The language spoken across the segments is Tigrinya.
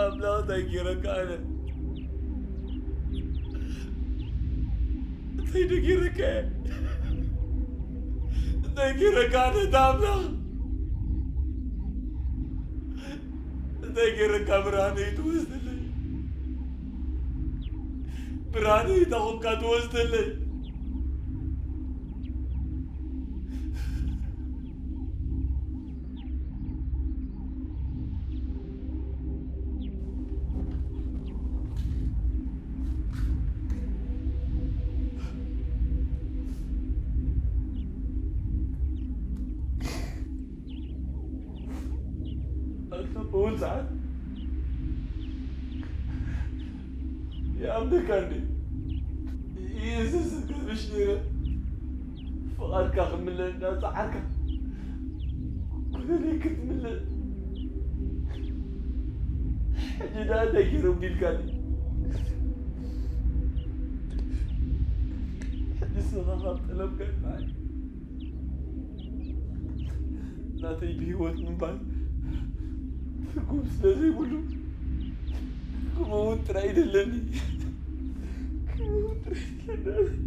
ኣምላኽ እንታይ ገይረካ ኣነ? እንታይ ደገይረካ እየ? እንታይ ገይረካ ኣነ ኣምላኽ? እንታይ ገይረካ ብርሃነይ ትወስደለይ? ብርሃነይ እታ ኮንካ ትወስደለይ? ኣንታ ብውን ሰዓት ይኣምነካ እንዴ? ኢየሱስ ገብሽ ነይረ። ፍቓድካ ክምለእ እንዳጸዓርካ፣ ኩነኔ ክትምለእ። ሕጂ ደኣ እንታይ ገይሮም ዲልካኒ? ሕጂ ንስኻ ካብ ጠለብካ ይበሃል። ናተይ ብህይወት ምንባር ትርጉም ስለ ዘይብሉ፣ ክመውት ጥራይ ደለኒ። ክመውት ጥራይ ደለኒ።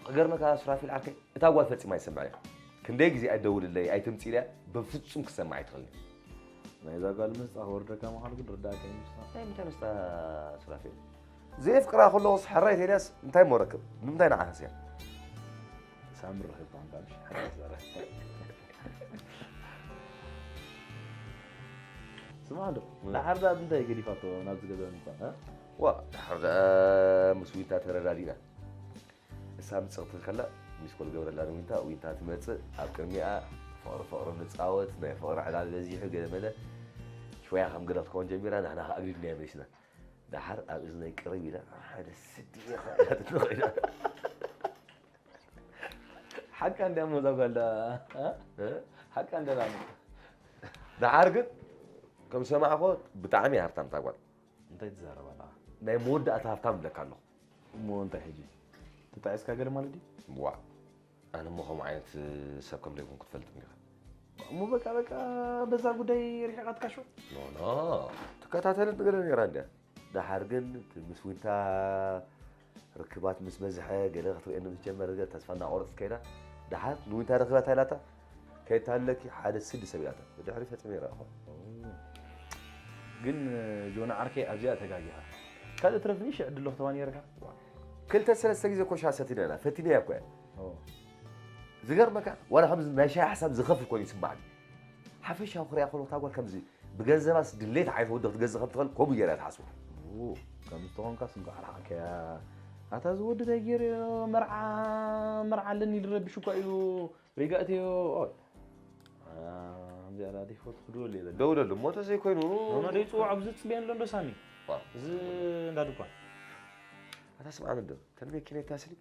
ክገርመካ ሱራፊል ዓርከይ፣ እታ ጓል ፈጺማ ኣይሰምዕን እያ። ክንደይ ግዜ ኣይደውልለይ ኣይትምጽእ ኢለ እያ፣ በፍጹም ክትሰምዕ ኣይትኽእልን እያ። ናይዛ ጓል ምስጣ ክወርደካ ምዃኑ ግን ርዳእካ እዩ ምስጣ። ናይ ምንታይ ምስጣ ሱራፊል? ዘየፍቅራ ከለኹስ ሕራይ ተይልያስ እንታይ እሞ ረክብ? ንምንታይ ንዓ ሃስያ? ሳምሪ ረኺብካ ምዃን እሺ፣ ሕራይ ዛረብ። ስማዕ እንዶ፣ እ። ደሓር ደኣ ብምንታይ ገዲፋቶ ናብዚ ገዛ ምምጻእ፣ እ? ዋ፣ ደሓር ደኣ ምስ ዊንታ ተረዳዲእና። እሳ ምጽእ ክትብል ከላ፣ ሚስ ኮል ገብረላ ንዊንታ፣ ዊንታ ትመጽእ፣ ኣብ ቅድሚኣ ፍቕሪ ፍቕሪ ንጻወት፣ ናይ ፍቕሪ ዕላል በዚሑ፣ ገለ መለ። ሽወያ ከም ገለ ክትከውን ጀሚራ፣ ንሕና ከኣ ኣግዲድናያ መሊስና። ደሓር ኣብ እዝነይ ቅርብ ኢላ፣ ሓደ ስዲ ኢኻ ኢላትኒ ኸይዳ። ሓቃ እንድያ እሞ እዛ ጓል ደኣ፣ እ? እ? ሓቃ እንድያ ደኣ እሞ። ደሓር ግን፣ ከም ዝሰማዕኽዎ፣ ብጣዕሚ እያ ሃብታም እታ ጓል። እንታይ ትዛረብ ኣለኻ? ናይ መወዳእታ ሃብታም እብለካ ኣለኹ። እሞ እንታይ ሕጂ? ተጣዒስካ ገለ ማለት ድዩ? ዋእ፣ ኣነ እሞ ከምኡ ዓይነት ሰብ ከም ዘይኮንኩ ትፈልጥኒ ኢኻ። እሞ በቃ፣ በቃ፣ በዛ ጉዳይ ርሒቓትካ ሾ? ኖ፣ ኖ፣ ትከታተልን ገለ ነይራ እንድያ። ደሓር ግን እቲ ምስ ዊንታ ርክባት ምስ በዝሐ፣ ገለ ክትርእየኒ ምስ ጀመረ፣ ገለ ተስፋ እናቖረጸት ከይዳ። ደሓር ንዊንታ ረኺባታ ኢላታ፣ ከይተሃለኪ ሓደ ስዲ ሰብ ኢላታ። ብድሕሪ ፈጺመ ይረኣኹ። ግን ጆና ዓርከይ ኣብዚኣ ተጋጊኻ። ካልእ ትረፍኒ ሽዕ ድሎ ክትባ ነይርካ። ክልተ ሰለስተ ግዜ እኮ ሻሂ ሰቲና ኢና፣ ፈቲነያ እኮ እያ። ኦ። ዝገርመካ፣ ዋላ ከምዚ ናይ ሻሂ ሓሳብ ዝኸፍል ኮይኑ ይስማዓኒ። ሓፈሻዊ ክሪኣ ከለኹ እታ ጓል ከምዚ ብገንዘባስ ድሌት ዓይነት ወዲ ክትገዝእ ከም ትኽእል ከምኡ ገይራ እያ ትሓስቦ። ኡ፣ ከምዚ ተኾንካስ እንኳዕ ረሓቕካያ። ኣታ እዚ ወዲ እንታይ ገይሩዮ? መርዓ፣ መርዓ ኣለኒ ኢሉ ረቢሹ እኳ እዩ። ሪጋእትዮ፣ ኦይ። ኣ፣ ከምዚኣ ዲፎት ክድወል እየ ዘለ። ደውለሉ እሞ፣ እንተዘይኮይኑ ኖኖ፣ ደይ ጽውዕ ኣብዚ ጽብየን ኣሎ እንዶ ሳሚ። ዋ። እዚ እንዳ ድኳን። ኣታ ስምዓኒ እንዶ፣ ተን መኪና ይታስሊ።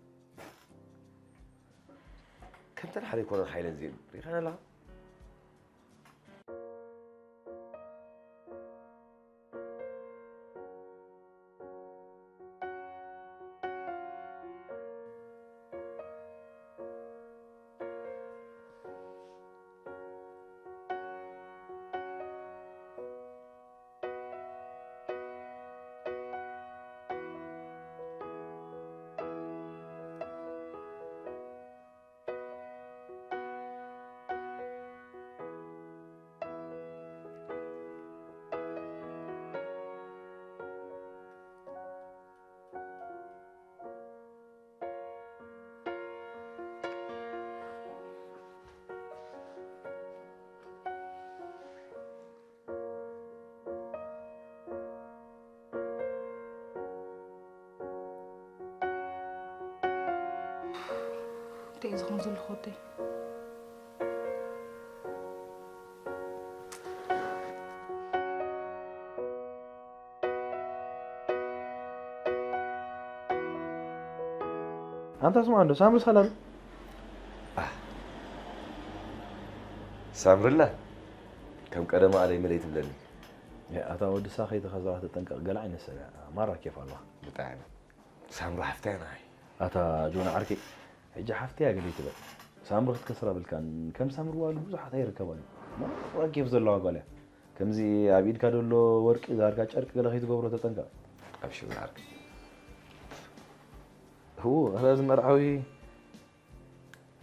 ከምተን ሓደ ኣይኮነን ሓይለን እዚኤን። ሪኢኻን ኣለኻ? እንታይ እዩ ዝኾን ዘሎ ወደይ? ኣንታ ስማ እንዶ ሳምሪ ሳላም ሳምርላ ከም ቀደማ ኣለይ መለይ ትብለኒ። ኣታ ወዲ ሳኸይ ተኸዛዋ ተጠንቀቕ ገለ ዓይነት ሰብ እያ። ማራ ኬፍ ኣለኻ። ብጣዕሚ ሳምሪ ሓፍታይ ናይ ኣታ ጆና ዓርከይ ሕጂ ሓፍተይ እያ ገለ ትበል። ሳምሪ ክትከስራ ብልካን ከም ሳምሪ ዋሉ ብዙሓት ኣይርከባን። ማራ ኬፍ ዘለዋ ጓል እያ። ከምዚ ኣብ ኢድካ ዘሎ ወርቂ ዛርካ ጨርቂ ገለ ከይትገብሮ ተጠንቀቕ። ኣብሽር ዓርከይ እዎ ኣታ እዚ መርዓዊ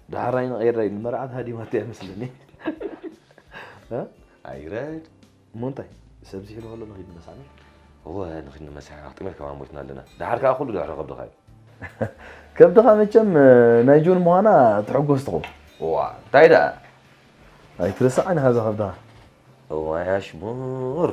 ዳሕራይ ንቐይራይ ንመርዓት ሃዲማት እያ መስለኒ። ኣይረድ እሞ እንታይ ሰብ ዝሒሉ ከሎ ንኺድ ንመሳኒ እወ ንኺድ ንመሳኒ ኣኽጥሜት ከማ ሞትና ኣለና። ድሓር ከዓ ኩሉ ድሕሪ ከብድኻ እዩ። ከብድኻ መቸም ናይ ጆን ምዃና ትሕጎስ ትኸውን። እዋ እንታይ ደኣ ኣይትረስዕ ዓይንኻ እዛ ከብድኻ። እዋይ ኣሽሙር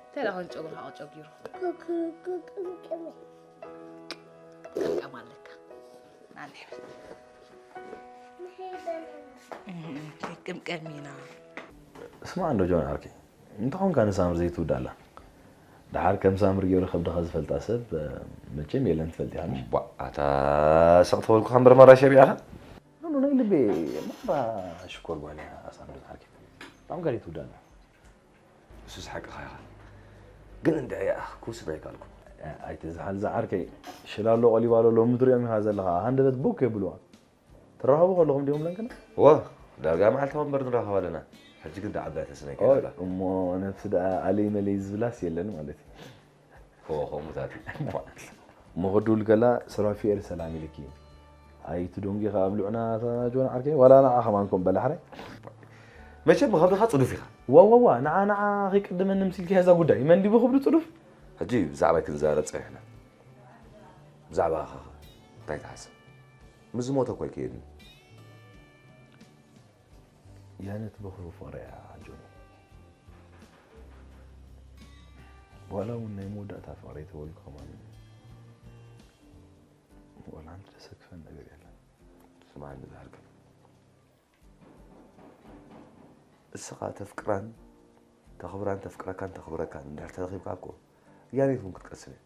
እንታይ ደኣ ኮይኑ ጨጉርኻ ቀጨጊሩ? ቅምቀም ኣለካ። ናንሕ በል። ቅምቀም ኢና። ስማዕ እንዶ ጆን ዓርከይ እንተኾንካ ንሳምሪ ዘይትውዳላ። ደሓር ከም ሳምሪ ገይሩ ከብድኻ ዝፈልጣ ሰብ መቸም የለን ትፈልጥ ኢኻ። ኣታ ስቕ ተበልኩኻ እምበር ማራ ሸቢዕኻ። ኣኑ ናይ ልቤ ማራ ሽኮር ጓል እያ ሳምሪ ዓርከይ። ብጣዕሚ ጋር ይትውዳላ። እሱስ ሓቅኻ ኢኻ። ግን እንድዒ እያ ክውስን ኣይከኣልኩን። ኣይትዝሓል ዝዓርከይ። ሽላሎ ቆሊባሎ ሎሚ ትሪኦም ኢኻ ዘለኻ። ሃንደበት ቦክ የብልዋ። ትራኸቡ ከለኹም ዲኹም ለንክና? እወ፣ ዳርጋ መዓልታዊ እምበር ንራኸብ ኣለና። ሕጂ ግን ደዓባይ ተስነይ ከይዳላ። እሞ ነብሲ ደኣ ኣለይ መለይ ዝብላስ የለን ማለት እዩ። እወ፣ ከምኡታት እዩ። እሞ ክድውል ከላ ሱራፊኤል ሰላም ኢልኪ። ኣይትደንጊ ከኣ ኣብልዑና እታ ጆን ዓርከይ፣ ዋላ ንዓ ከማን ኮን በላ ሕራይ። መቸም ብኸብድኻ ጽዱፍ ኢኻ። ዋዋዋ፣ ንዓ ንዓ ከይቅድመኒ ምሲልኪ እዛ ጉዳይ። መን ድዩ ብኽብዱ ጽዱፍ? ሕጂ ብዛዕባይ ክንዛረብ ጸኒሕና። ብዛዕባ ኣኻኸ እንታይ ትሓስብ? ምስ ዝሞተ እኮ ኣይከየድን። ያነት በኹሩ ፍቕሪ እያ ጆኒ። ዋላ እውን ናይ መወዳእታ ፍቕሪ ተበልኩ ከማን ዋላ ሓንቲ ዘሰክፈን ነገር የለን። ስማዕኒ ዝሃርገ እስኻ ተፍቅራን ተኽብራን ተፍቅረካን ተኽብረካን እንድሕር ተረኺብካ እኮ ያኔት እውን ክትቀስን እያ።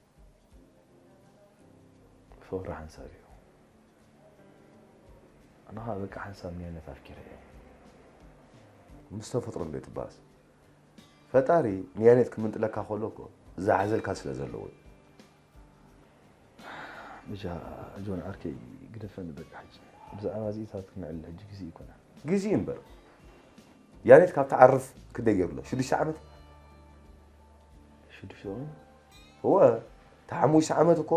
ፍቕሪ ሓንሳብ እዩ። ኣነ ኸዓ በቃ ሓንሳብ ንያነት ኣፍቂረ እየ። ምስ ተፈጥሮ እንዶ ትበኣስ ፈጣሪ ንያኔት ክምንጥለካ ከሎ እኮ ዝሓዘልካ ስለ ዘለዎ እዩ። ብቻ ጆን ዓርከይ ግደፈኒ በቃ ሕጂ ብዛዕባ እዚኢታት ክነዕልል ሕጂ ግዜ ይኮነ። ግዜ እምበር ያኔት ካብ ትዓርፍ ክንደይ ገይሩ ኣሎ? ሽዱሽተ ዓመት? ሽዱሽተ ዓመት? እወ፣ እቲ ሓሙሽተ ዓመት እኮ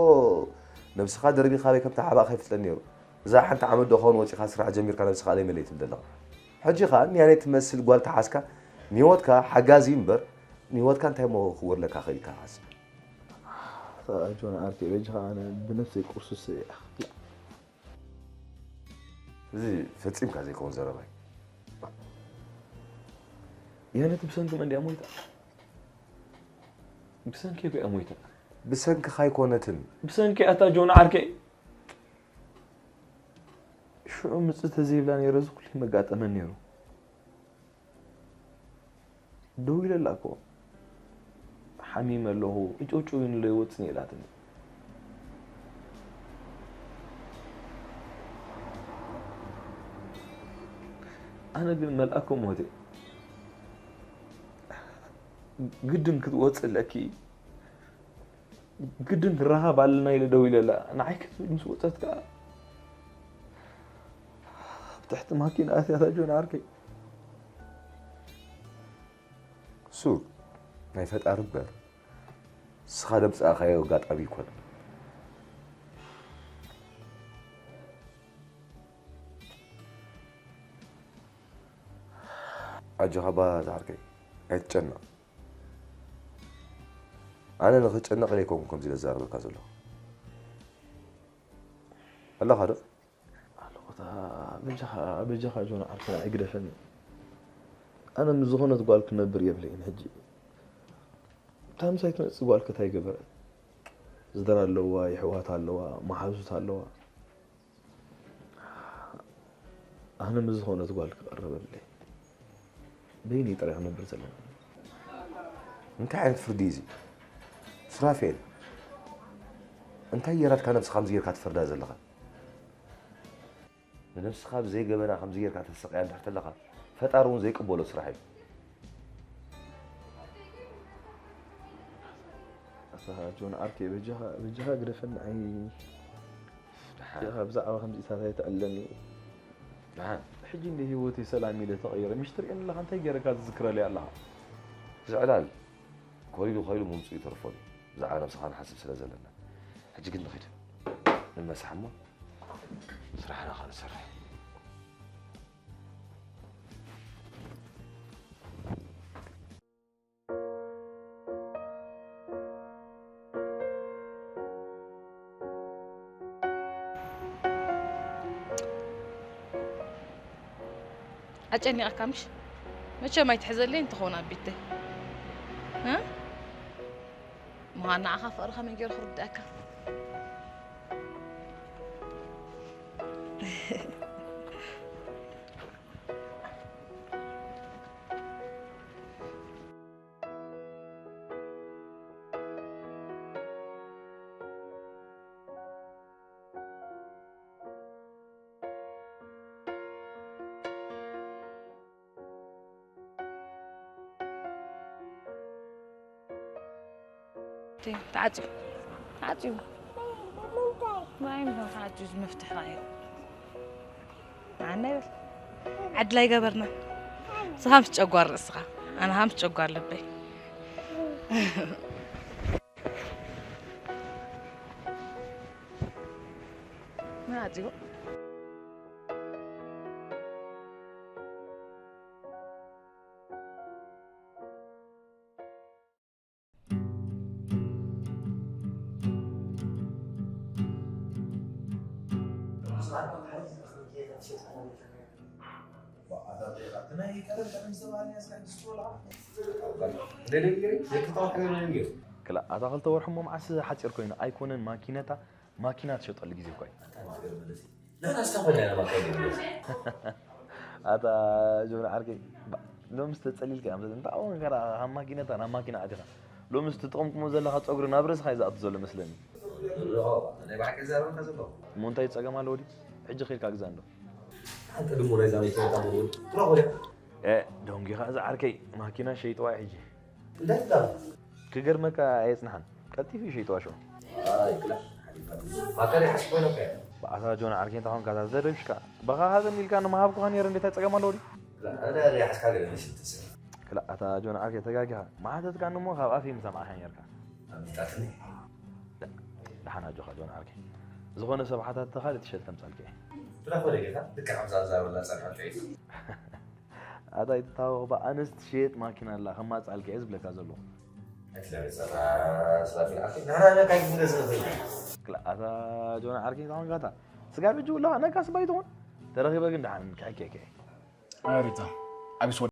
ነብስኻ ደርቢኻ ኣበይ ከም ተሓባእካ ይፍለጥ ነይሩ። እዛ ሓንቲ ዓመት ዶ ኸውን ወጺኻ ስራሕ ጀሚርካ ነብስኻ ኣለይ መለይ ትብል ዘለኻ። ሕጂ ኸኣ ንያኔት ትመስል ጓል ተሓዝካ ንህይወትካ ሓጋዚ እምበር ንህይወትካ እንታይ እሞ ክወርለካ ክእል ኢልካ ሓስብ። ጆን ዓርከይ በጃኻ ኣነ ብነብሰይ ቁርሱስ እየ። እዚ ፈጺምካ ዘይከውን ዘረባ እዩ። ያነት ብሰንኪ መን ድያ ሞይታ? ብሰንኪ እኮ እያ ሞይታ። ብሰንክኻ ኣይኮነትን። ብሰንኪ ኣታ ጆን ዓርከይ። ሽዑ ምጽእ ተዘይብላ ነይረ እዚ ኩሉ መጋጠመን ነይሩ። ደው ኢለላ እኮ ሓሚመ ኣለኹ እጭውጭው ኢሉለይ ወጽኒ ኢላትኒ። ኣነ ግን መልኣከ ሞት እየ። ግድን ክትወጽእ ኣለኪ። ግድን ንራኸብ ኣለና ኢለ ደው ኢለ ኣላ። ንዓይ ክትብል ምስ ወጸት ከኣ ኣብ ትሕቲ ማኪና ኣትያታ ጆን ዓርከይ። እሱ ናይ ፈጣሪ እምበር ንስኻ ደምጻእካዮ ኣጋጣሚ ኣይኮነን። ኣጆኻ ኣባ ዝዓርከይ ኣይትጨነቕ። ኣነ ንኽጨነቕ ኢለ ኣይኮንኩን ከምዚ ኢለ ዝዛረበካ ዘለኹ። ኣለኻ ዶ? ኣለኹ። እታ በጃኻ፣ በጃኻ ጆን ዓርከይ ኣይግደፈኒ። ኣነ ምስ ዝኾነት ጓል ክነብር የብለይን ሕጂ። እታ ምሳይ ትመጽእ ጓል ከ እንታይ ገበረት? ስድራ ኣለዋ፣ የሕዋት ኣለዋ፣ መሓዙት ኣለዋ። ኣነ ምስ ዝኾነት ጓል ክቐርብ የብለይን። በይነይ ጥራይ ክነብር ዘለኒ። እንታይ ዓይነት ፍርዲ እዩ እዚ? ሱራፌል፣ እንታይ የራድካ ነብስኻ ከምዚ ጌርካ ትፈርዳ ዘለኻ? ንነብስኻ ብዘይ ገበና ከምዚ ጌርካ ተሰቅያ እንድሕር ተለኻ፣ ፈጣሪ እውን ዘይቅበሎ ስራሕ እዩ። ኣታ ጆን ዓርከይ፣ በጃኻ፣ በጃኻ ግደፈኒ። ኣይ፣ ደሓን። በጃኻ ብዛዕባ ከምዚታት ኣይተዕለኒ። ደሓን። ሕጂ እንደ ህይወተይ ሰላም ኢለ ተቐይረ። ምሽ ትርእየኒ ኣለኻ፣ እንታይ ገይረካ ትዝክረለይ ኣለኻ? ዝዕላል ኮይሉ ኮይሉ ምምፅኡ ይተርፎ እዩ። ብዛዕባ ነብስኻ ንሓስብ ስለ ዘለና። ሕጂ ግን ንኺድ። ንመሳሕ እሞ ስራሕና ኸንሰርሕ። ኣጨኒቐካ ምሽ? መቸም ኣይትሕዘለይ እንትኸውን ኣቢተይ። እ? ምዃን ንዓኻ ፍቕርኻ መን ገይሩ ክርድኣካ? ተዓፅዩ። ተዓፅዩ። ማይ ምዶ ተዓፅዩ ዝመፍትሕ እዩ። መዓና ይበል። ዓድላይ ገበርና። ንስኻ ምስ ጨጓር ርእስኻ፣ ኣነ ኸኣ ምስ ጨጓር ልበይ። ምን ኣጽዩ? ክላ ኣታ ክልተ ወርሒ እሞ መዓስ ሓጺር ኮይኑ ኣይኮነን ማኪነታ ማኪና ትሸጠሉ ግዜ እኮ እዩ። ንሕና ዝተኾነ ኢና ማኪና ዘይብሉ። ኣታ ጆን ዓርከይ፣ ባ-፣ ሎምስ ተጸሊልካ እያ መሰለኒ። እንታይ እውን ገና ካብ ማኪነታ ናብ ማኪና ኣቲኻ። ሎምስ ትጠቕምኩሞ ዘለኻ ጸጉሪ ናብ ርእስኻ እዩ ዝኣቱ ዘሎ መስለኒ። ሎ፣ ናይ ብሓቂ ዛረበካ ዘለኹ። እሞ እንታይ ጸገም ኣለዎ ድዩ? ሕጂ ኸይድካ ግዛእ እንዶ። ሓንቲ ድሙ ናይዛ መኪና እታ ሙሉ ትረኽቦ ድያ? ኤ፣ ደንጒኻ እዚ ዓርከይ፣ ማኪና ሸይጥዋ ሕጂ። እንታይ ትብላ? ክገርመካ ኣየጽንሓን። ቀልጢፉ እዩ ሸይጥዋ ሽዑ። ኣይ፣ ክላ፣ ሓሊፋ። ማካ ደይ ሓስቦ ኢሎካ እየ። ብኣታ ጆን ዓርከይ እንታይ ኾንካ እዛ ዘረብሽካ? በኻ ሃበኒ ኢልካ ንምሃብኩኻ ነይረ እንዴት ኣይጸገም ኣለዎ ድዩ? ክላ፣ ኣነ ደይ ሓስካ ገለ መሲሉ ተሰማ። ክላ፣ ኣታ ጆን ዓርከይ ተጋጊኻ። መሓተትካኒ እሞ ካብ ኣፈይ ምሰማዕካ ነይርካ። ኣምሊጣትኒ። ዳ-፣ ደሓን ኣጆኻ ጆን ዓርከይ። ዝኾነ ሰብ ሓታትካ ካልእ ቲሸርት ከምጻልካ እየ። ብራኾ ደጌታ፣ ልክዕ ከምዛ ዝዛረበላ ጸርፊ ኣልፈይት። ኣታ ኣይትታወቕ ባ፣ ኣነስ ትሸየጥ ማኪና ኣላ፣ ከማጽኣልካ እየ ዝብለካ ዘለኹ። ኣይትለበሰና፣ ስራፊል ዓርከይ። ንሕና ነካ ኣይትንገስ ንኽእል። ክላ፣ ኣታ ጆን ዓርከይ፣ እንታይ ኾንካ ኣታ? ስጋብ ሕጂ ውላኻ ነካስ ባይትኾን? ተረኺበ ግን ደሓን፣ ክሕከየካ እየ። ኣሪታ፣ ኣቢስ ወደ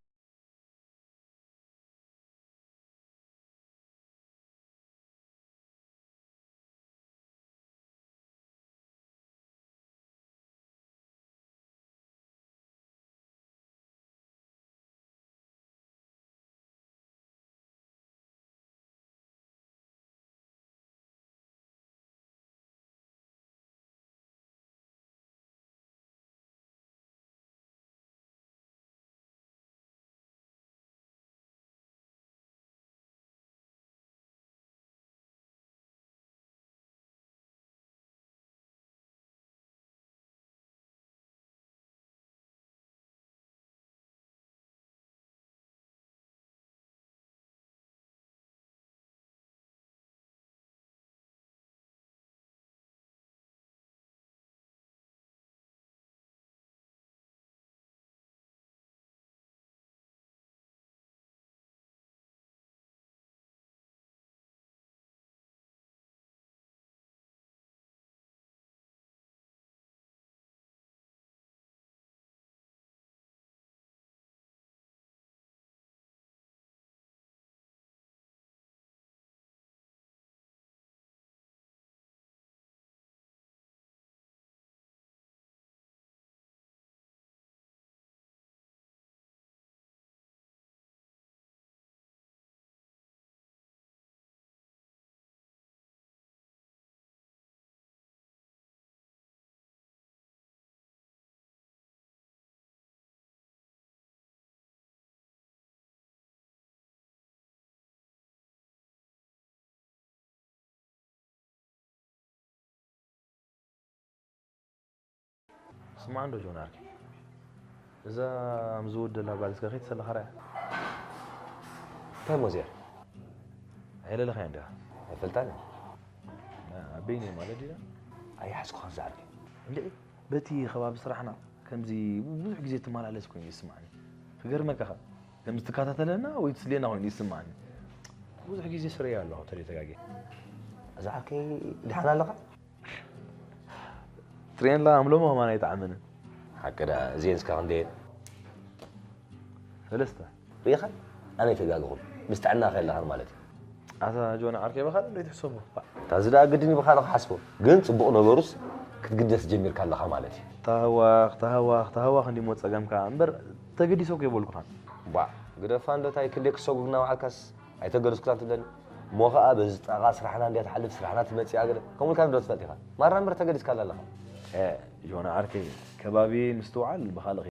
ስማዕ እንዶ ጆን ዓርከይ፣ እዛ ምስ ዝወደላ ጓል እስከ ከይትሰለኻ ርኣያ። እንታይ እሞ እዚኣ? ኣየለለኻያ እንዲኻ? ኣይፈልጣን እየ። ና፣ ኣበይኒ ማለት ዲና? ኣይሓዝኩኻን ዝዓርከይ። እንድዒ፣ በቲ ከባቢ ስራሕና ከምዚ ብዙሕ ግዜ ትመላለስ ኮይኑ ይስማዕኒ። ክገርመካ ኸኣ፣ ከምዚ ትከታተለና ወይ ትስልየና ኮይኑ ይስማዕኒ። ብዙሕ ግዜ ስረያ ኣለኹ ተደይ ተጋግየ። ዝዓርከይ፣ ደሓን ኣለኻ? ትሬንላ ኣምሎሞ ከማን ኣይጠዓመንን። ሓቂ ደኣ፣ እዚኤን እስካ ክንደየን? ሰለስተ። ርኢኻ? ኣነ ኣይተጋገኹን። ምስ ጥዕናኻ የለኻን ማለት እዩ። ኣታ ጆን ዓርከይ፣ ብኻልእ እንዶ ይትሕሰቦ። እታ እዚ ደኣ ግድን እዩ ብኻልእ ክሓስቦ። ግን ጽቡቕ ነገሩስ ክትግደስ ጀሚርካ ኣለኻ ማለት እዩ። ተሃዋኽ፣ ተሃዋኽ፣ ተሃዋኽ እንዲሞ ጸገምካ እምበር ተገዲሶ እኮ የበልኩኻን። ቧዕ፣ ግደፋ እንዶ ታይ ክልኤ ክሰጉግና ውዓልካስ ኣይተገደስኩላን ትብለኒ? እሞ ኸኣ በዚ ጣቓ ስራሕና እንድያ ትሓልፍ፣ ስራሕና ትመጽእ እያ ገለ ከምኡ ኢልካ ዶ ትፈልጥ ኢኻ? ማራ እምበር ተገዲስካላ ኣለኻ። ኤ፣ ጆና ዓርከይ፣ ከባቢ ምስትውዓል ብኻልእ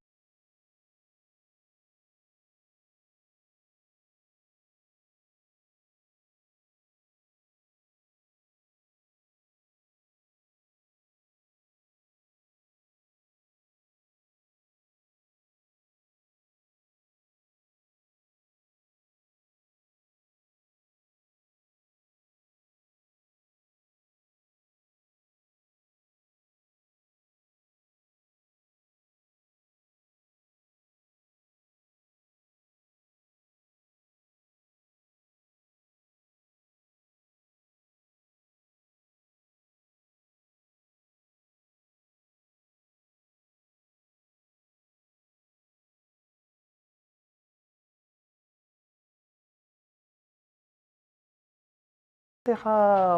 እንታይ ኢኻ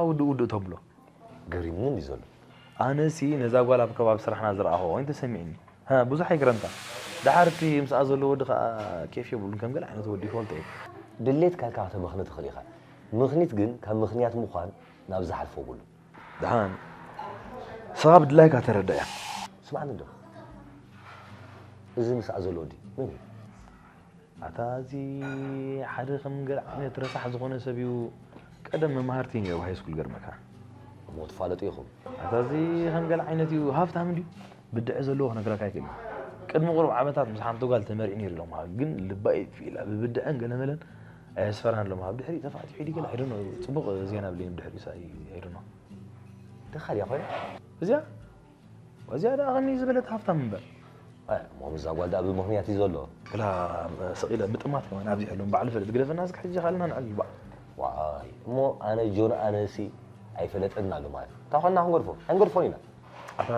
ውድእ ውድእ ተብሎ? ገሪሙኒ እንዲ ዘሎ። ኣነሲ ነዛ ጓል ኣብ ከባቢ ስራሕና ዝረኣኹ ኮይኑ ተሰሚዕኒ። ሃ፣ ብዙሕ ኣይግረምካ። ደሓር እቲ ምስኣ ዘሎ ወዲ ኸኣ ኬፍ የብሉን፣ ከም ገለ ዓይነት ወዲ ይፈልጦ እየ። ድሌትካ ኢልካ ከተመኽኒ ትኽእል ኢኻ። ምኽኒት ግን ካብ ምኽንያት ምዃን ናብ ዝሓልፎ የብሉን። ደሓን፣ ንስኻ ብድላይካ ተረዳእያ። ስማዕኒ እንዶ፣ እዚ ምስኣ ዘሎ ወዲ መን እዩ? ኣታ እዚ ሓደ ከም ገለ ዓይነት ረሳሕ ዝኾነ ሰብ እዩ። ቀደም መማህርቲ እዩ ነይሩ ሃይስኩል ገርመካ። እሞ ትፋለጡ ኢኹም? ኣታ እዚ ከም ገለ ዓይነት እዩ፣ ሃፍታም እንድዩ። ብድዐ ዘለዎ ክነግረካ ኣይክእልን። ቅድሚ ቁሩብ ዓመታት ምስ ሓንቲ ጓል ተመሪዑ ነይሩ ኢሎም፣ ግን ልባ እዩ ፊላ ብብድዐን ገለመለን ኣየስፈራን ኢሎም። ኣብ ድሕሪኡ ተፋቲሑ ድዩ ገለ፣ I don't know፣ ጽቡቕ ዜና ብለይም ድሕሪኡ ሳይ፣ I don't know። ደኻ ድያ ኮይና? እዚኣ እዚኣ ደኣ ከመይ ዝበለት ሃፍታም እምበር። ኣይ፣ እሞ ምስዛ ጓል ደኣ ብምኽንያት እዩ ዘሎ። ክላ ስቕ ኢለ ብጥማት ከማን ኣብዚሐሎም ባዕሉ ይፈልጥ። ግደፈና እስከ ሕጂ ካልእና ንዕልል ባዕ። ዋይ፣ እሞ ኣነ ጆን ኣነሲ ኣይፈለጠና ኣሎ ማለት እዩ። እንታይ ኾንና ክንገድፎ? ኣይንገድፎን ኢና። ኣታ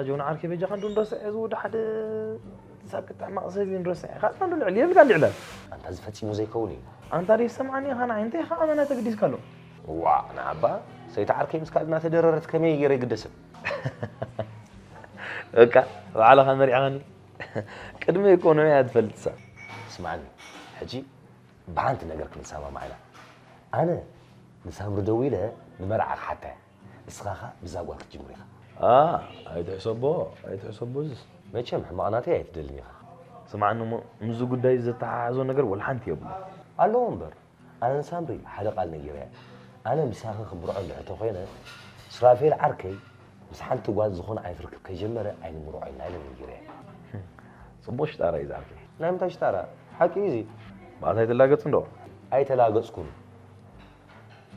ጆን ዓርከይ በጃኻ እንዶ ንረስዕ እዚ ወዲ ሓደ ሳክት ሕማቕ ሰብ እዩ ንረስዕ። ካልእና እንዶ ንዕልል የብልካ እንዲ ዕላል። ኣንታ እዚ ፈጺሙ ዘይከውን እዩ። ኣንታ ደይሰምዓኒ ኢኻ ንዓይ እንታይ ኢኻ ኣመና ተገዲስካ ኣሎ? ዋእ ንዓባ ሰይቲ ዓርከይ ምስ ካልእ እናተደረረት ከመይ ገይረ ይግደስን? በቃ ባዕልኻ መሪዕኻኒ። ቅድሚ እኮ ንዑ እያ ትፈልጥሳ። ስምዓኒ ሕጂ ብሓንቲ ነገር ክንሰማማዕ ኢና። ኣነ ንሳምሪ ደዊለ ንመርዓ ክሓታ እየ። ንስኻ ኸኣ ብዛ ጓል ክትጅምር ኢኻ። ኣ ኣይትሕሰቦ ኣይትሕሰቦ እዝስ። መቸም ሕማቕ ናተይ ኣይትደልን ኢኻ። ስምዓኒ እሞ ምስዚ ጉዳይ ዘተሓሕዞ ነገር ወላ ሓንቲ የብሉን። ኣለዎ እምበር። ኣነን ሳምሪ ሓደ ቃል ነጊረያ። ኣነ ምሳኺ ክምርዖ እንድሕር ተኾይነ፣ ሱራፌል ዓርከይ ምስ ሓንቲ ጓል ዝኾነ ዓይነት ርክብ ከይጀመረ ኣይንምርዖ ኢና ኢለ ነጊረያ። ጽቡቕ ሽጣራ እዩ ዝዓርከይ። ናይ ምንታይ ሽጣራ? ሓቂ እዩ እዚ። ብኣታ ኣይትላገጽ እንዶ። ኣይተላገጽኩን።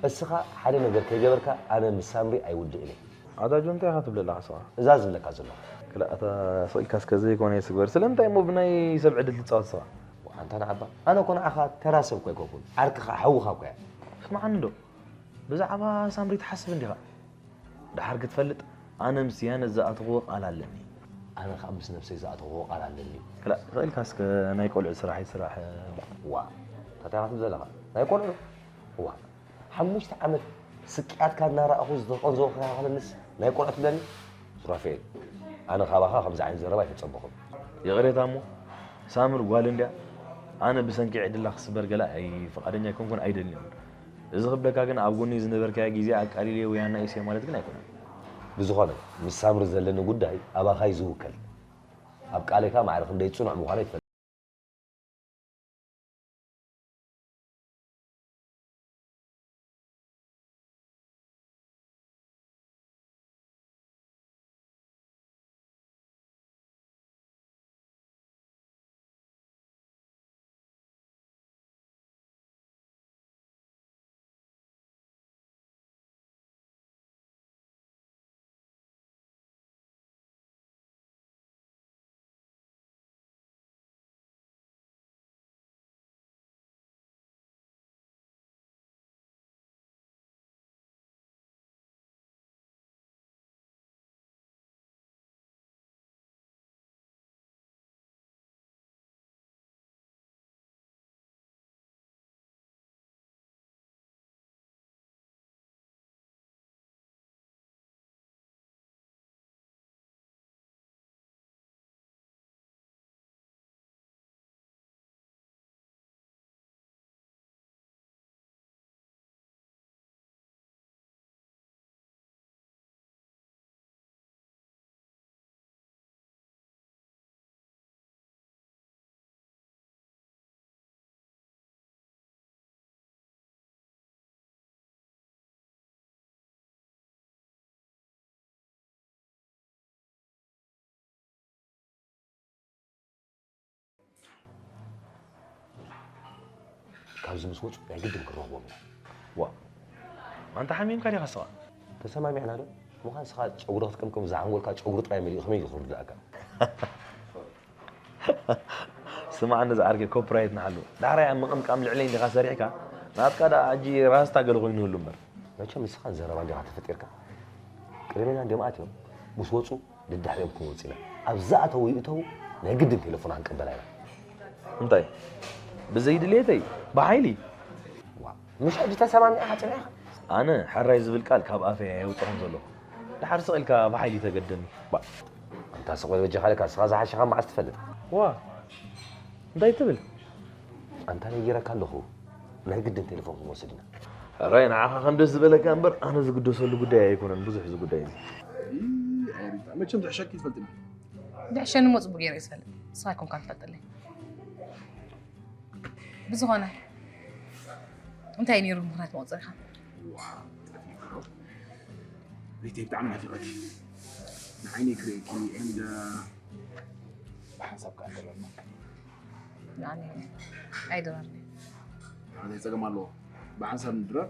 እስኻ ሓደ ነገር ከይገበርካ ኣነ ምስ ሳምሪ ኣይውድእን እየ። ኣታ ጆን እንታይ ኢኻ ትብል ኣለኻ ስኻ? እዛ ዝብለካ ዘለኹ። ክላእ ኣታ ስቕ ኢልካ እስከ ዘይኮነ ይስግበር። ስለምንታይ እሞ ብናይ ሰብ ዕድል ትጻወት ስኻ? ኣንታ ንዓባ ኣነ እኮ ንዓኻ ተራ ሰብ እኮ ኣይኮንኩን። ዓርክኻ ሓውኻ እኮ እየ። ስምዓኒ እንዶ። ብዛዕባ ሳምሪ ትሓስብ እንዲኻ? ደሓር ክትፈልጥ ኣነ ምስ ያነ ዝኣተኽዎ ቃል ኣለኒ። ኣነ ኸኣ ምስ ነብሰይ ዝኣተኽዎ ቃል ኣለኒ። ክላእ ስቕ ኢልካ እስከ ናይ ቆልዑ ስራሕ ይስራሕ። ዋእ። እንታይ ኢኻ ትብል ዘለኻ? ናይ ቆልዑ? ዋእ። ሓሙሽተ ዓመት ስቅያትካ እናረኣኹ ዝተቐንዘወ ክኸኸለንስ ናይ ቆልዑ ትብለኒ? ሱራፌል፣ ኣነ ካባኻ ከምዚ ዓይነት ዘረባ ኣይተጸበኹን። ይቕሬታ እሞ ሳምር ጓል እንድያ። ኣነ ብሰንኪ ዕድላ ክስበር ገለ ኣይ ፍቓደኛ ኣይኮንኩን ኣይደልን እየ። እዚ ክብለካ ግን ኣብ ጎኒ ዝነበርካዮ ግዜ ኣቃሊለዮ ወይ ኣናኢሰዮ ማለት ግን ኣይኮነን። ብዝኾነ ምስ ሳምሪ ዘለኒ ጉዳይ ኣባኻ እዩ ዝውከል። ኣብ ቃለይካ ማዕረ ክንደይ ጽኑዕ ምዃነይ ትፈልጥ። ኣብዚ ምስ ወፁ ናይ ግድን ክንረኽቦም ኢና። ዋ፣ ኣንታ ሓሚምካ ዲኻ ስኻ? ተሰማሚዕና ዶ? ምዃን ስኻ ጨጉሪ ክትቅምቅም ዝዓንጎልካ ጨጉሪ ጥራይ መሊኡ ከመይ ኢሉ ክርድኣካ? ስማዕ፣ ነዚ ዓርከይ ኮፒራይት ንሓሉ። ዳሕራይ ኣብ ምቕምቃም ልዕለይ እንዲኻ ሰሪሕካ፣ ናትካ ደኣ ሕጂ ራስታ ገለ ኮይኑ ይህሉ እምበር። መቸም ንስኻን ዘረባን ዲኻ ተፈጢርካ? ቅድሜና እንዲኦም ኣትዮም፣ ምስ ወፁ ደድሕሪኦም ክንወፅእ ኢና። ኣብ ዝኣተዉ ይእተዉ፣ ናይ ግድን ቴሌፎን ክንቅበላ ኢና። እንታይ? ብዘይ ድሌተይ? ብሓይሊ? ዋ፣ ምሽ ሕጂ ተሰማሚዕኻ ጸኒሕካ? ኣነ ሕራይ ዝብል ቃል ካብ ኣፈይ ኣየውጽኹን ዘለኹ። ድሓር ስቕ ኢልካ ብሓይሊ ተገደኒ። ባ፣ ኣንታ ስቕ በል በጃኻ፣ ለካ ንስኻ ዝሓሸኻ መዓስ ትፈልጥ? ዋ፣ እንታይ ትብል? ኣንታ ነጊረካ ኣለኹ፣ ናይ ግድን ቴሌፎን ክንወስድ ኢና። ሕራይ ንዓኻ ከም ደስ ዝበለካ እምበር፣ ኣነ ዝግደሰሉ ጉዳይ ኣይኮነን፣ ብዙሕ እዚ ጉዳይ እዚ። ይ-፣ ኣይ ሪታ፣ መቸም ዝሕሸኪ ትፈልጥኒ። ዝሕሸኒ እሞ ጽቡቕ ገይረ እየ ዝፈልጥ፣ ንስኻ ኣይኮንካን ትፈልጠለይ። ብዝኾነ፣ እንታይ እዩ ነይሩ ምኽንያት መቑጸሪኻ? ዋ፣ ሪተይ ብጣዕሚ ናፊቐኪ። ንዓይነይ ክርእየኪ፣ and፣ uh፣ ብሓንሳብ ከኣ ንድረር። ንዓኒ ኣይድረርኒ። እንታይ ጸገም ኣለዎ? ብሓንሳብ ንድረር፣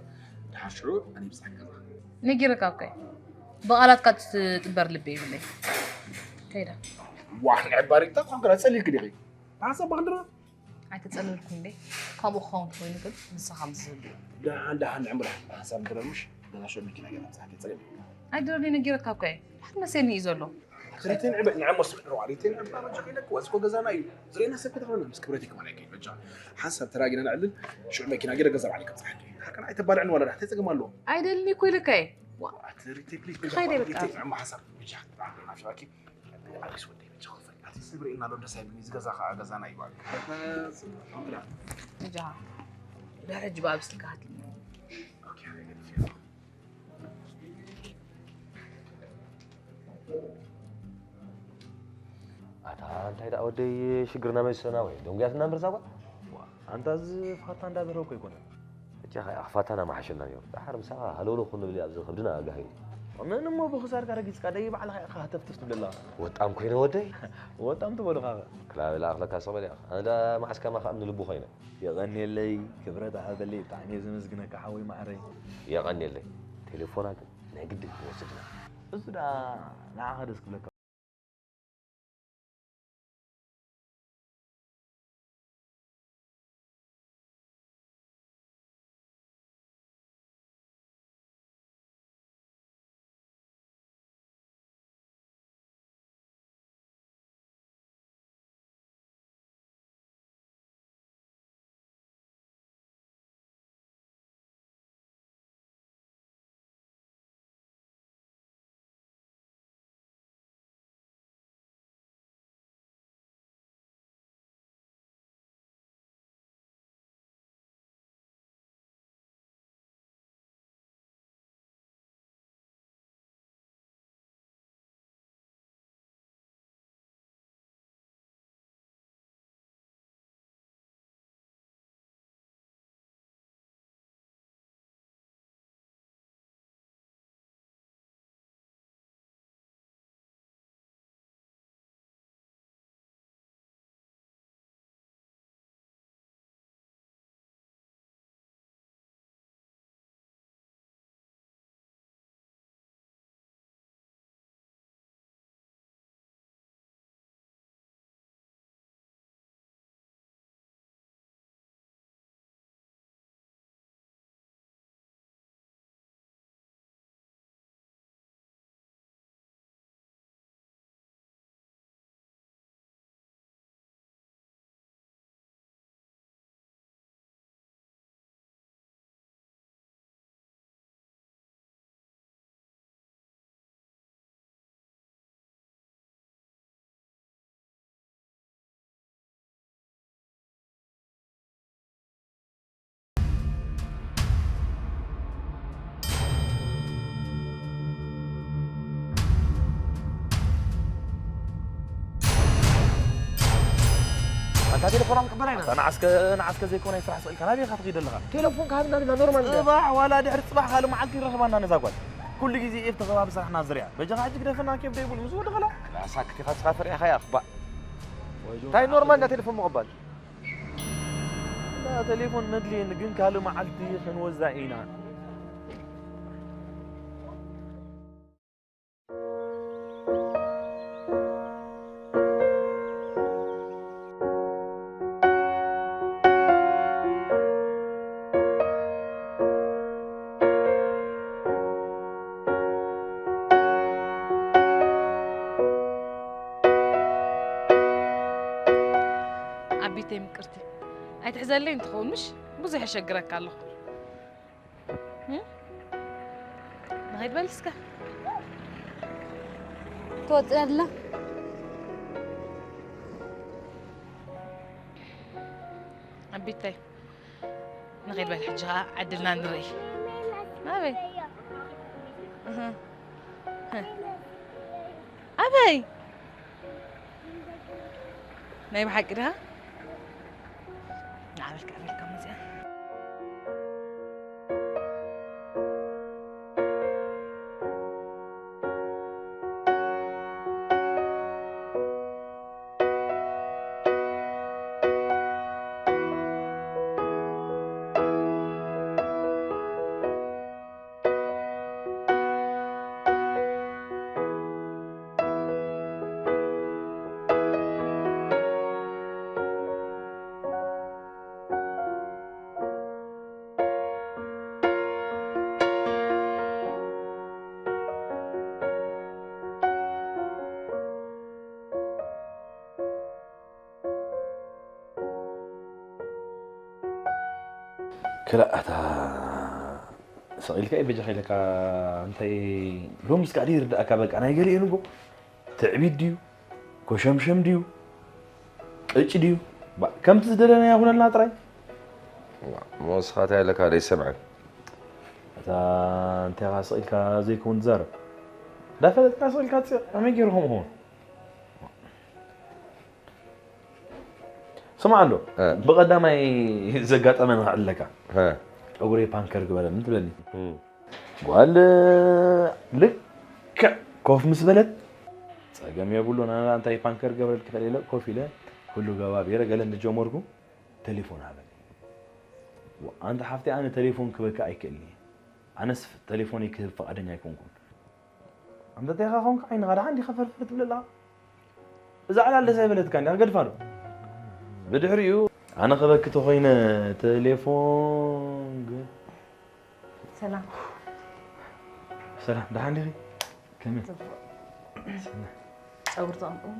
ድሓር ሽዑ ኣነ ይብጽሓኪ ገዛ። ነጊረካ እኮ እየ። ብቓላትካ ትጥበር ልቢ የብለይ። ከይዳ። ዋሕ፣ ንዕባሪታ ኮንክራ ጸሊልኪ ዲኺ? ብሓንሳብ ክንድረር? ኣይተጸለልኩን እንዴ? ካብኡ ክኸውን እንተኾይኑ ግን ንስኻ ምስ ዝብል። ደሓን፣ ደሓን፣ ንዕምራ። ብሓንሳብ ንድረር ምሽ? ገዛ ሽዑ መኪና ገይረ ምብጽሓኪ ጸሊል። ኣይድረርኒ ነጊረካ እኮ እየ። ድሓር መሴኒ እዩ ዘሎ። ሪቴን ዕበ-፣ ንዕሞ ስምዕዋ፣ ሪቴን ዕባ በጃ ከይለክዋ፣ እዚ እኮ ገዛና እዩ። ዝርእየና ሰብ ከተኽለና፣ ምስ ክብረተይ ከማን ኣይከይድ፣ በጃ። ሓንሳብ ተራጊና ነዕልል፣ ሽዑ መኪና ገይረ ገዛ ባዕለይ ከብጽሓኪ። ሓቀን ኣይተባልዕኒ ዋላ ዳሕተይ ጸገም ኣለዎ። ኣይደልኒ እኮ ኢለካ እየ። ዋ። ኣቲ ሪቴን ፕሊዝ፣ በጃ፣ ክኸይድ እየ በቃ። ሪቴን ዕሞ ሓንሳብ፣ በጃ፣ ናፊቐኪ። ኣሪስ ወደይ፣ በጃ፣ ክፈል። ኣቲ ሰብ ርእየና ኣሎ፣ ደስ ኣይብልኒ፣ እዚ ገዛ ኸኣ ገዛና እዩ፣ በቃ። በጃ። ድሕሪ ሕጂ ብኣብ ስልካ ሃትልኒ። ኦኬ፣ ኣይገድፍ እየ። ኣታ እንታይ ደኣ ወደይ ሽግርና መሊስና ወይ ደንጉያትና እምበር እዛ ጓል? ዋ፣ ኣንታ እዚ ፋታ እንዳዘረብኩ ኣይኮነን። ሕጂ ኸኣ ፋታና መሓሸና ነይሩ። ደሓር ምሳኻ ሃለውለው ክንብል ኣብዚ ከብድና ኣጋሂሩ። ምን እሞ ብኽሳድካ ረጊጽካ ደይ ባዕልኻ ኢኻ ሃተፍትፍ ትብለላ። ወጣም ኮይነ ወደይ? ወጣም ትበሉኻ። ክላበላ ኣኽለካ ሰበል ኢኻ። ኣነ ደኣ መዓስ ከማኻ እምኒ ልቡ ኮይነ። የቐንየለይ፣ ክብረት ኣሃበለይ፣ ብጣዕሚ እየ ዘመስግነካ ሓወይ ማዕረይ። የቐንየለይ። ቴሌፎና ግን ናይ ግድን ክንወስድ ኢና። እሱ ደኣ ንዓኻ ደስ ክብለካ። ኣንታ ቴሌፎና ክንቅበላ ኢና። ኣንታ ንዓስከ፣ ንዓስከ ዘይኮነ ስራሕ ስቕ ኢልካ ናበይ ኢኻ ትኸይድ ኣለኻ? ቴሌፎን ክሃብና ዲና ኖርማል እንድያ። ጽባሕ ዋላ ድሕሪ ጽባሕ ካልእ መዓልቲ ይረኽባና ነዛ ጓል። ኩሉ ግዜ ኤፍ ተኸባቢ ስራሕና ዝርያ። በጃኻ ሕጂ ግደፈና ኬፍ ደይብሉ ምስ ወደኸላ። ሳክት ኢኻ ንስኻ ፈሪሕኻ ኢኻ ክባእ። እንታይ ኖርማል እንዳ ቴሌፎን ምቕባል? ቴሌፎን መድልየኒ ግን ካልእ መዓልቲ ክንወዛ ኢና። ዓቢተይ ምቅርቲ፣ ኣይትሕዘለይ እንትኸውን ምሽ ብዙሕ የሸግረካ ኣለኹ። እም? ንኸይድ በል እስከ። ትወፅእ ኣላ። ኣቢተይ፣ ንኸይድ በል ሕጂ ኸዓ ዕድልና ንርኢ። ኣበይ? እህ። ኣበይ? ናይ ብሓቂ ድኻ? ንዓበልካ በልካ መፅያ። ክላእ ኣታ ስቕ ኢልካ እዩ በጃኻ ኢለካ። እንታይ ሎምስ ከዓ ይርዳእካ። በቃ ናይ ገሊኡ ንጎ ትዕቢት ድዩ፣ ኮሸምሸም ድዩ፣ ቅጭ ድዩ? ባ- ከምቲ ዝደለናዮ ኩነልና ጥራይ። ዋ፣ ሞስኻ እንታይ ኣለካ ደይሰምዐን? እታ እንታይ ኢኻ ስቕ ኢልካ ዘይከውን ትዛረብ? እንዳፈለጥካ ስቕ ኢልካ ትፅቕ ከመይ ገይሩ ከምኡ ክኸውን? ስማዕ ኣሎ እ። ብቐዳማይ ዘጋጠመ ንኽዕለካ እ። ጨጉረይ ፓንከር ግበረኒ ትብለኒ። እም። ጓል ልክዕ ኮፍ ምስ በለት ጸገም የብሉን። ኣነ እንታይ ፓንከር ገብረልኪ ክእል ኢለ ኮፍ ኢለ ኩሉ ገባቢረ ገለ እንጀመርኩ ቴሌፎን ሃበኒ። ዋ፣ ኣንታ ሓፍተይ ኣነ ቴሌፎን ክበካ ኣይክእልን እየ። ኣነስ ቴሌፎነይ ክህብ ፍቓደኛ ኣይኮንኩን። ኣንታ እንታይ ኢኻ ኾንካ ዓይንኻ ደሓን ዲኻ ፈርፈር ትብል ኣለኻ? እዛ ዕላል ደስ ኣይበለትካን ዲኻ? ገድፋ ዶ? ብድሕሪኡ ኣነ ክበኪ ተኾይነ ቴሌፎን ግ- ሰላም። ሰላም፣ ደሓን ዲኺ? ከመይ? ጽቡቕ። ሰላም። ጸጉሪ ትቕምቅሙ?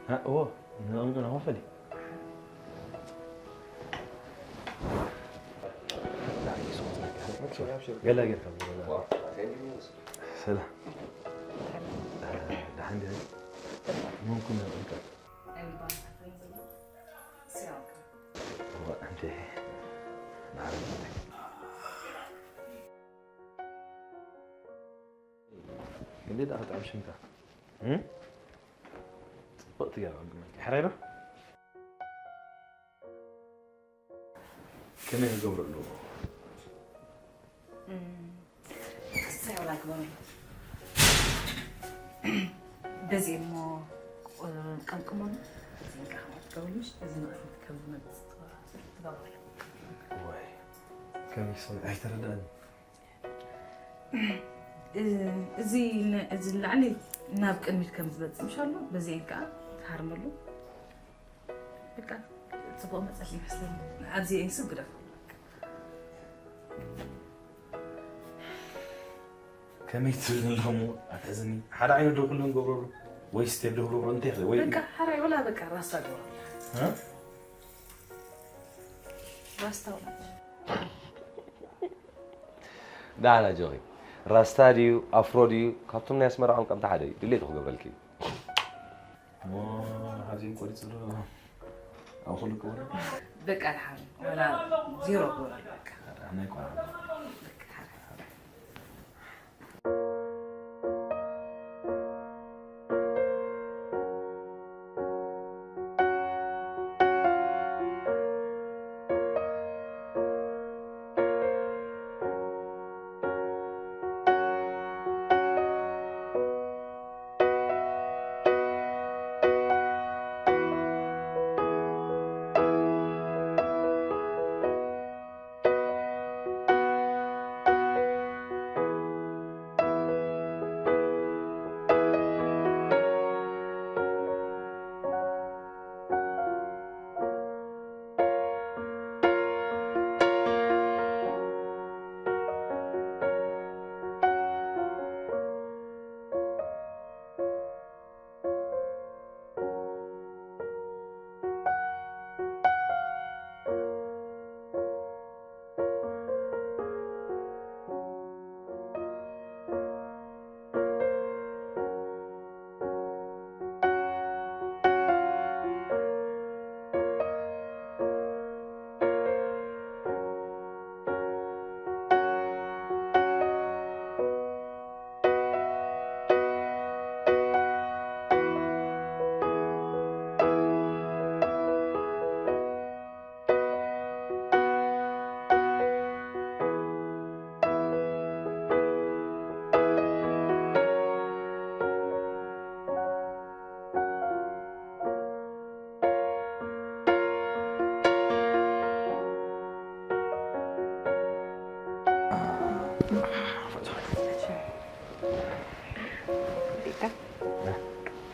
እ፣ እዎ፣ ንቕምቅም፣ ኮፈሊ። ገላ ጌርካ ብሎ። ሰላም። ደሓን ዲኺ? መን ኩን ንቕምቅም? እዋ፣ እንዴ፣ ናረም። ክንደይ ደኣ ክጥዕም ሽምካ? እም? ጽብቕቲ ገይራ ቅድመኪ። ሕራይ ዶ? ከመይ ክገብሮ ኣለዎ? እም፣ ክሳይ ወላ ግበረሉ። በዚ እሞ ቀምቅመሉ። እዚ እንካ ክትገብርሉ፣ እዚ ንቕድሚት ከም ዝመጽእ ትገብረሉ። ወይ፣ ከመይ ክሰምዕ ኣይተረድኣኒ። እዚ ን-፣ እዚ ላዕሊ ናብ ቅድሚት ከም ዝመጽእ ምሽ ኣሎ፣ በዚኤን ከኣ ትሃርመሉ። በቃ፣ ጽቡቕ መጸል ይመስለኒ። ኣብዚኤን ስብ ግደፍ። ከመይ ትብል ኣለኹም? ኣትሕዝኒ። ሓደ ዓይነት ዶ ኩሉ ንገብረሉ? ወይ ስቴፕ ዶ ክገብረሉ? እንታይ ይኽእል? ወይ በቃ፣ ሓራይ ወላ በቃ ራስታ ግበረሉ። እ? ራስታ ወላ። ዳሕና ጆኺ፣ ራስታ ድዩ ኣፍሮ ድዩ? ካብቶም ናይ ኣስመራ ቀምቀምቲ ሓደ እዩ። ድሌቱ ክገብረልኪ እዩ። እሞ፣ ካብዚኦም ቆሪጹ ዶ ኣብ ኩሉ ክገብሮ? በቃ፣ ደሓን፣ ወላ ዜሮ ክገብረሉ፣ በቃ። ኣነ ኣይኮነን። በቃ፣ ደሓን።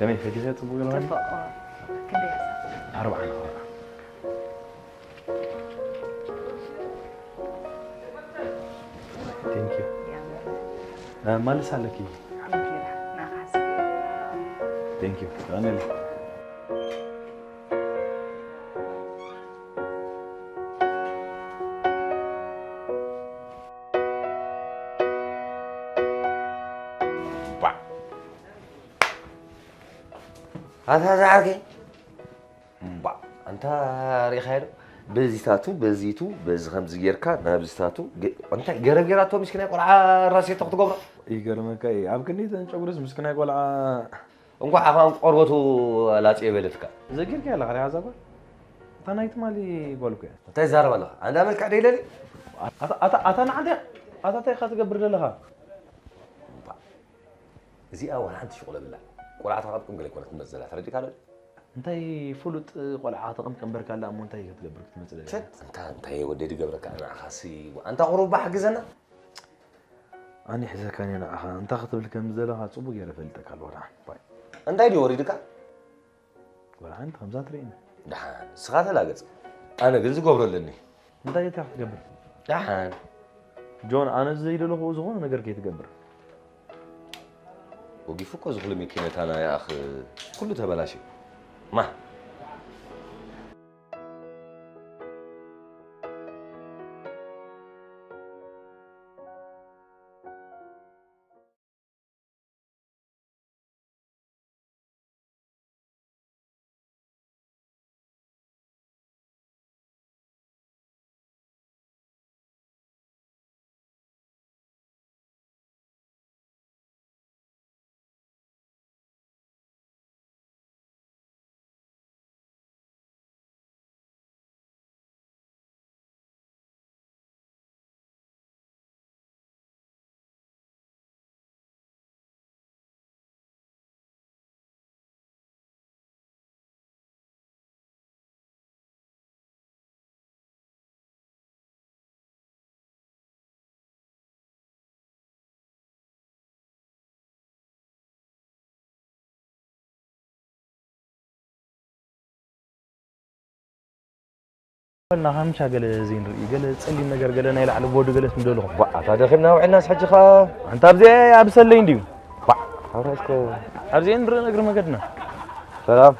ከመይ ፈጊሰ ጽቡቕ ገለዋኒ? ጽቡቕ። ክንደይ ይሕሳብ? ኣርብዓ ንኸብራ። Thank you። የምር። እ፣ ማልስ ኣለኪ? Thank you። ናኻ ሓስብ። Thank you። ቀንል። ባ። ኣታ ዝዓርከይ። ባ። ኣንታ ሪኻዮ ዶ? በዚታቱ፣ በዚቱ፣ በዚ ከምዚ ጌርካ፣ ናብዚታቱ፣ ገ-፣ እንታይ ገረብ ጌራቶ ምስኪናይ ቆልዓ ራሴቶ ክትገብሮ? ይገርመካ እዩ። ኣብ ክንደይተን ጨጉርስ ምስኪናይ ቆልዓ እንኳዕ ኣኻን ቆርበቱ ላጽዮ በለትካ። ዘጊርካ ያለ ኸሪያ ዛባ? እታ ናይ ትማሊ ጓል እኮ እያ። እንታይ ትዛረብ ኣለኻ? ኣንዳ መልክዕ ደይለሊ? ኣታ፣ ኣታ፣ ኣታ ንዓንተ፣ ኣታ እንታይ ኢኻ ትገብር ዘለኻ? እዚኣ ዋላ ሓንቲ ሽቑለ ብላ። ቆልዓ ተቐምቅም ገለ ኮነት ትመጽእ ዘላ። ተረዲእካ ዶ? እንታይ ፍሉጥ ቆልዓ ተቐምቅም በርካ ኣላ እሞ እንታይ ክትገብር ክትመጽእ ደሊኻ? ሸት፣ እንታ፣ እንታይ ወደይ ድገብረካ ንዓኻሲ? ኣንታ ቁሩብ ሓግዘና። ኣነ ይሕዘካን እየ ንዓኻ። እንታይ ክትብል ከም ዘለኻ ጽቡቕ ገይረ እፈልጠካ ኣለኹ ደሓን። ባይ። እንታይ ድዩ ወሪዱካ? ቆልዓ ሓንቲ ከምዛ ትርእየኒ። ደሓን፣ ንስኻ ተላገጽ። ኣነ ግን ዝገብሮ ኣለኒ። እንታይ ኢኻ ክትገብር? ደሓን። ጆን፣ ኣነ ዘይደለኹ ዝኾነ ነገር ከይትገብር። ወጊፉ እኮ ዝኹሉ መኪነታና ይኣኽ፣ ኩሉ ተበላሽዩ። ማ? በልና፣ ካምቻ ገለ ዘይንርኢ፣ ገለ ጸሊም ነገር፣ ገለ ናይ ላዕሊ ቦዲ፣ ገለ ትምደልኹም። ቧ፣ ኣታ ደኺምና ውዒልናስ ሕጂ ኸኣ? ኣንታ ኣብዚኣ ኣብሰለይ እንድዩ። ቧ፣ ኣብራ እስከ። ኣብዚኣ ንርኢ እግሪ መገድና። ሰላም።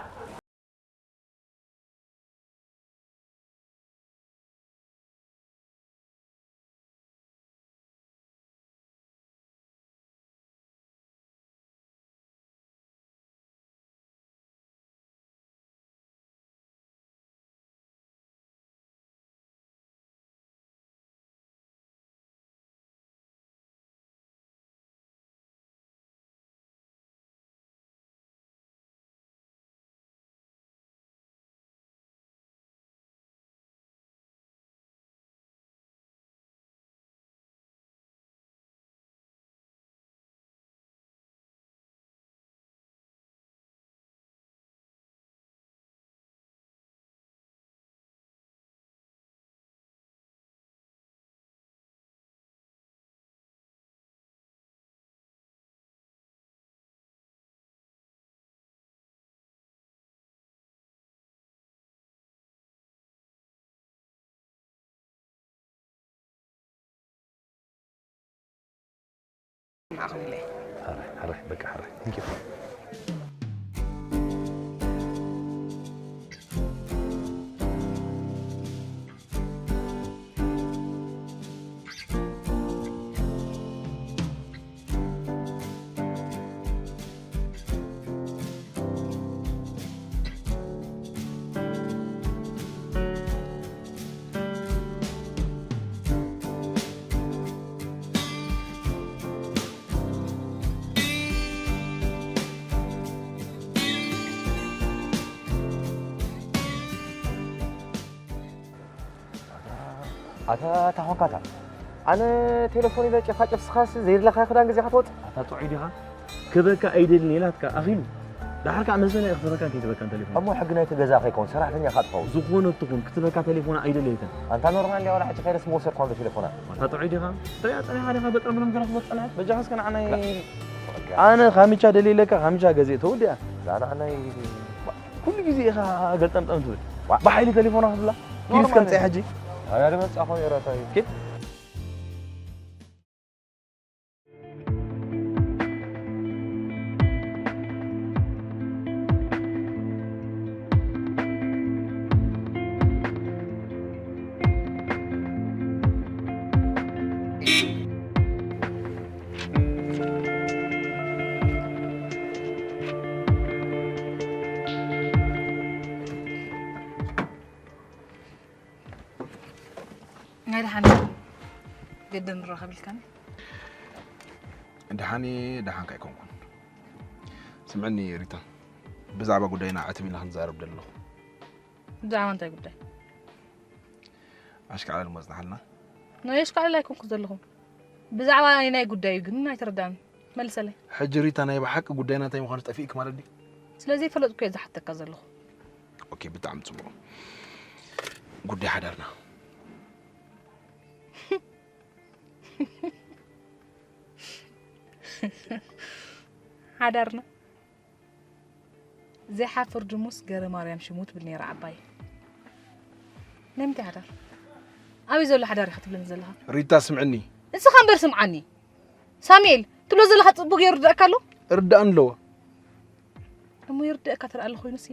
ማእኸል ኢለ። ሕራይ፣ ሕራይ፣ በቃ ሕራይ። Thank you። ኣታ ታኾንካታ። ኣነ ቴሌፎን ኢለ ጨፋጨፍ ስኻስ ዘይድለኻ ክዳን ገዚኻ ትወጽእ። ኣታ ጥዑይ ዲኻ? ክበካ ኣይደልን ኢላትካ ኣኺሉ። ደሓር ከኣ መሰና ኢኻ ክትበካን ከይትበካን ቴሌፎን። እሞ ሕጊ ናይቲ ገዛ ከይከውን ሰራሕተኛ ኢኻ ትኸውን። ዝኾነ ትኹን ክትበካ ቴሌፎና ኣይደለይተን። ኣንታ ኖርማል ዲያ ዋላ ሕጂ ከይደስ መወሰድኳ ዶ ቴሌፎና? ኣታ ጥዑይ ዲኻ? ሪኣ ጸኒሓ ዲኻ በጥረምረም ገለ ክትወጽእ ጸኒሓ? በጃኻስ ከን ዓናይ ኣነ ካሚቻ ደልየ ኢለካ ካሚቻ ገዚእ ተወዲኣ። ዛና ናይ ኩሉ ግዜ ኢኻ ገልጠምጠም ትብል። ዋ። ብሓይሊ ቴሌፎና ክብላ። ኪድ እስከ ምጻይ ሕጂ። ኣያ ደመጻ ኾን የራታ እዩ። ኪድ። ናይ ደሓን ግድን ንራኸብ ኢልካኒ? ደሓን እየ፣ ደሓንካ ኣይኮንኩን። ስምዕኒ ሪታ፣ ብዛዕባ ጉዳይና ዕትብ ኢልና ክንዛረብ ደለኹ። ብዛዕባ እንታይ ጉዳይ? ኣሽካዕላል እሞ ጽናሓልና። ናይ ኣሽካዕላል ኣይኮንኩ ዘለኹ። ብዛዕባ ናይ ናይ ጉዳዩ ግን ኣይተረዳእን። መልሰለይ። ሕጂ ሪታ፣ ናይ ብሓቂ ጉዳይና እንታይ ምዃኑ ጠፊእክ ማለት ድዩ? ስለዚ ፈለጥኩ እየ ዝሓተካ ዘለኹ። ኦኬ፣ ብጣዕሚ ጽቡቕ። ጉዳይ ሓዳርና። ሓዳርና? ዘይሓፍር ድሙስ ገረ ማርያም ሽሙ ትብል ነይራ ዓባይ። ናይ ምንታይ ሓዳር? ኣበይ ዘሎ ሓዳር ኢኻ ትብለኒ ዘለኻ? ሪታ፣ ስምዕኒ። ንስኻ እምበር ስምዓኒ። ሳሙኤል፣ ትብሎ ዘለኻ ጽቡቕ ገይሩ ይርድኣካ ኣሎ? ርዳእኒ ኣለዎ። እሞ ይርድኣካ ተደኣ ኣሎ ኮይኑሲ፣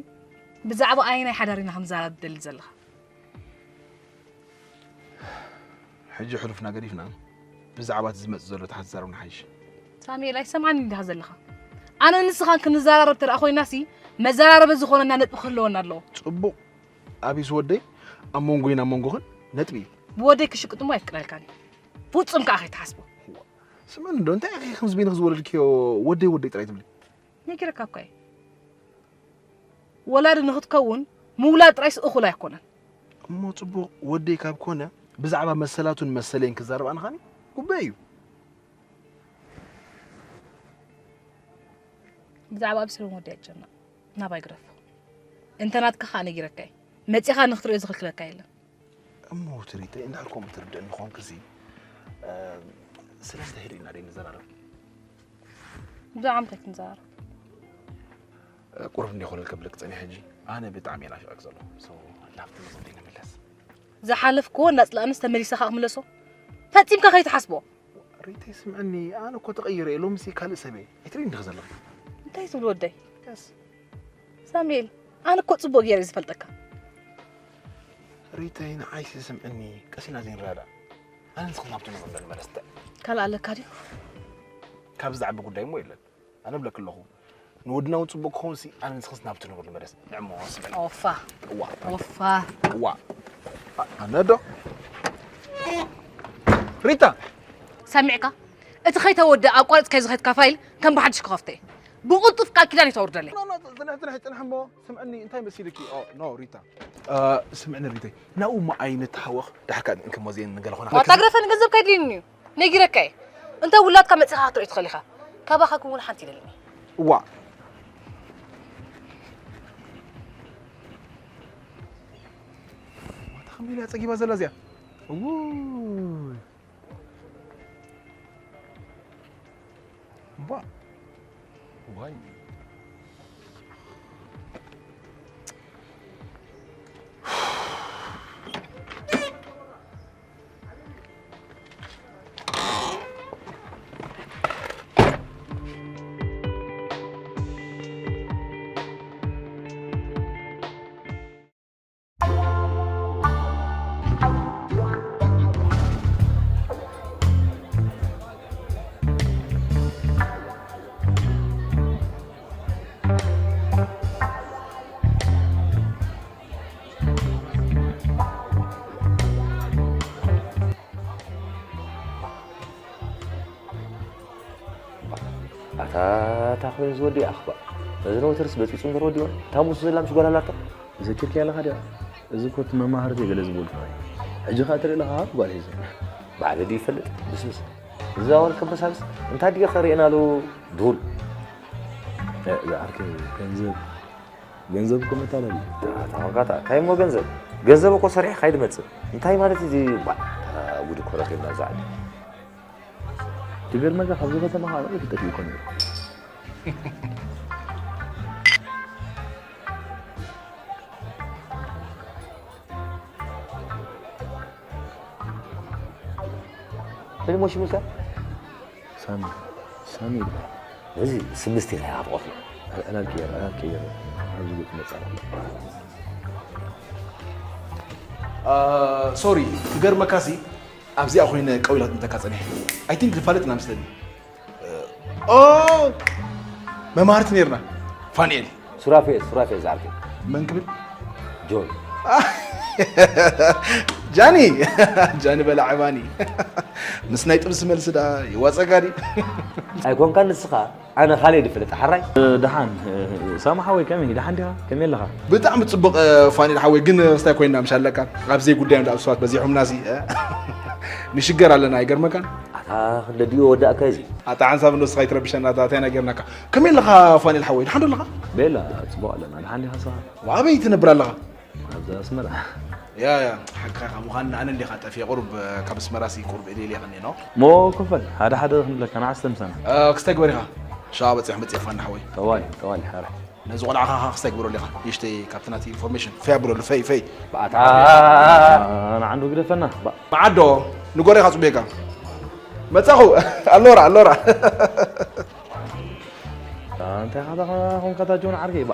ብዛዕባ ኣየናይ ሓዳር ኢና ክንዛረብ ትደሊ ዘለኻ? ሕጂ ሕሉፍና ገዲፍና፣ ብዛዕባ እቲ ዝመጽእ ዘሎ ተሓዛረብና ሓይሽ። ሳሙኤል፣ ኣይሰምዓንን ዲኻ ዘለኻ? ኣነ ንስኻን ክንዘራረብ ተደኣ ኮይናሲ፣ መዘራረቢ ዝኾነና ነጥቢ ክህልወና ኣለዎ። ጽቡቕ። ኣቢስ ወደይ፣ ኣብ መንጎይን ኣብ መንጎኽን ነጥቢ። ብወደይ ክሽቅጥ እሞ ኣይፍቅደልካን እዩ። ፍጹም ከኣ ከይትሓስቦ። ስምዕኒ እንዶ፣ እንታይ ኢኺ ከምዚ በይንኺ ዝወለድክዮ ወደይ ወደይ ጥራይ ትብሊ? ነጊረካ እኮ እየ። ወላዲ ንኽትከውን ምውላድ ጥራይስ እኹል ኣይኮነን። እሞ ጽቡቕ ወደይ ካብ ኮነ ብዛዕባ መሰላቱን መሰለይን ክዛረብ ኣነ ኸኣኒ ጉባኤ እዩ። ብዛዕባ ኣብሰሎም ወደይ ኣይጨነቕ። ናባይ ግደፎ። እንተ ናትካ ኸኣ ነጊረካ እየ። መጺኻ ንኽትርእዮ ዝኽልክለካ የለን። እሞ ትሪተይ እንድሕር ከምኡ ትርድእኒ ኾንክሲ፣ እ፣ ስለምንታይ ህድእ ኢልና ደይ ንዘራረብ? ብዛዕባ ምንታይ ክንዘራረብ? እ፣ ቁሩብ እንዲኾነ ከብለክ ጸኒሐ ሕጂ። ኣነ ብጣዕሚ እየ ናፊቐክ ዘለኹ። ሶ፣ ላብቲ መዘንተይ ንምለስ። ዝሓለፍክዎ እናጽላእንስ ተመሊሰ ኸኣ ክምለሶ? ፈጺምካ ከይትሓስቦ። ሪተይ ስምዕኒ፣ ኣነ እኮ ተቐይረ እየ። ሎምሲ ካልእ ሰብ እየ። ኣይትርእይን ዲኺ ዘለኺ? እንታይ ትብል ወደይ? የስ። ሳሙኤል፣ ኣነ እኮ ጽቡቕ ገይረ እየ ዝፈልጠካ። ሪተይ፣ ንዓይሲ ስምዕኒ፣ ቀስ ኢልና ዘይንረዳዳእ። ኣነ ንስኺ ናብቲ ንቕበል መለስ እንታይ? ካልእ ኣለካ ድዩ? ካብዚ ዝዓቢ ጉዳይ እሞ የለን። ኣነ እብለኪ ኣለኹ፣ ንወድና እውን ጽቡቕ ክኸውን ሲ፣ ኣነ ንስኽስ ናብቲ ንብር ንመለስ። ንዕሞ ስምዕኒ። ኦፋ። እዋ። ኦፋ። እዋ። ኣ-፣ ኣነ ዶ? ሪታ! ሰሚዕካ? እቲ ከይተወድእ ኣቋሪጽካዮ ዝኸድካ ፋይል ከም ብሓድሽ ክኸፍቶ እየ። ብቕልጡፍ ቃል ኪዳን እዩ ተውርደለይ። ኖ፣ ኖ፣ ጽንሕ፣ ጽንሕ፣ ጽንሕ እሞ። ስምዕኒ፣ እንታይ መሲልኪ? ኦ፣ ኖ፣ ሪታ። እ፣ ስምዕኒ ሪተይ። ናብኡ እሞ ኣይንተሃወኽ። ድሓር ከኣ እንክሞ ዜን ንገለ ኾና ዋጣ ግረፈኒ፣ ገንዘብ ከይድልኒ እዩ። ነጊረካ እየ። እንተ ውላድካ መጺኻ ክትርእዮ ትኽእል ኢኻ። ካባኻ ክውን ሓንቲ ይደልኒ። እዋ። ዋታ ከመይ ኢላ ጸጊባ ዘላ እዚኣ? እውይ። እባ። ዋይ። ኣታ፣ ኣታ ኮይኑ ዝወዲ ኣኽባ። እዚ ነውትርስ በፂፁ እምበር ወዲዋ። እታ ሙሱ ዘላ ምስ ጓል ኣላቶ። ዘኪርክያ ኣለኻ ድያ? እዚ እኮ እቲ መማህርተይ ገለ ዝበልኩ እዩ። ሕጂ ኸኣ ትርኢ ኣለኻ፣ ሃብ ጓል ሒዘ። ባዕሉ ድዩ ይፈልጥ? ብስብስ። እዛ ወል ከበሳብስ እንታይ ድዩ ከርእየና ኣሎ? ዱል። እ፣ እዛ ዓርከይ ገንዘብ፣ ገንዘብ እኮ መታለሊ። ኣታ፣ ኣታ፣ እንታይ እሞ ገንዘብ? ገንዘብ እኮ ሰሪሕካ እዩ ዝመጽእ። እንታይ ማለት እዩ እዚ? ባ፣ ጉድ እኮ ረኺብና እዛ ዓዲ። ዝገርመካ ካብዚ ከተማ ከዓ ነቒሉ ጠፊኡ እኮ ነይሩ። ፈሊሞ ሽሙልካ? ሳሚ ሳሚ ይበሃል። እዚ ስምስቲ ናይ ኣብ ቆፍሎ። ዕላል ቅየር፣ ዕላል ቅየር። ኣብዚ ጉጥ መጻ። ሶሪ፣ ክገርመካሲ ኣብዚኣ ኮይነ ቀዊላት እንተካ ጸኒሐ። ኣይ ቲንክ ዝፋለጥ ኢና መስለኒ። ኦ መማህርቲ ነርና። ፋንኤል ሱራፌል ሱራፌል ዝዓርከይ። መን ክብል? ጆን ጃኒ ጃኒ በላዕ ባኒ ምስ ናይ ጥብሲ መልሲ ዳ ይዋጸጋ ድዩ? ኣይኮንካ ንስኻ ኣነ ካልእ ድፍልጥ ሓራይ። ደሓን ሳማ ሓወይ፣ ከመይ ደሓን ዲኻ? ከመይ ኣለኻ? ብጣዕሚ ጽቡቕ ፋኒል ሓወይ፣ ግን ክስታይ ኮይና ምሽ ኣለካ ኣብ ዘይ ጉዳይ እንዳ ሰባት በዚሖምና ሲ ንሽገር ኣለና። ኣይገርመካን? ኣታ ክንደዲኡ ወዳእካ እዚ። ኣታ ሓንሳብ ንስኻ ይትረብሸና፣ ኣታ እንታይ ነገርናካ? ከመይ ኣለኻ ፋኒል ሓወይ፣ ደሓን ዶ ኣለኻ? ቤላ ጽቡቕ ኣለና። ደሓን ዲኻ ንስኻ? ኣበይ ትነብር ኣለኻ? ኣብዚ ኣስመራ። ያ ያ ሓቅኻ ኢኻ። ምዃን ኣነ እንዲኻ ጠፊኤ ቁሩብ ካብ ኣስመራ ሲ ቁሩብ እልል ይቐኒ ነው። ሞ ክፈል ሓደ ሓደ ክንብለካ ንዓስ ተምሳና። ክስተግበር ኢኻ። ሻ በፂሕ መፅእ ፋኒ ሓወይ። ጠዋሊ ጠዋሊ ሓረ። ነዚ ቆልዓ ኻኻ ክስተግብረሉ ኢኻ። ይሽተይ ካብቲ ናቲ ኢንፎርሜሽን ፈይ ኣብለሉ ፈይ ፈይ። ኣታ ንዓንዱ ግደፈና። መዓዶ ንጎሬኻ ፅቡየካ መፃኹ። ኣሎራ ኣሎራ። እንታይ ካታ ኾንካታ ጆን ዓርከይ ባ።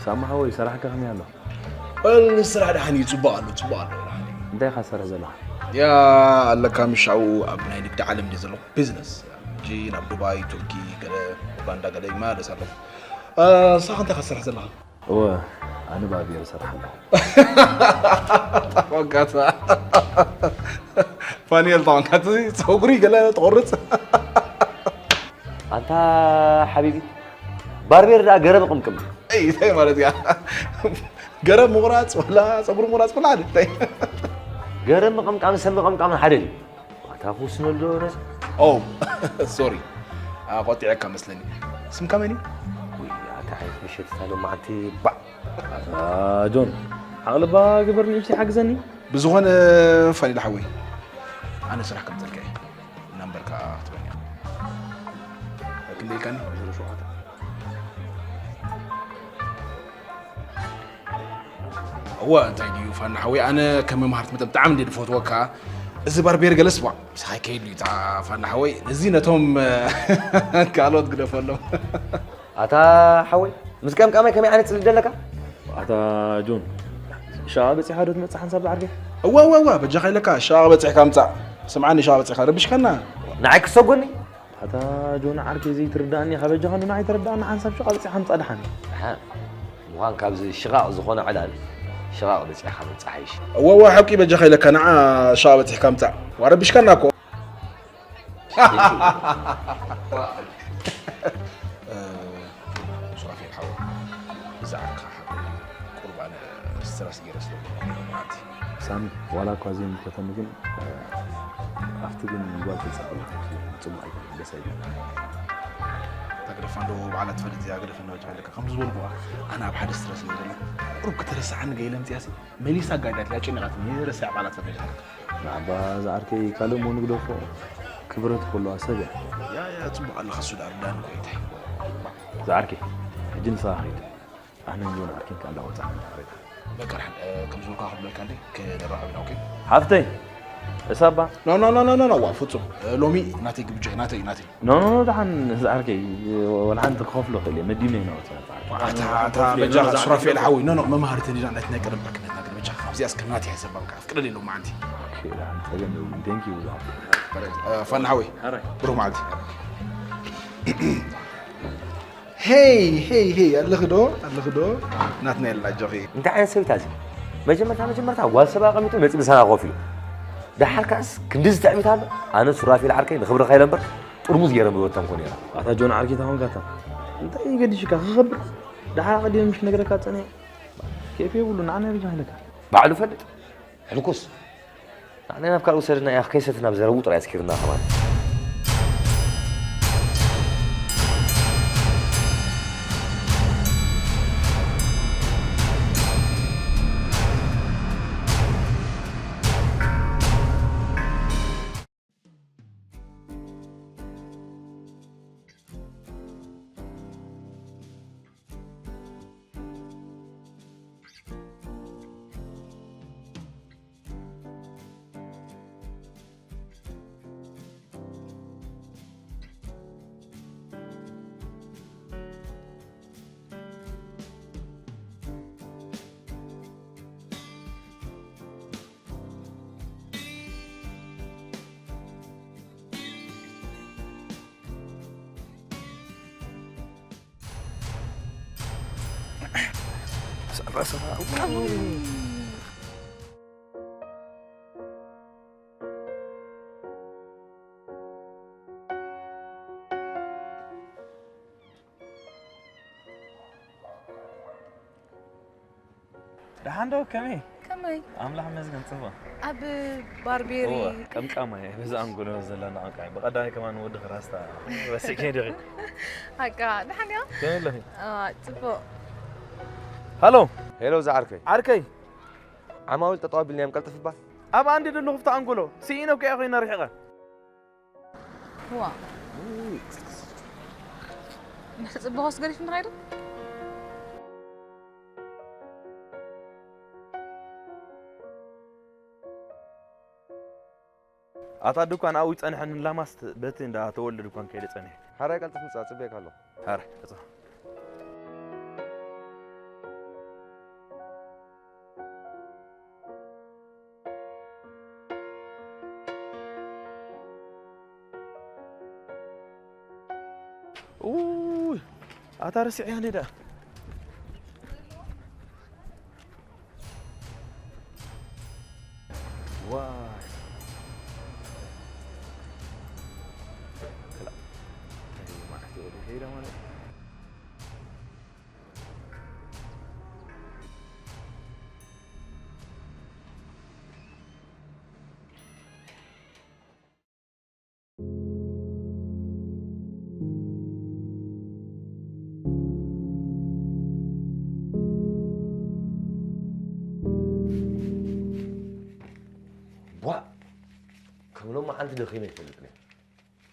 ሳማ ሓወይ፣ ሰራሕካ ከመይ ኣሎ? ወል ስራሕ ደሓን እዩ፣ ጽቡቕ ኣሎ፣ ጽቡቕ ኣሎ። እንታይ ኢኻ ትሰርሕ ዘለኻ? ያ ኣለካ ምሻው ኣብ ናይ ንግዲ ዓለም እንደ ዘለኹ ቢዝነስ ሕጂ ናብ ዱባይ፣ ቱርኪ፣ ገለ ኡጋንዳ ገለ ይመላለስ ኣለኹ። ንስኻ እንታይ ኢኻ ትሰርሕ ዘለኻ? እወ ኣነ ባቢር እሰርሕ ኣለኹ። ወጋታ ፋኒኤል ታንካት ጸጉሪ ገለ ትቆርጽ ኣንታ ሓቢቢ ባርቤር ደኣ ገረብ ቅምቅም እንታይ ማለት እያ? ገረብ ምቑራጽ ወላ ጸጉሪ ምቑራጽ ወላ እንታይ? ገረብ ምቕምቃም ሰብ ምቕምቃም ሓደ ድዩ? ኣታ ክውስነሉ ዶ ነዚ? ኦ ሶሪ ቆጢዐካ መስለኒ። ስምካ መን እዩ? ውይ ኣታ ዓይነት ምሸት እታ ሎማዓንቲ ባዕ አ፣ ጆን ዓቕልባ ግበር ንእሽተይ ሓግዘኒ። ብዝኾነ ፋኒል ሓወይ ኣነ ስራሕ ከምፀልካ እየ። ናምበርካ ክትበኒ ክንደይ ኢልካኒ? ዜሮ ሸውዓተ። እወ እንታይ ድዩ ፋና ሓወይ ኣነ ከም መምሃርቲ መጠን ብጣዕሚ እንደ ዝፈትወካ። እዚ ባርቤር ገለስ ባ ምሳኻ ይከይድ እዩ እታ ፋና ሓወይ። እዚ ነቶም ካልኦት ግደፈሎም። ኣታ ሓወይ ምስ ቀምቃማይ ከመይ ዓይነት ጽልኢ ደለካ? ኣታ ጆን ሻ በጺሓ ዶ ትመጽእ ሓንሳብ ዝዓርከይ? እወ እወ እወ በጃኻ ኢለካ ሻ በጺሕካ ምጻእ። ስምዓኒ ሻ በጺሕካ ረቢሽካና። ንዓይ ክሰጎኒ ኣታ ጆን ዓርከይ ዘይትርዳእኒ ኢኻ በጃኻ ንዓይ ተረዳእኒ ሓንሳብ ሽቓ በጺሓ ምጻእ ደሓን። ደሓን ምዃን ካብዚ ሽቓቕ ዝኾነ ዕላል ሽቓቕ በጺሕካ ምብጻሕ ይሽ። እወ እወ ሓቂ በጃኻ ኢለካ ንዓ ሻ በጺሕካ ምጻእ። ዋረቢሽካና እኮ። ሱራፌል ሓወይ ብዛዕባኻ ሓወይ ቁርብ ኣነ ስትረስ ገይረ ስለ ዘለኹ ማለት እዩ። ሳሚ ዋላ እኳ ዘይምልከተኒ ግን ኣብቲ ግን ጓል ተጻወት ጽቡቕ ኣይኮነን ደስ ኣይብል። ተግደፋ እንዶ ባዕላ ትፈልጥ እዚኣ ገደፈ እንዳበጃ ኣለካ ከምዚ ዝበልኩ ኣነ ኣብ ሓደ ስትረስ እየ ዘሎ። ቁርብ ክትረስዓኒ ገይለ ምፅያሲ መሊሳ ጋይዳት እያ ጨኒቓትኒ ረስዕ ባዕላ ትፈልጥ ኣለካ። ንዓባ ዝዓርከይ ካልእ እሞ ንግደፎ ክብረት ከለዋ ሰብ እያ። ያ ያ ጽቡቕ ኣለኻ ሱዳር ዳን ኮይታይ። ዝዓርከይ ሕጂ ንስኻ ኸይድ ኣነን ጆን ዓርኪን ከኣ እንዳወጻእና ንዕረፍ። በቃ ደሓን ከም ዝበልካ ክብለካ እንዴ ክንራኸብ ኢና ኦኬ። ሓፍተይ እሳባ ኖ ኖ ኖ ኖ ኖ ዋ ፍጹም ሎሚ ናተይ ግብጃ ናተይ ናተይ ኖ ኖ ኖ ደሓን ዝዓርከይ ወላ ሓንቲ ክኸፍሎ ክእል እየ መዲብና ኢና ወጺና። ኣታ ኣታ በጃኻ ሱራፌል ሓወይ ኖ ኖ መምሃርትን ኢና ናይት ናይ ቀደም ዕርክነትና ግን በጃኻ ካብዚኣ እስከ ናተይ ሕሰባ በቃ ኣፍቅደለይ ሎማዓንቲ። ኦኬ ደሓን ጸገም የብሉን thank you ብዙሓት። ፋና ሓወይ ብሩኽ መዓልቲ። ሄይ ሄይ ሄይ ኣለኺ ዶ ኣለኺ ዶ ናትና የላ ኣጆኺ። እንታይ ዓይነት ሰብ እታ እዚ መጀመርታ መጀመርታ ጓል ሰብ ኣቐሚጡ መፂ ምሳና ኮፍ ኢሉ ደሓር ከኣስ ክንድዚ ትዕቢት ኣሎ። ኣነ ሱራፌል ዓርከይ ንኽብርኻ ኢለ እምበር ጥርሙዝ ገይረ ምበተንኮ ነይረ። ኣታ ጆን ዓርኪ ተኾንካታ እንታይ ገዲሽካ ክኸብር ደሓር ኣቐዲመ ምሽ ነግረካ ፀኒሐ ኬፍ የብሉ ንዓና ርጃ ኢለካ ባዕሉ ፈልጥ ሕልኩስ ንዓና ናብ ካልእ ውሰደና ኢኻ ከይሰተ ናብ ዘረቡ ጥራይ ኣስኪርና ከማን። ደሓን ዶ? ከመይ? ከመይ? ኣምላኽ ይመስገን፣ ጽቡቕ። ኣብ ባርቤሪ እወ፣ ቀምቃማ እየ። በዚ ኣንጎሎ ዘለና ቀምቃማ። ብቐዳማይ ከማን ወዲ ክራስታ ረሲዕኪ ዲኺ? ሓቃ፣ ደሓን እያ? ከመይ ኣለኺ? አ፣ ጽቡቕ። ሃሎ። ሄሎ፣ ዝዓርከይ። ዓርከይ። ዓማዊል ጠጠው ኣቢልናዮም፣ ቀልጥፍ እባ። ኣብ ኣንዲ ደለኹ፣ ፍታ ኣንጎሎ። ስኢነ እኮ እየ ኮይነ ርሒቐ። ዋ። እንድሕር ጽቡቕ ኣስገሪፍኒ ኸይዱ? ኣታ ድኳን ኣብኡ ይጸንሐኒ ላማስት በቲ እንዳ ተወልደ ድኳን ከይደ ጸኒሐ። ሓራይ ቀልጥፍ ምጻእ ጽበየካ ኣለኹ። ሓራይ፣ እጻ። ኡይ፣ ኣታ ረሲዐያ እንዴ ደኣ። ዋይ። ክላ-፣ እንታይ እዩ መዓት ይወደ ከይዳ ማለት እዩ። ቧእ! ከም ሎማዓንቲ ደኺመ ኣይፈልጥን እየ።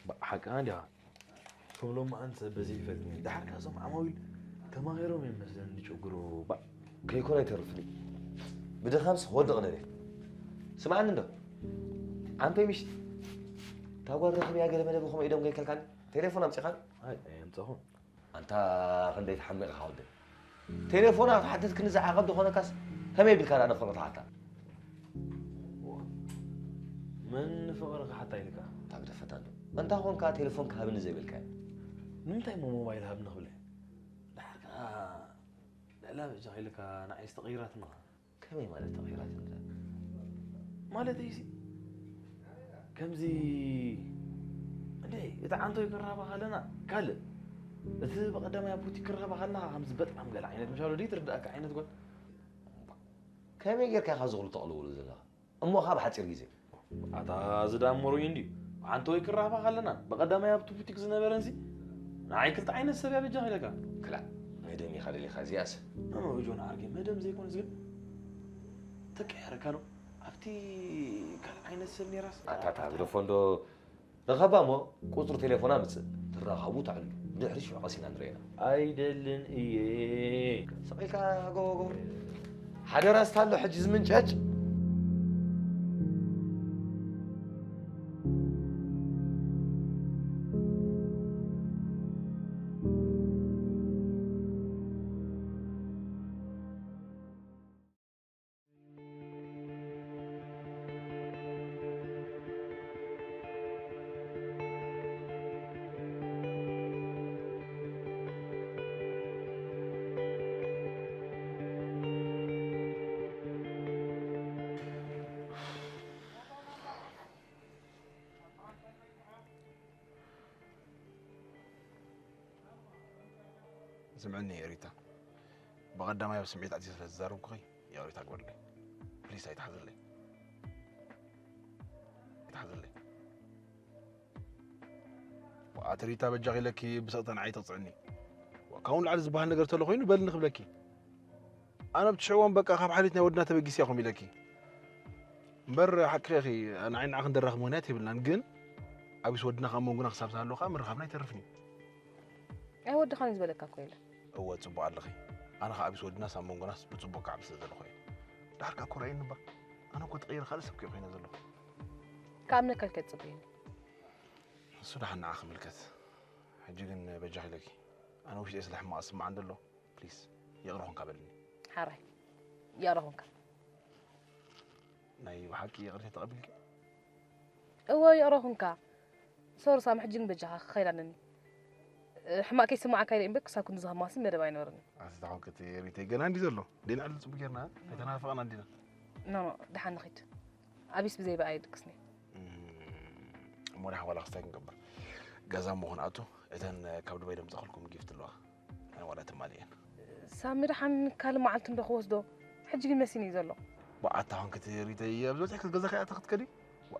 ባ-፣ ሓቅኻ እንዲኻ። ከም ሎማዓንቲ ሰብ በዚሑ ይፈልጥን እየ። ደሓር ከኣ እዞም ዓማዊል ተማሂሮም እዮም መስለኒ ዝጭግሩ። ባ-፣ ከይኮነ ኣይተርፍን እዩ። ብድኻምስ ክወድቕ ደልየ። ስምዓኒ እንዶ። ዓንቶይ ምሽ፣ እታ ጓል ረኺበያ ገለ መለ ብኸምኡ ኢዶም ገይከልካኒ? ቴሌፎን ኣምጺኻ? ኣይ፣ ኣየምጻኹን። ኣንታ ክንደይ ተሓሚቕኻ ወደይ። ቴሌፎና ክትሓትት ክንዲ ዝዓቐብ ዝኾነካስ ከመይ ቢልካ ደኣ ነፍቕርትሓታ? መን ፍቕሪ ክሓታ ኢልካ? እታ ግደፈታ እንዶ። እንታ ኾንካ ቴሌፎን ክሃብኒ ዘይበልካዮ? ንምንታይ እሞ ሞባይል ሃብኒ ክብለ? ደሓር ከኣ ልዕላ በጃኻ ኢልካ ንዓይስ ተቐይራትኒ ኸኣ። ከመይ ማለት ተቐይራትኒ? ማለተይሲ፣ ከምዚ፣ እንዴ፣ እቲ ዓንቶይ ክራኸባ ከለና ካልእ፣ እቲ ብቐዳማይ ኣብ ቡቲክ ክራኸባ ከለና ከምዚ በጣም ገለ ዓይነት ምሻሉ ድዩ ትርድኣካ ዓይነት ጓል? ከመይ ጌርካ ኢኻ እዚ ኹሉ ተቕልውሉ ዘለኻ? እሞ ኸኣ ብሓጺር ግዜ። ኣታ እዚ ደኣ እሞ ርኡይ እንድዩ። ዓንቶይ ክራኸባ ከለና ብቐዳማይ ኣብቲ ቡቲክ ዝነበረንሲ ንዓይ ክልተ ዓይነት ሰብ እያ በጃኻ ኢለካ። ክላእ፣ መደም ኢኻ ደሊኻ እዚኣስ። ኖ፣ ኖ፣ ጆን ዓርከይ፣ መደም ዘይኮነስ ግን ተቀያይርካ ዶ ኣብቲ ካልእ ዓይነት ሰብ ነይራስ? ኣታ፣ ኣታ፣ ግደፎ እንዶ። ርኸባ እሞ ቁጽሪ ቴሌፎና ምጽእ። ትራኸቡ ትዕልሉ። ብድሕሪ ሽዑ ቀሲና ንርእየና። ኣይደልን እየ። ስቕ ኢልካ ጎ፣ ጎ። ሓደራስ ታሎ ሕጂ ዝምንጨጭ። ስምዕኒ ሪታ፣ ብቐዳማይ ኣብ ስምዒት ኣትየ ስለ ዝዛረብኩኺ ይቕሬታ ግበርለይ። ፕሊስ ኣይትሓዝለይ። ኣይትሓዝለይ። ኣቲ ሪታ በጃኺ ኢለኪ ብስቕታ ንዓይ ትቕጽዕኒ። ካብኡ ንላዕሊ ዝበሃል ነገር ተሎ ኮይኑ በልኒ ክብለኪ። ኣነ ኣብቲ ሽዕዋን በቃ ካብ ሓልዮት ናይ ወድና ተበጊሰ እየ ከምኡ ኢለኪ። እምበር ሓቅኺ ኢኺ፣ ንዓይ ንዓኽን ደራኺ ምኽንያት የብልናን፣ ግን ኣቢስ ወድና ካብ መንጎና ክሳብ ዝሃሎ ከኣ ምርኻብና ኣይተርፍን እዩ። ኣይ ወድኻን እዩ ዝበለካ እኮ የለን። እወ፣ ጽቡቕ ኣለኺ። ኣነ ከኣ ኣቢስ ወድናስ ኣብ መንጎናስ ብጽቡቕ ክዓቢ ስለ ዘለኹ እየ። ደሓር ከኣ እኮ ርኣየኒ እባ። ኣነ እኮ ተቐይረ ካልእ ሰብ እኮ እየ ኮይነ ዘለኹ። ክኣምነካ ኢልካ ኣይትጽበየኒ። እሱ ደሓን ንዓኺ ይምልከት። ሕጂ ግን በጃኺ ኢለኪ። ኣነ ውሽጠይ ስለ ሕማቕ ዝስምዓኒ ዘሎ። ፕሊስ፣ ይቕረ ኹንካ በልኒ። ሓራይ፣ ይቕረ ኹንካ። ናይ ብሓቂ ይቕሬታ ተቐቢልኪ? እወ፣ ይቕረ ኹንካ። ሶሪ ሳሚ፣ ሕጂ ግን በጃኻ ክኸይድ ኣለኒ። ሕማቕ ከይስምዓካ ኢለ እምበር ክሳብ ክንዲ ዝኸማሲ መደብ ኣይነበረኒ። ኣስታውክት ሪተይ ገና እንዲ ዘሎ ደና ዕሊ ጽቡቅ ጌርና ኣይተናፈቕና እንዲና። ኖ ኖ፣ ደሓን ንኺድ። ኣቢስ ብዘይ ብኣይ ድቅስኒ። እሞ ደሓን ዋላ ክስታይ ክንገብር ገዛ እሞ ክንኣቱ እተን ካብ ዱባይ ደምጻኹልኩም ጊፍት ኣለዋ። ኣነ ዋላ ትማሊ እየን። ሳሚ ደሓን ካልእ መዓልቲ እንዶ ክወስዶ። ሕጂ ግን መሲኒ እዩ ዘሎ። ብኣታ ኾንክት ሪተይ ኣብ ዝበጽሐ ገዛ ከይኣታ ክትከዲ።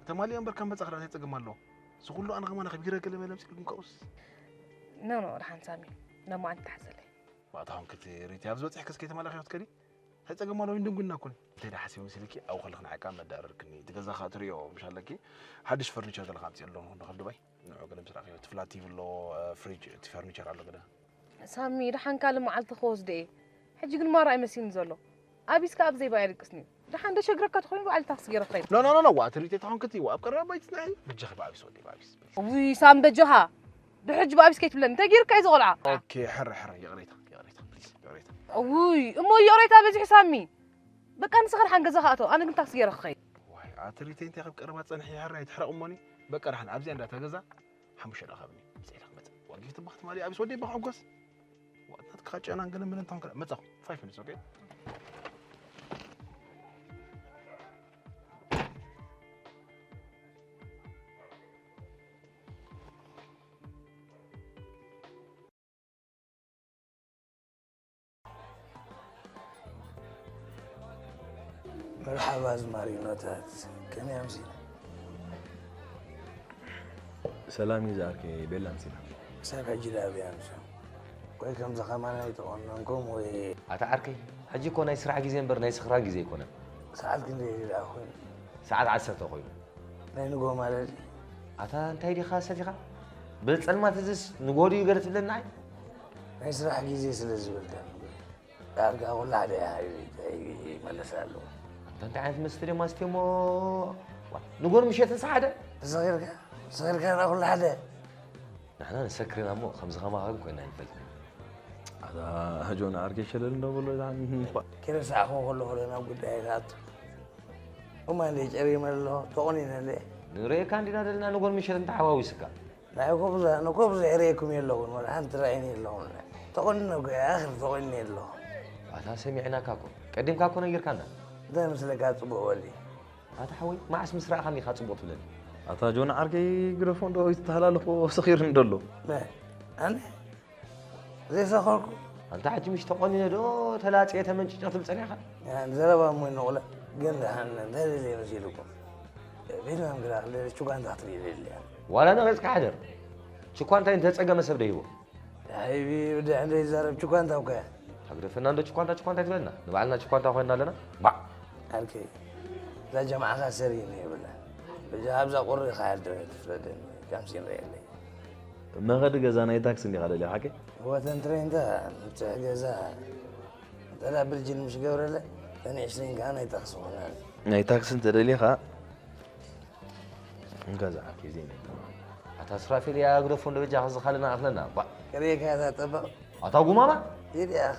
ተማሊ እምበር ካብ መጻ ክዳ እንታይ ጸገም ኣለዎ? እዚ ኩሉ ኣነ ከማን ኣኽቢረ ገለ መለ ኣምጺእልኩም ካብኡስ። ኖ ኖ ደሓን ሳሚ ናብ መዓልቲ ተሓዘለይ። ብኣታ ኾንክት ሪተይ ኣብ ዝበጽሐ ከስከይ ተማሊ ከይትከዲ። እንታይ ጸገም ኣለዎ? እንደንጉና እኮ ነኝ። እንታይ ደሓሲቡ ምስልኪ ኣብኡ ከለኽ ንዓይ ከኣ መዳረርክኒ። እቲ ገዛ ከኣ ትርእዮ ምሽ ኣለኪ። ሓድሽ ፈርኒቸር ገለ ከኣ ኣምጺእ ኣለኹ ንኸል ዱባይ። ንዑ ገለ ምስ ረኣኽዮ እቲ ፍላት ቲቪ ኣሎ፣ ፍሪጅ፣ እቲ ፈርኒቸር ኣሎ ገለ። ሳሚ ደሓን ካልእ መዓልቲ ክወስዶ እየ። ሕጂ ግን ማራ ኣይመሲልን ዘሎ። ኣቢስ ከኣ ብዘይ ብኣይ ኣይድቅስን እዩ። ደሓን ዶ ሸግረካ ተኾይኑ ብዓል ታክሲ ገይረ ክኸይድ። ኖ ኖ ኖ ኖ ዋት ሪቴ ተኾንክቲ ዋ ኣብ ቀረባ ባይት ናይ በጃኺ ብኣቢስ ወዲ ብኣቢስ። ውይ ሳሚ በጃኻ። ድሕጂ ብኣቢስ ከይትብለኒ። እንታይ ገይርካ እዩ ዝቖልዓ? ኦኬ ሕረ ሕረ ይቕሬታ ይቕሬታ ፕሊዝ ይቕሬታ። ውይ እሞ ይቕሬታ በዚሑ ሳሚ። በቃ ንስኻ ደሓን ገዛኻ እቶ ኣነ ግን ታክሲ ገይረ ክኸይድ። ዋይ ኣቲ ሪቴ እንታይ ካብ ቀረባ ጸንሒ ሕረ ኣይትሕረቕ እሞኒ። በቃ ደሓን ኣብዚኣ እንዳታ ገዛ ሓሙሽተ ደኣ ካብኒ። ስዒዳ ክመጽእ። ዋጊፍ ትባኽ ትማሊ ኣብስ ወዲ ይባኽ ሕጎስ። ዋጣት ክኻ ጨናን ገለ ምንን ታንከ መጻኹ። ፋይቭ ሚኒትስ ኦኬ። መርሓባ ኣዝማሪኖታት ከመይ ኣምሲና? ሰላም እዩ ዝኣርከይ ቤላ ኣምሲና። ክሳብ ሕጂ ደኣ ኣበይ ኣምስዮም? ቆይ ከምዚ ከማን ኣይተቖነንኩም ወይ? ኣታ ዓርከይ ሕጂ እኮ ናይ ስራሕ ግዜ እምበር ናይ ስኽራ ግዜ ኣይኮነን። ሰዓት ክንደይ እዩ ደኣ ኮይኑ? ሰዓት ዓሰርተ ኮይኑ። ናይ ንግሆ ማለት ድዩ? ኣታ እንታይ ዲኻ ሰቲኻ? ብጸልማት እዝስ ንግሆ ድዩ ገለ ትብለኒ ንዓይ? ናይ ስራሕ ግዜ ስለ ዝበልካ ንግሆ። ዳርጋ ኩሉ ሓደ እያ ሓቢቢ እንታይ ይመለስ ኣለዎ። ኣንታ እንታይ ዓይነት መስተ ድዮም ኣስትዮ እሞ ዋ፣ ንጎር ምሸትን ሰሓደ። ተሰኺርካ ተሰኺርካ ደኣ ኩሉ ሓደ። ንሕና ንሰክር ኢና እሞ ከምዚ ከማኻ ግን ኮይና ኣይንፈልጥን። ኣታ ጆን ዓርከይ ሸለል እንዶ በሎ እዛ እንኳ። ከይረሳዕኹ ከለኹ ዶ ናብ ጉዳይ ክኣቱ። እማ እንደ ጨሪመ ኣለኹ ተቖኒነ እንደ። ንርእየካ እንዲና ዘለና ንጎር ምሸት እንተሓዋዊስካ። ናይ ኮብዛ ንኮብዛ የርእየኩም የለኹን ወላ ሓንቲ ራእይኒ የለኹን። ተቖኒነ እኮ እየ ኣኽር ተቖኒነ የለኹ። ኣታ ሰሚዕናካ እኮ ቀዲምካ እኮ ነጊርካና። እንታይ መስለካ ጽቡቕ ወዲ። ኣታ ሓወይ መዓስ ምስ ረኣኻኒ ኢኻ ጽቡቕ ትብለኒ። ኣታ ጆን ዓርከይ ግደፎ እንዶ ይተሃላለኹ ሰኺርኒ ደሎ። ኣነ ዘይሰኸርኩ። ኣንታ ሕጂ ምሽ ተቖኒነ ዶ ተላጽየ ተመንጭጨ ትብል ጸኒሕካ? ዘረባ እሞ ይነቑለ ግን ደሓን እንታይ ደልየ መሲልኩም? ቤት መምግራ ክልል ችጓንታ ክትርኢ ደልያ። ዋላ ነቒጽካ ሕደር። ችኳንታይ እንተጸገመ ሰብ ዶ ይህቦ? ሓይቢ ብድሕ እንደ ይዛረብ ችኳንታ እኮ እያ። ታግደፈና እንዶ ችኳንታ ችኳንታ ይትበልና ንባዕልና ችኳንታ ኮይና ኣለና ባዕ። ኣልከ እዛ ጀማዓኻ ሰሪኒ ይብላ ብጃ ኣብዛ ቁሪ ኻያል ትረድ ትፍረደኒ ካምሲን ረየለይ መኸዲ ገዛ ናይ ታክሲ እንዲኻ ደልያ ሓቂ? ወተን ትሬንታ ምትሕ ገዛ እንተዳ ብርጅን ምሽ ገብረለ ተን ዕስሪን ከዓ ናይ ታክሲ ኾና ናይ ታክሲ እንተደሊኻ እንገዛ ኪዚን ኣታ ስራፊል ያ ግደፎ እንደ በጃ ከዚ ካልና ኣኽለና ባ ከሪካ ያታ ጠበቕ ኣታ ጉማማ ይድያኽ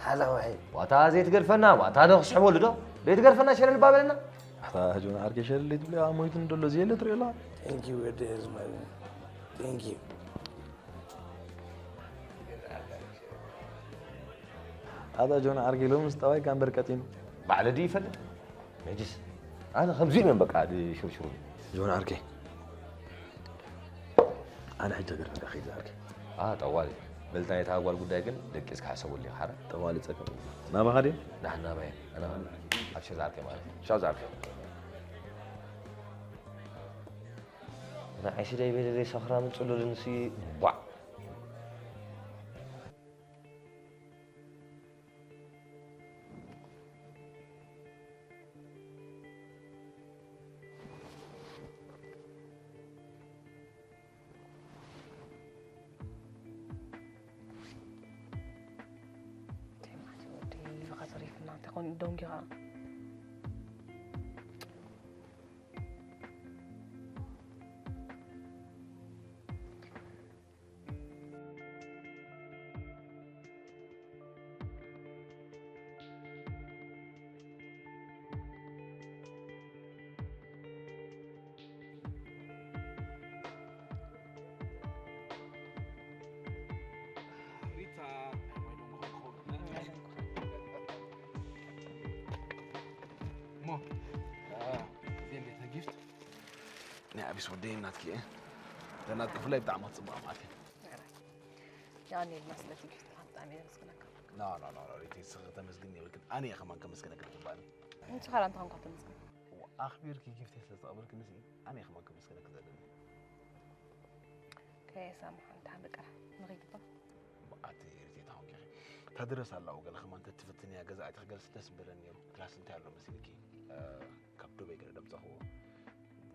ሓላ ዋሒ ዋታ ዘይትገድፈና ዋታ ዶ ክስሕበሉ ዶ ዘይትገድፈና ሸለል ባበለና ኣታ ህጆን ዓርከ ሸለል ትብሊ ኣሞይት እንደሎ ዝየለ ትሪኦ ኣለኻ Thank you ወዲ ህዝማዊ Thank you ኣታ ጆን ዓርከ ሎምስ ጠባይካ እምበር ቀጢኑ ባዕለ ድዩ ይፈልጥ ሕጅስ ኣነ ከምዚ ኢሉ በቃ ድሽርሽሩ ጆን ዓርከይ ኣነ ሕጂ ገርመካ ከይድ ዓርከይ ጠዋሊ በልታ ናይታ ጓል ጉዳይ ግን ደቂስካ ሕሰበሉ ኢኻ ሓረ ጠዋሊ ጸገም ናባኻ ድዩ ናሕና ናባይ ኣና ኣብሽር ዝዓርከይ ማለት ሻው ዝዓርከይ ንዓይሲ ደይ ቤለ ዘይሰኽራ ምንጽሉል ንሲ ቧዕ ደንጊኻ ኣቢስ ወደይ ናትኪ እየ። እዛ ናትኪ ብፍላይ ብጣዕሚ ክትፅብቕ ማለት እዩ። ያኔ ልመስለቲ ብጣዕሚ የመስግነካ። ና ና ና ና ሪተይ ስኽ ተመስግን የብልክን ኣነ እየ ከማን ከመስግነክን ዝግባእኒ። ንስኻ ላ እንታይ ኮንካ ተመስግን? ኣኽቢርኪ ጊፍተይ ስለ ዝተቐበልክኒ ሲ ኣነ እየ ከማን ከመስግነክን ዘለኒ። ከየሳምሓ እንታ በቃ ንኺድባ። ኣቲ ሪተይ ታሁን ጌኺ ታድረስ ኣላ ወገለ ከማን ተትፍትንያ ገዛ ኣይትኽገልስ ደስ ምበለኒ ነይሩ። ክላስ እንታይ ኣሎ መሲልኪ? ካብ ዱበይ ገለ ደምፀኽዎ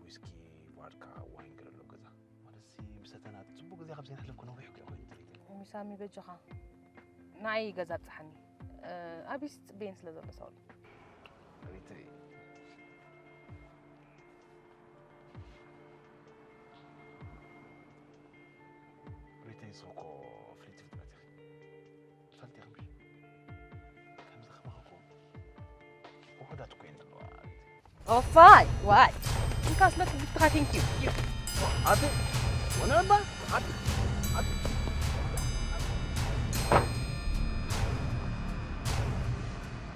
ዊስኪ ቫድካ ዋይን ገለ ኣሎ ገዛ ማለት ሲ ምሰተና ፅቡቅ ግዜ ካብ ዘይነሕልፍ ክነዊሕ ገለ ኮይኑ ትሪት ሚሳሚ በጆኻ ንዓይ ገዛ ኣብፅሓኒ። ኣቢስ ፅበየን ስለ ዘሎ ሳውል። ሪተይ ሪተይ ስኮ ፍልይቲ ፍጥረት ኢኺ ትፈልጢ ኢኺ ምሽ ከምዚ ከማኹ ውሑዳት እኮ እየን ዘለዋ ሪተይ ኦፋይ ዋይ እንካስ ለክ ብትኻ ቴንክ ዩ ኣቲ ወነባ ኣቲ ኣቲ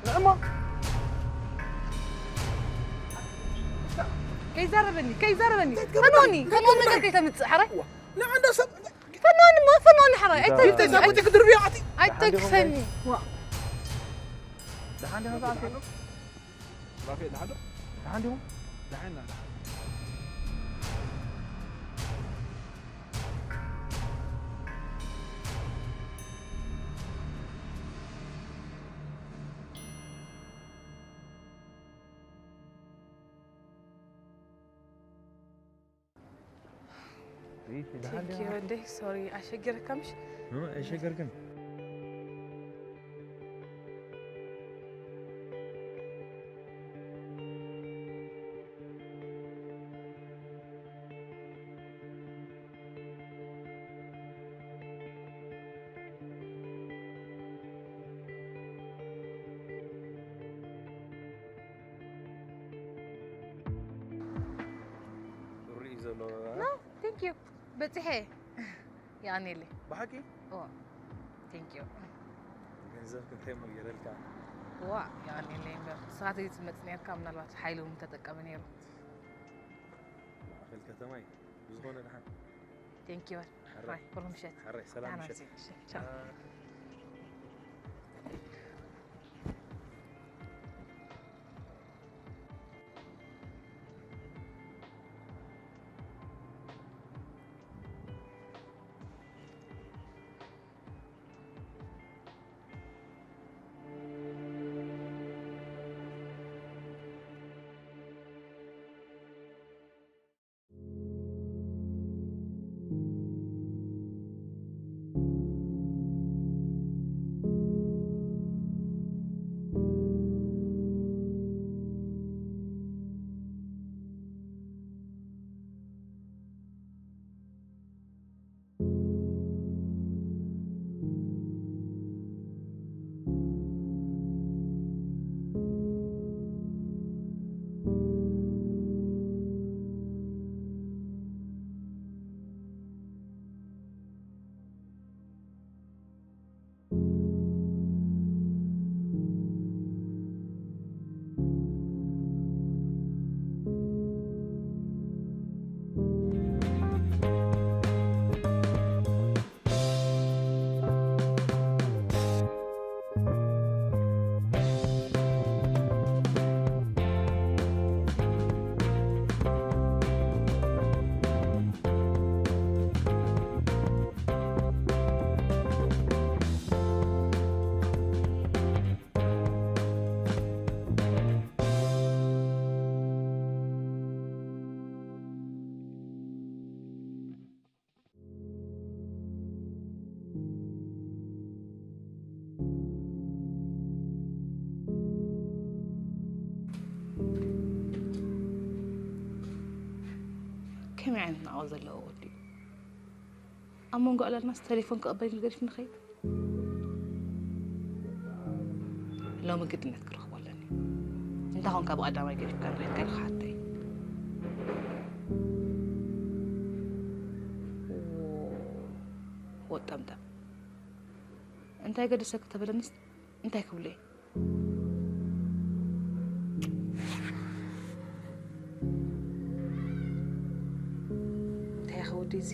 ንዕሞ ከይዛረበኒ ከይዛረበኒ ፈኖኒ ፈኖኒ ነገር ከይተምፅእ ሓራይ ንዓንዳ ሰብ ፈኖኒ ሞ ፈኖኒ ሓራይ ቴ ሳቦቴ ክድርብያ ኣቲ ኣይተግሰኒ ደሓን ዲኹም ሰዓት ራፌል ደሓን ዶ ደሓን ዲኹም ደሓን ደሓን ወደይ ሶሪ ኣሸጊረካ ምሽ ኣይሸገርክን ርኢ ዘሎ ቴንክ ዩ በፂሐ የቐንየለይ ብሓቂ ኦ ቴንክ ዩ ገንዘብ ክንታይ ሞ ገይረልካ ዋ የቐንየለይ እምበር ንስኻ ተይትመፅ ነርካ ምናልባት ሓይሉ ምተጠቀመ ነይሩ ማእኸል ከተማ እዩ ብዝኾነ ድሓን ቴንክ ዩ ሕራይ ኩሉ ምሸት ሕራይ ሰላም ምሸት ቻው ከመይ ዓይነት ናቕባ ዘለዎ ወዲ እዩ ኣብ መንጎ ዕላልናስ ተሌፎን ክቕበል ኢሉ ገዲፉ ንኸይድ ሎሚ ግድነት ክረኽቦ ኣለኒ እንታይ ኾንካ ብቐዳማይ ገዲፍካ ንኸይድ ከልካ ሓተይ ወጠምጠም እንታይ ገደሰኪ ተበለኒስ እንታይ ክብሎ እየ ወዲ እዚ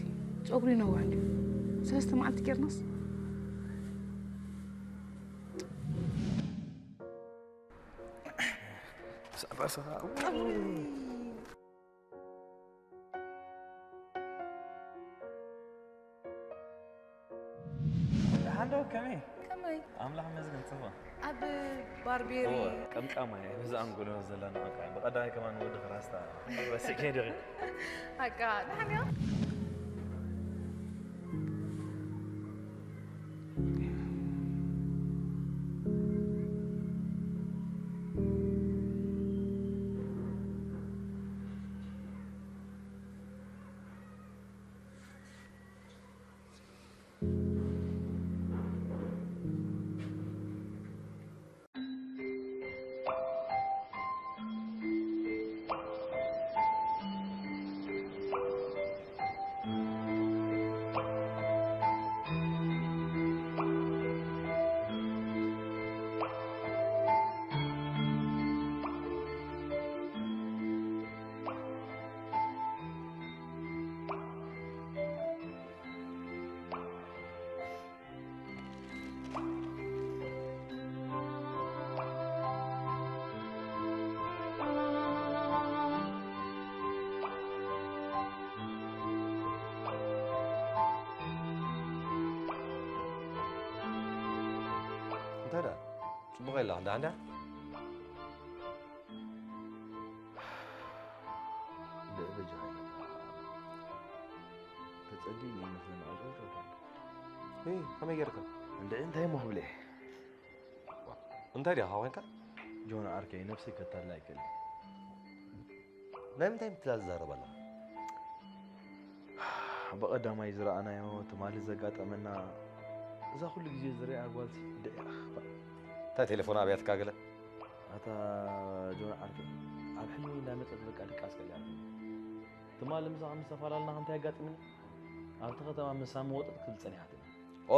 ጸጉሪ ነዋሕ ድዩ? ሰለስተ መዓልቲ ጌርናስ። ደሓን ዶ? ከመይ? ከመይ? ኣምላኽ ይመስገን፣ ጽቡቕ። ኣብ ባርቤሪ። እወ፣ ቀምቃማ እየ። በዚ ኣንጎሎ ዘላ ንዕቃ። ብቐዳማይ ከማን ወዲ ኽራስታ ረሲዕኪ ዲኺ? ኣቃ፣ ደሓን እያ። እንታይ ደኣ? ጽቡቕ ኢላ፣ ደሓን ደኣ? ብእበጃ ሃይለካ ተጸዲኒ ይመስለኒ፣ ኣውጾ ሸውታ። እይ፣ ከመይ ጌርካ? እንድዒ፣ እንታይ እሞ ክብል እየ? እንታይ ዲኻ ኮይንካ? ጆን ዓርከይ፣ ነብሰይ ከታልል ኣይክእልን። ናይ ምንታይ ምትላል ትዛረብ ኣለኻ? ብቐዳማይ ዝረኣናዮ፣ ትማሊ ዘጋጠመና፣ እዛ ኩሉ ግዜ ዝሪኣ ጓልሲ እንድዒ፣ ኣኽ፣ ባ- እንታይ ቴሌፎን ኣብያትካ ገለ? ኣታ ጆን ዓርከይ፣ ኣብ ሕልሚ እንዳመጸት በቃ ድቃስ ቀሊኣትኒ። ትማሊ ምሳኻ ምስ ተፈላለና እንታይ ኣጋጢሙኒ? ኣብቲ ከተማ ምሳ መወጠጥ ክትብል ጸኒሓትኒ። ኦ፣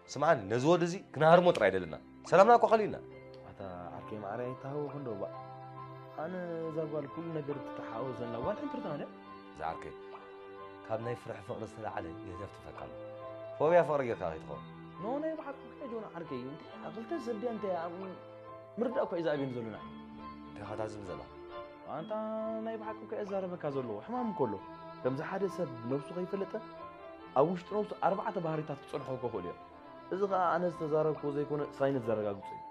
ስምዓኒ፣ ነዚ ወዲ እዚ ክንሃርሞ ጥራይ ደለና። ሰላምና እኮ ከሊእና። ኣታ ዓርከይ ማዕረ ኣይተሃወኹ እንዶ ባእ። ኣነ እዛ ጓል ኩሉ ነገር ትተሓወዘላ ጓል ሕንትርታ ድያ? እዛ ዓርከይ፣ ካብ ናይ ፍርሒ ፍቕሪ ዝተላዕለ ገዘፍ ትፈካ ኣሎ። ፎብያ ፍቕሪ ጌርካ ከይትኸውን። ኖ፣ ናይ ብሓቂ እኮ ጆን ዓርከይ፣ እንታይ ኣብ ክልተ ሰብ ድያ እንታይ ኣብ ምርዳእ እኮ እዩ ዝኣብየኒ ዘሎ ንዓይ። እንታይ ኢኻ ታዝብ ዘለኻ? ኣንታ ናይ ብሓቂ እኮ እየ ዝዛረበካ ዘለኹ። ሕማም እኮ ኣሎ። ከምዚ ሓደ ሰብ ነብሱ ከይፈለጠ ኣብ ውሽጢ ነብሱ ኣርባዕተ ባህሪታት ክጸንሖ እኮ ይኽእሉ እዮም። እዚ ኸኣ ኣነ ዝተዛረብክዎ ዘይኮነ ሳይንስ ዘረጋግጾ እዩ።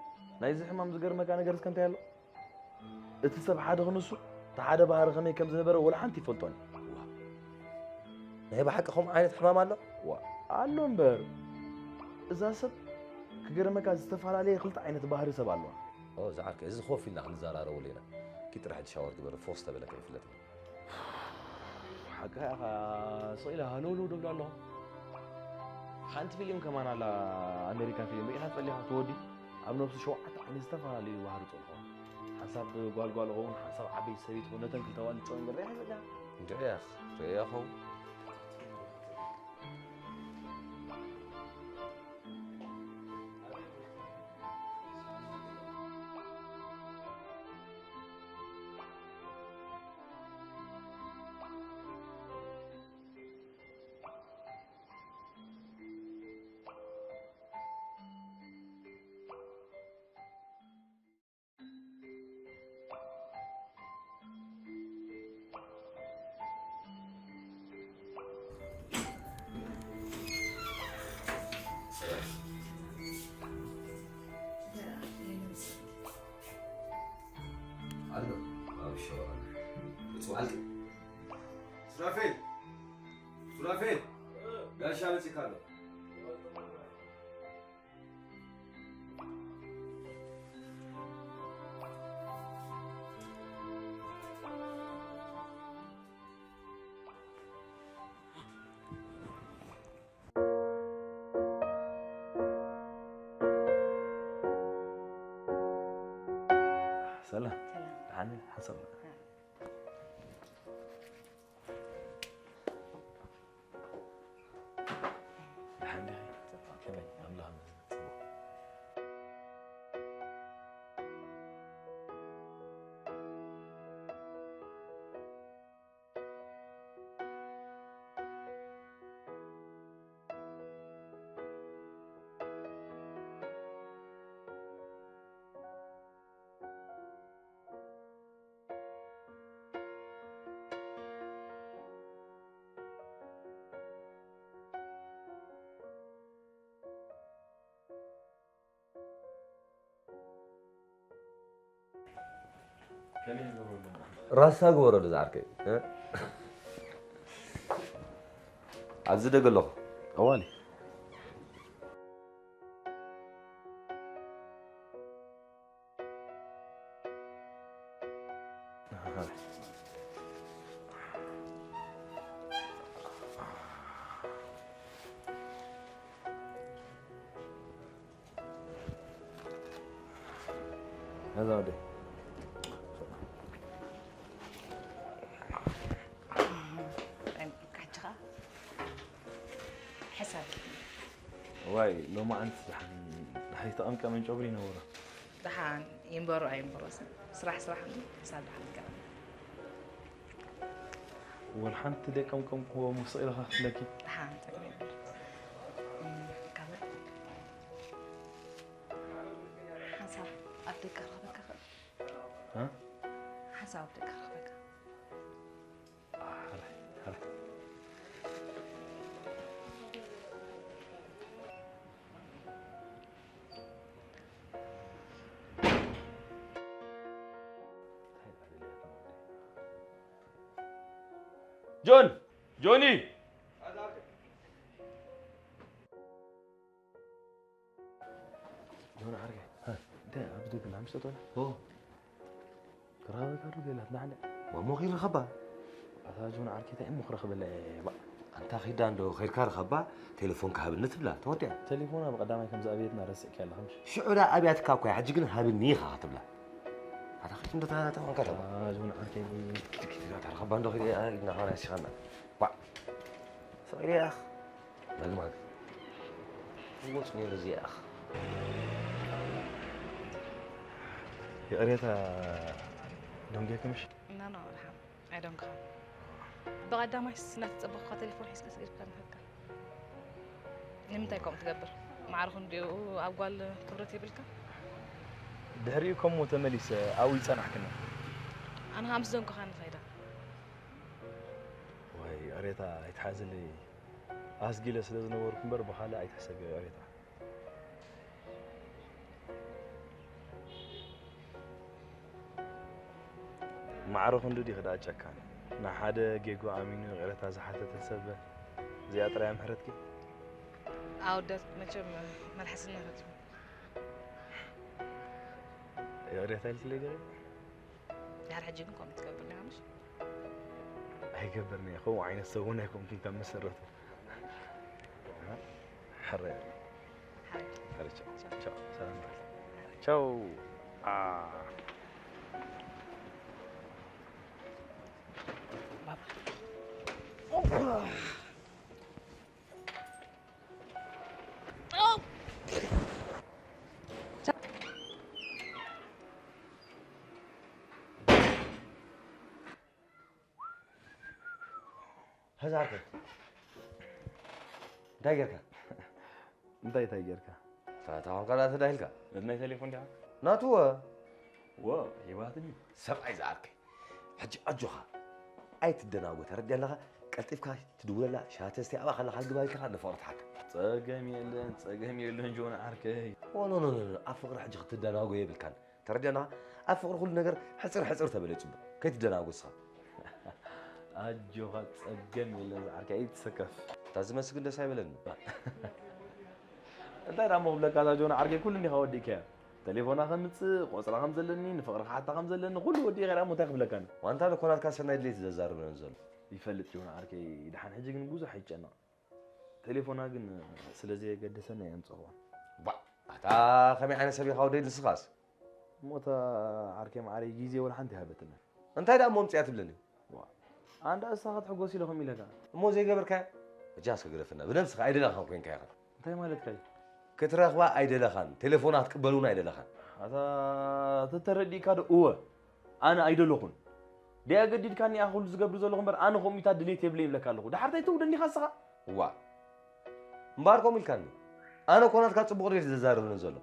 ናይዚ ሕማም ዝገርመካ ነገር እስከ እንታይ ኣሎ? እቲ ሰብ ሓደ ክንሱ፣ እቲ ሓደ ባህሪ ከመይ ከም ዝነበረ ወላ ሓንቲ ይፈልጦን እዩ። ዋእ፣ ናይ ብሓቂ ከምኡ ዓይነት ሕማም ኣሎ? ዋእ፣ ኣሎ እምበር። እዛ ሰብ ክገርመካ ዝተፈላለየ ክልተ ዓይነት ባህሪ ሰብ ኣለዋ። ኦ፣ ዝዓርከይ፣ እዚ ኮፍ ኢልና ክንዘራረበሉ ኢና። ኪድ ጥራሕ ሕጂ ሻወር ግበር፣ ፎስ ተበለ ከይፍለጥና። ሓቅኻ ኢኻ፣ ስቕ ኢለ ሃለውለው ደብሎ ኣለኹ። ሓንቲ ፊልም ከማን ኣላ፣ ኣሜሪካን ፊልም ርኢኻ ትፈልጥ ዲኻ? እቲ ወዲ ኣብ ነብሱ ሸውዓተ ዓይነት ዝተፈላለዩ ባህሪ ጸንሖ። ሓንሳብ ጓልጓል ኸውን፣ ሓንሳብ ዓበይቲ ሰበይቲ ኸውን፣ ነተን ክልተ ዋልት ጸወን ገለ ርኢኻ ትፈልጥ ዲኻ? እንድዒ ያኽ፣ ርእየ ኸውን። ኣሎ ኣብ ሸዋ ኣሎ። ብጽዋልቲ። ሱራፌል! ሱራፌል! ጋሻ መጺእካ ኣሎ። ሰላም። ሰላም። ደሓን ሓሳብ። ደሓን ዲኺ? ከመይ? ኣምላኽ ይመስገን። ጽቡቕ። ራሳ ግበረሉ ዝዓርከይ፣ እ? ኣብዚ ደገ ኣለኹ። እዋኒ። ነዛ ወደይ። ሕጂ ኸኣ ሕሳብ። ዋይ፣ ሎማዓንቲ ደሓን፣ ደሓን ተቐምቀመን ጨጉሪ ይነበሮ። ደሓን ይንበሩ ኣይንበሩስ፣ ስራሕ ስራሕ እንዲ፣ ሕሳብ ደሓን ይገርም። ወላ ሓንቲ ደቀምቀም ክወ ሙስቕ ኢልኻ ክፍለኪ። ደሓን ጸገም የብሉን። እም፣ ካልእ ሓንሳብ ኣብ ደገ ክረኽበካ እኽእል። እ? ሓንሳብ ኣብ ደገ ክረኽበካ። አ፣ ሕራይ፣ ሕራይ። ጆን! ጆኒ! ጆን ዓርከይ፣ እንታይ ኣብዚ ደገ እናምሸጠ? ኦ። ክረኸበካ ዶ ገላት ንዓለ? እሞ ኺድ ርኸባ። ኣታ ጆን ዓርከይ፣ እንታይ እሞ ክረኽበላ እየ፣ ባእ። ኣንታ ኺዳ እንዶ ኸይድካ ርኸባ፣ ቴሌፎን ክሃብኒ ትብላ፣ ተወዲኣ። ቴሌፎና ብቐዳማይ ከም ዝኣብየትና ረሲዕካያ ኣለኻ፣ ምሽ? ሽዑ ደኣ ኣብያትካ እኮ እያ፣ ሕጂ ግን ሃብኒ ኢኻ ክትብላ። ኣታ ኺድ እንዶ ተኾንካ ተባ። ኣታ ጆን ዓርከይ። ኪድ፣ ኪድ፣ ኪድ፣ ኣታ ርኸባ እንዶ ኺድ፣ ኢድና ኸና ያሲኻና። ባእ። ስቕ ኢለ እያ። መግማግ። ህይወት ነይሩ እዚኣ። ይቕሬታ ደንጌክምሽ? እና ነው ኣድሓም ኣይደንግኻ። ብቐዳማይስ እናተጸበኹኻ ቴሌፎን ሒዝካ ስኢልካ ምሃብካ። ንምንታይ ከምኡ ትገብር? ማዕርኹ እንዲኡ ኣብ ጓል ክብረት የብልካ? ድሕሪኡ ከምኡ ተመሊሰ ኣብኡ ይጸናሕክኒ። ኣነ ኸኣ ምስ ዘንጎኻ ንኸይዳ። ወይ ይቕሬታ ኣይትሓዝለይ። ኣስጊለ ስለ ዝነበርኩ እምበር ብኻልእ ኣይትሕሰብ ይቕሬታ። ማዕረ ክንዱ ዲኺ ደኣ ጨካን? ንሓደ ጌግኡ ኣሚኑ ይቕሬታ ዝሓተተ ሰብ እዚኣ ጥራይ ምሕረትኪ? ኣወዳት መቸም መልሓስና ፈትዩ። ይቕሬታ ኢልክለይ ገለ? ድሓር ሕጂ ግን ከምኡ ትገብር ዲኻ ምሽ? ኣይገብርን እየ። ከምኡ ዓይነት ሰብ እውን ኣይኮንኩን ካብ መሰረቱ። ሕረ። ሕረ። ሕረ፣ ቻው። ቻው። ሰላም በል። ቻው። አ። ባባ። ሀዛ ዓርከይ፣ እንታይ ጌርካ? እንታይ፣ እንታይ ጌርካ? እታ፣ እታ ኳንካ ደኣ ተዳሂልካ? ነቲ ናይ ቴሌፎን ዲኻ? ናቱ ወ። ወ፣ ሂባትኒ። ሰብኣይ ዝዓርከይ፣ ሕጂ ኣጆኻ፣ ኣይትደናጎ፣ ተረዲኣ ኣለኻ? ቀልጢፍካ ትድውለላ፣ ሻሂ ተስትያ፣ ኣብኣ ከለኻ ግባ ኢልካ ንፍቕሪ ትሓታ። ጸገም የለን፣ ጸገም የለን ጆን ዓርከይ። ኦ፣ ኖ፣ ኖ፣ ኖ፣ ኖ፣ ኣብ ፍቕሪ ሕጂ ክትደናጎ የብልካን። ተረዲኣና? ኣብ ፍቕሪ ኩሉ ነገር ሕጽር ሕጽር ተበለ ጽቡቕ። ከይትደናጎ ንስኻ። ኣጆኻ ጸገም የለን ዝዓርከይ ኣይትሰከፍ። እታ ዝመስግን ደስ ኣይበለኒ። እንታይ ደኣ እሞ ክብለካ እዛ ጆን ዓርከይ ኩሉ እንዲኻ ወዲእካያ። ተሌፎና ከምጽእ፣ ቆጽራ ከም ዘለኒ፣ ንፍቕሪ ክሓታ ከም ዘለኒ፣ ኩሉ ወዲእካ ደኣ እሞ እንታይ ክብለካ? ዋንታ ንኮናትካ ሰናይ ድሌት ዘዛርበን ዘሎ። ይፈልጥ ጆን ዓርከይ፣ ደሓን ሕጂ ግን ብዙሕ ኣይጨነቕ። ቴሌፎና ግን ስለ ዘየገደሰኒ ኣየምጸኽዋን። ባ፣ ኣታ ከመይ ዓይነት ሰብ ኢኻ ወደይ ንስኻስ? እሞ እታ ዓርከይ መዓረይ ግዜ ወላ ሓንቲ ሃበትኒ። እንታይ ደኣ እሞ ኣምጽያ ትብለኒ? ዋ፣ ኣንዳ እሳ ክትሕጎስ ኢለ ከምኡ ኢለካ። እሞ ዘይገበርካዮ? ሕጂ ኣስከ ግደፈና። ብነብስኻ ኣይደለኻን ኮንካ ኢኻ። እንታይ ማለትካ እዩ? ክትረኽባ ኣይደለኻን። ቴሌፎና ክትቅበል እውን ኣይደለኻን። ኣታ ተተረዲእካ ዶ? እወ። ኣነ ኣይደለኹን። ደይ ኣገዲድካኒ ኢኻ ኩሉ ዝገብር ዘለኹ እምበር፣ ኣነ ከምኡታት ድሌት የብለይ ይብለካ ኣለኹ። ደሓር እንታይ ትውደኒ ኢኻ ንስኻ? እዋእ። እምበኣር ከምኡ ኢልካኒ። ኣነ እኮ ናትካ ጽቡቕ ድሌት ዘዛርበኒ ዘሎ።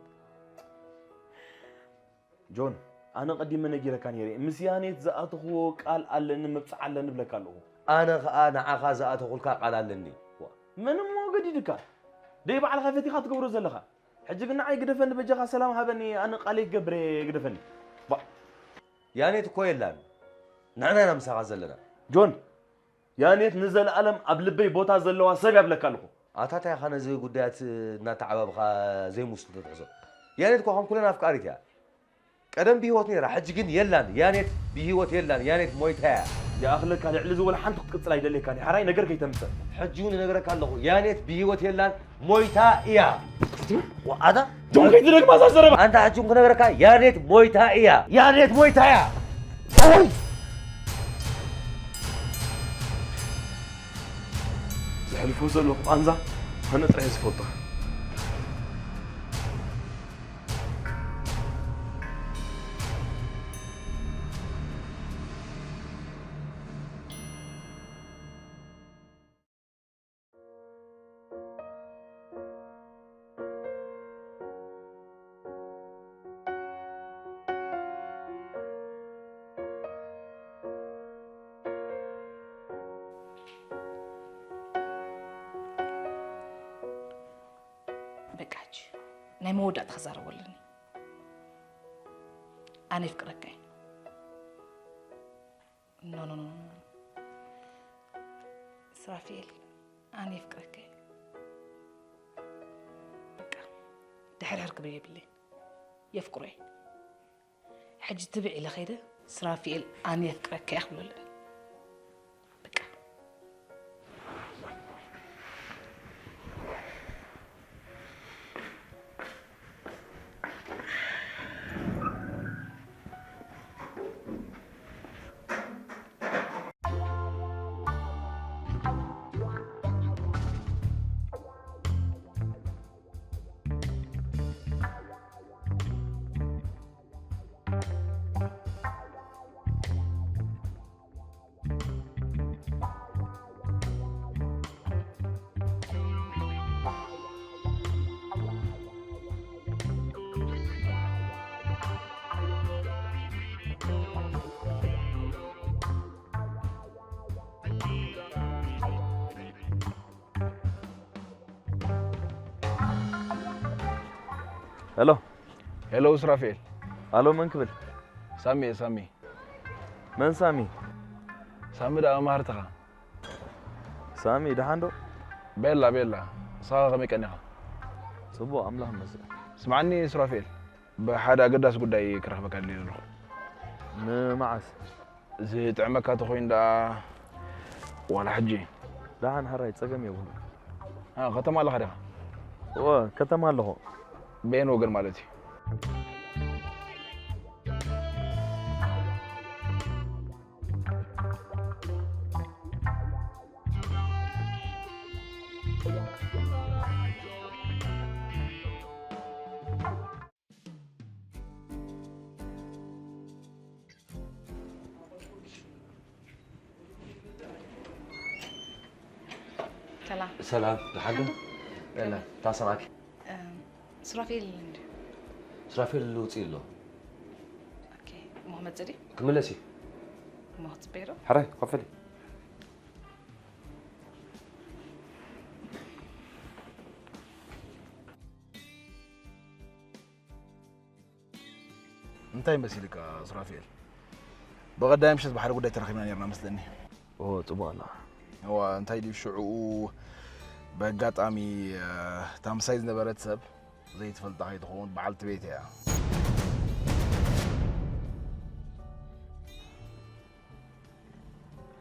ጆን፣ ኣነ ቀዲመ ነጊረካ ነይረ። ምስ ያኔት ዝኣተኽዎ ቃል ኣለኒ፣ መብጽዓ ኣለኒ እብለካ ኣለኹ። ኣነ ኸኣ ንዓኻ ዝኣተኹልካ ቃል ኣለኒ። ዋ፣ መን እሞ ገዲድካ? ደይ ባዕልኻ ፈቲኻ ትገብሮ ዘለኻ። ሕጂ ግን ንዓይ ግደፈኒ በጃኻ፣ ሰላም ሃበኒ፣ ኣነ ቃለይ ክገብር እየ፣ ግደፈኒ። ባ- ያኔት እኮ የላን። ንሕና ኢና ምሳኻ ዘለና። ጆን፣ ያኔት ንዘለኣለም ኣብ ልበይ ቦታ ዘለዋ ሰብ እያ ብለካ ኣለኹ። ኣታ እንታይ ኢኻ ነዚ ጉዳያት እናተዓባብኻ ዘይምስሉቶ ትሕዞ? ያኔት እኮ ከም ኩለን ኣፍቃሪት እያ። ቀደም ብህይወት ነይራ፣ ሕጂ ግን የላን። ያኔት ብህይወት የላን። ያኔት ሞይታ እያ። ይኣኽለካ፣ ልዕሊ እዚ ወላ ሓንቲ ክትቅጽል ኣይደልየካን። ሓራይ ነገር ከይተምጽእ። ሕጂ እውን እነግረካ ኣለኹ፣ ያኔት ብህይወት የላን፣ ሞይታ እያ። ኣታ ጆን፣ ከይትደግማ እዛ ዘረባ። ኣንታ ሕጂ እውን ክነግረካ፣ ያኔት ሞይታ እያ። ያኔት ሞይታ እያ። ኦይ! ዘሕልፎ ዘለኹ ቃንዛ ኣነ ጥራይ ዝፈልጦ። በቃ ሕጂ ናይ መወዳእታ ክዛረቦ ኣለኒ። ኣነ የፍቅረካ እየ። ኖ፣ ኖ፣ ኖ፣ ኖ። ስራፊኤል፣ ኣነ የፍቅረካ እየ። በቃ፣ ድሕርሕር ክብል የብለይን። የፍቅሮ እየ። ሕጂ ትብዕ ኢለ ከይደ፣ ስራፊኤል፣ ኣነ የፍቅረካ እየ ክብሎ ኣለኒ። በቃ። ሄሎ። ሄሎ፣ ሱራፌል። ኣሎ፣ መን ክብል? ሳሚ እየ፣ ሳሚ። መን ሳሚ? ሳሚ ደኣ መሃርትኻ። ሳሚ፣ ደሓን ዶ? ቤላ፣ ቤላ። ንስኻ ከመይ ቀኒኻ? ጽቡቕ፣ ኣምላኽ ይመስገን። ስምዓኒ ሱራፌል፣ ብሓደ ኣገዳሲ ጉዳይ ክረኽበካ ደልየ ዘለኹ። ንመዓስ? ዝጥዕመካ ተኾይኑ ደኣ ዋላ ሕጂ። ደሓን ሕራይ፣ ጸገም የብሉን። ኣ፣ ከተማ ኣለኻ ዲኻ? እወ፣ ከተማ ኣለኹ። በየን ወገን ማለት እዩ? ሰላም። ሰላም፣ ደሓን ዶ? ደሓን ዶ? የለ፣ ታሰማክ። እም፣ ሱራፌል እንዲ? ሱራፌል ውፅእ ኣሎ። ኦኬ፣ እሞ ክመፅእ ድዩ? ክምለስ እዩ። እሞ ክትፅበይ ዶ? ሕራይ፣ ኮፍ በሊ። እንታይ መሲልካ ሱራፌል? ብቐዳይ ምሸት ብሓደ ጉዳይ ተራኺብና ነርና መስለኒ። ኦ፣ ጽቡቕ ኣላ። እዋ፣ እንታይ ድዩ ሽዑኡ ብኣጋጣሚ፣ እ፣ እታ ምሳይ ዝነበረት ሰብ ዘይትፈልጣ ከይትኸውን በዓልቲ ቤት እያ።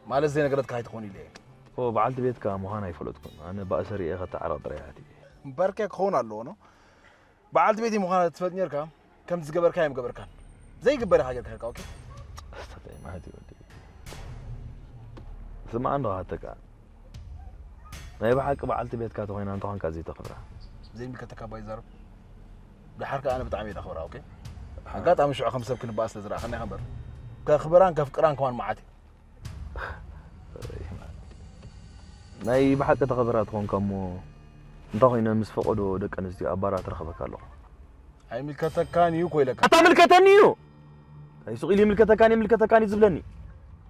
ማለት ዘይነገረትካ ከይትኸውን ኢለ እየ። ኦ፣ በዓልቲ ቤትካ ምዃን ኣይፈለጥኩን። ኣነ ብኣሰር እየ ከተዓረቕ ጥራይ ኣትየ። እምበርከ ክኸውን ኣለዎ ኖ? በዓልቲ ቤተይ ምዃና ትፈልጥ ኔርካ፣ ከምቲ ዝገበርካ ኣይምገበርካን። ዘይግበር ኢኻ ጌርካ ኔርካ፣ ኦኬ? ኣስተይ ማለት እዩ ወዲ። ስማዕ እንዶ ሃተካ። ናይ ብሓቂ በዓልቲ ቤትካ ተኾይና እንተኾንካ ዘይተኽብራ። ዘይምልከተካ እባ ይዛረብ። ደሓር ከኣ ኣነ ብጣዕሚ እየ ዘኽብራ፣ ኦኬ? ኣጋጣሚ ሽዑ ከም ሰብ ክንበኣስ ስለ ዝረኣኻኒ ኢኻ እምበር። ከኽብራን ከፍቅራን ከማን መዓት እዩ። ናይ ብሓቂ ተኸብራ ትኾንካ እሞ እንታይ ኮይነ ምስ ፈቐዶ ደቂ ኣንስትዮ ኣብ ባራት ትረኽበካ ኣለኹ? ኣይምልከተካን እዩ እኮ ኢለካ። ኣታ ምልከተኒ እዩ። ኣይ ሱቕ ኢሉ ይምልከተካን ይምልከተካን እዩ ዝብለኒ።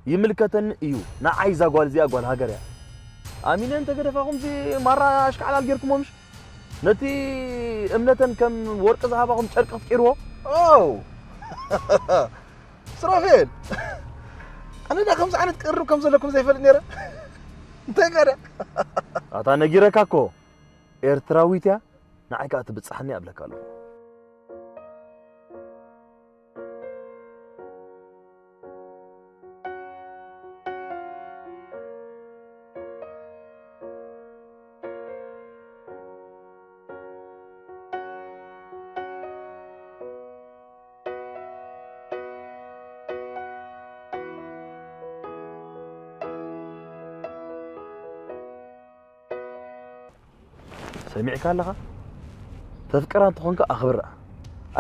ይምልከተኒ እዩ። ንዓይ እዛ ጓል እዚኣ ጓል ሃገር እያ። ኣሚነ እንተ ገደፋኹምሲ ማራ ኣሽካዕላል ጌርኩሞ ምሽ? ነቲ እምነተን ከም ወርቂ ዝሃባኹም ጨርቂ ክትቂርዎ? ኦ! ሱራፌል፣ ኣነ ዳ ከምዚ ዓይነት ቅርብ ከም ዘለኩም ዘይፈልጥ ነይረ። እንታይ ጋዳ? ኣታ ነጊረካ እኮ ኤርትራዊት እያ፣ ንዓይ ከኣ ትብጽሓኒ እያ እብለካ ኣለኹ። ሰሚዕካ ኣለኻ? ተፍቅራ እንተኾንካ ኣኽብራ።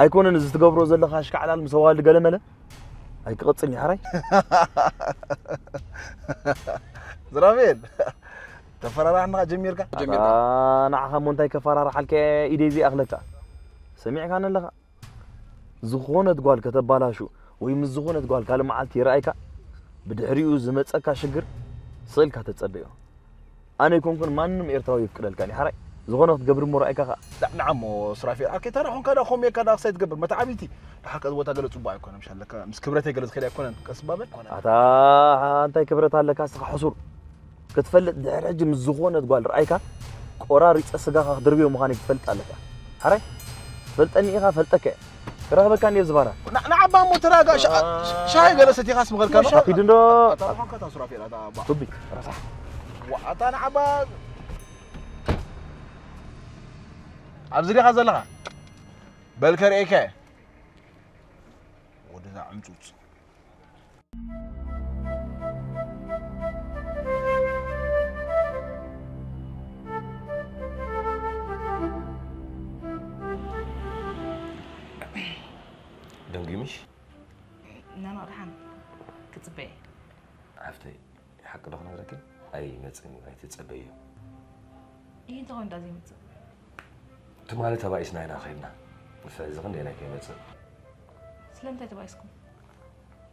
ኣይኮነን እዚ ትገብሮ ዘለኻ ኣሽካዕላል ምስ ኣዋልድ ገለመለ ኣይክቕጽል እዩ ሓራይ። ዝራቤል፣ ተፈራራሕና ጀሚርካ? ጀሚርካ። ኣታ ንዓኻ እሞ እንታይ ከፈራርሓልካ እየ ኢደይ ዘይኣኽለካ? ሰሚዕካኒ ኣለኻ? ዝኾነት ጓል ከተባላሹ ወይ ምስ ዝኾነት ጓል ካልእ መዓልቲ ይረኣይካ፣ ብድሕሪኡ ዝመጸካ ሽግር ስቕ ኢልካ ተጸበዮ። ኣነ ኣይኮንኩን ማንም ኤርትራዊ የፍቅደልካን እዩ ሓራይ። ዝኾነ ክትገብር እሞ ረኣይካ ኸኣ። ዳ-፣ ንዓሞ ሱራፌል፣ ኣርከይ ተራ ኾንካ ዳ ኾም የካ ዳ ክሳይ ትገብር መተዓቢቲ። ድሓር ከዚ ቦታ ገለ ጽቡቕ ኣይኮነን፣ ምሽ ኣለካ፣ ምስ ክብረተይ ገለ ዝኸይድ ኣይኮነን፣ ቀስ እባ በል። ኣታ እንታይ ክብረት ኣለካ እስኻ ሕሱር። ክትፈልጥ ድሕሪ ሕጂ ምስ ዝኾነት ጓል ረኣይካ፣ ቆራሪጸ ስጋኻ ክድርብዮ ምዃነይ ክትፈልጥ ኣለካ። ሓራይ፣ ትፈልጠኒ ኢኻ፣ ፈልጠካ እየ። ክረኽበካ እንድየ ዝባና። ና-፣ ንዓባ እሞ ተራጋ-፣ ሻ-፣ ሻሂ ገለ ሰቲኻስ ምኸድካ ዶ? ሻሂ ኪዱ እንዶ። ኣታ ኾንካ እታ ሱራፌል፣ ኣታ ኣባ። ቱቢ፣ ረሳሕ። ዋ፣ ኣታ ንዓባ ኣብዚ ዲኻ ዘለኻ? በል ከርእየካ እየ። ወደዛ ዕምጹጽ። ደንጉዩ ምሽ? ናኖ፣ ደሓን ክጽበየ። ሓፍተይ፣ ሓቂ ዶ ክነግረኪ? ኣይመጽእን እዩ፣ ኣይትጸበዮ። ይህ እንታይ ኮይኑ እንዳ ዘይመጽእ? ትማሊ ተባኢስና ኢና ኸይድና። ንሳ እዚ ክንደየናይ ከይመጽእ? ስለምንታይ ተባኢስኩም?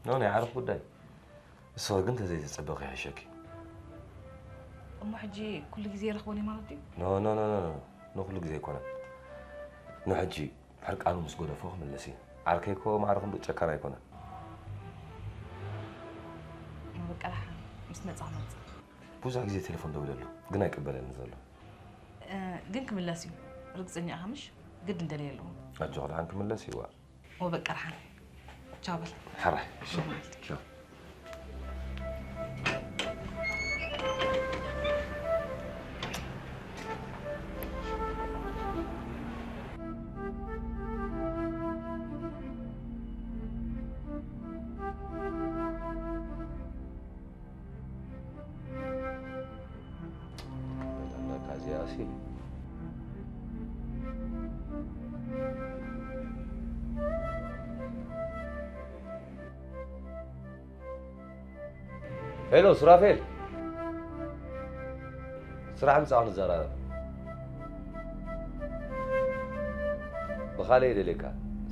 ኖ፣ ናይ ዓርኽ ጉዳይ። ንስኺ ግን ተዘይተጸበኺ ይሕሸኪ። እሞ ሕጂ ኩሉ ግዜ ይረኽቦ እየ ማለት ድዩ? ኖ፣ ኖ፣ ኖ፣ ኖ፣ ኖ። ንኹሉ ግዜ ኣይኮነን። ንሕጂ ሕርቃኑ ምስ ጎደፎ ክምለስ እዩ። ዓርከይ እኮ ማዕረ ክንዱ ጨካን ኣይኮነን። እሞ በቃ ደሓን፣ ምስ መጻ ክመጽእ። ብዙሕ ግዜ ቴሌፎን ደዊለሉ፣ ግን ኣይቅበለኒ ዘሎ። እ፣ ግን ክምለስ እዩ። ርግጸኛ ኢኻ ምሽ? ግድን ደልየ ኣለኹ። ኣጆኺ ደሓን ክምለስ እዩ። እሞ በቃ ደሓን። ቻው በል። ሕራይ። ቻው። ቻው። በለካ እዚኣ ሲ። ሄሎ ሱራፌል፣ ስራሕ ምጻእ ክንዘራረብ። ብኻልእ እየ ደልየካ፣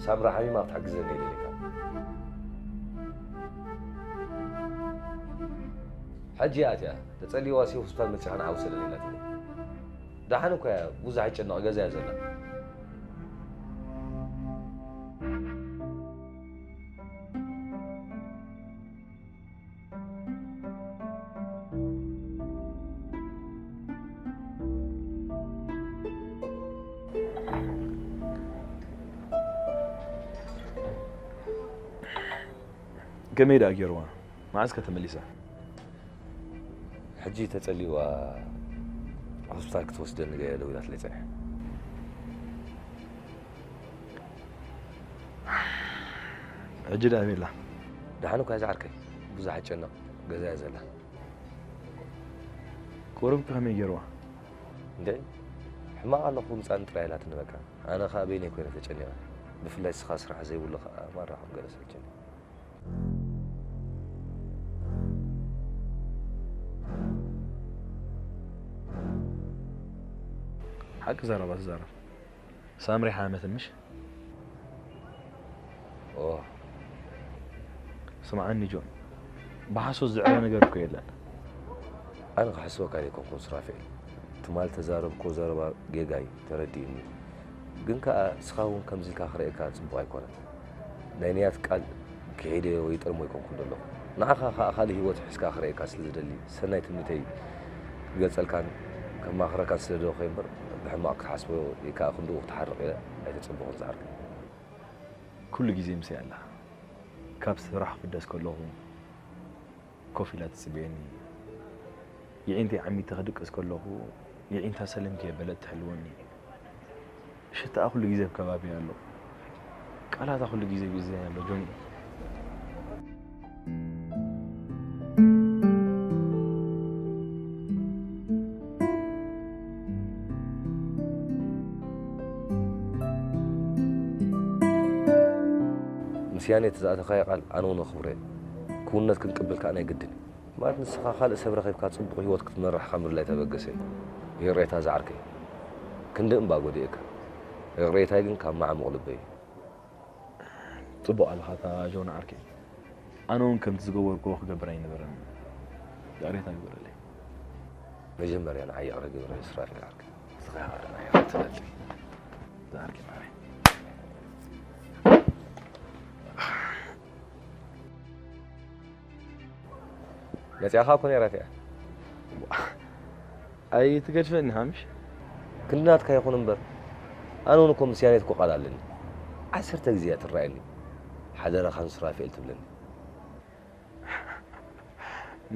ሳምራ ሓሚማ ክትሕግዘኒ እየ ደልየካ። ሕጂ እያ ኣትያ፣ ተጸልይዋ ሲ ሆስፒታል መጺኻ ንዓ ውሰደኒ ኢላትኒ። ደሓን እኳ እያ፣ ብዙሕ ኣይጨነቕ፣ ገዛ እያ ዘላ። ከመይ ደኣ ገይርዋ? መዓስ ከ ተመሊሳ? ሕጂ ተጸልይዋ ሆስፒታል ክትወስደኒ ገለ ደዊላትለይ ጸኒሓ። ሕጂ ደኣ ኣበይ ኣላ? ደሓን እኳ እያ ዝዓርከይ፣ ብዙሕ ኣይጨነቕ፣ ገዛ እያ ዘላ። ቁሩብ ከ ከመይ ገይርዋ? እንድዒ፣ ሕማቕ ኣለኹ ምጻኒ ጥራይ ኢላትኒ በቃ። ኣነ ኸኣ በይነይ ኮይነ ተጨኒቐ። ብፍላይ ንስኻ ስራሕ ዘይብሉ ኸኣ ማራ ከም ገለ ሰልችኒ። ሓቂ ዘረባ ትዛረብ። ሳምሪ ሓመት ምሽ? ኦ። ስምዓኒ ጆን፣ ብሓሶት ዝዕረ ነገር እኮ የለን። ኣነ ክሕስወካ ዘይኮንኩን ሱራፌል። ትማል ተዛረብኮ ዘረባ ጌጋ እዩ፣ ተረዲእኒ። ግን ከኣ ንስኻ እውን ከምዚ ኢልካ ክርእየካ ጽቡቕ ኣይኮነን። ናይ ንያት ቃል ክሄደ ወይ ጠልሞ ኣይኮንኩን ዘለኹ። ንዓኻ ከኣ ካልእ ህይወት ሒዝካ ክርእየካ ስለ ዝደሊ፣ ሰናይ ትምኒተይ ክገልጸልካን ከማኽረካን ስለ ደለኹ እምበር፣ ብሕማቕ ክትሓስቦ ወይ ከኣ ክንድኡ ክትሓርቕ ኢለ ኣይተጸበኹን ዝዓርከይ። ኩሉ ግዜ ምሳይ ኣላ። ካብ ስራሕ ክፍደስ ከለኹ ኮፍ ኢላ ትጽበየኒ። የዒንተይ ዓሚተ ክድቅስ ከለኹ፣ የዒንታ ሰለምኪ የበለት ትሕልወኒ። ሽታኣ ኩሉ ግዜ ኣብ ከባቢ ኣሎ። ቃላታ ኩሉ ግዜ ብእዝነይ ኣሎ፣ ጆኒ። ምስ ያኔት ዝኣተኻዮ ቃል ኣነ እውን ኣኽብሮ እየ። ክውንነት ክንቅብል ከኣ ናይ ግድን እዩ። ማለት ንስኻ ካልእ ሰብ ረኺብካ ጽቡቕ ህይወት ክትመርሕ ካብ ምድላይ ተበገሰ እዩ። ይቕሬታ ዝዓርከይ። ክንዲ እምባ ጎዲኤካ። ይቕሬታይ ግን ካብ ማዕሙቕ ልበይ እዩ። ጽቡቕ ኣለኻ እታ ጆን ዓርከይ። ኣነ እውን ከምቲ ዝገበርክዎ ክገብር ኣይነበረን። ይቕሬታ ግበረለይ። መጀመርያ ንዓይ ይቕረ ግበረለይ ሱራፌል ዓርከይ። ንስኻ ይቕረ ናይ ይቕረ ትበለለይ። ዝዓርከይ ማዕረይ። መጺኣኻ እኮ ነይራ እቲኣ። ኣይትገድፈኒ ሃምሽ። ክንዲ ናትካ ይኹን እምበር፣ ኣነ እውን እኮ ምስ ያኔት እኮ ቃል ኣለኒ። ዓሰርተ ግዜ እያ ትረኣየኒ። ሓደራኻ ንሱራፌል ትብለኒ።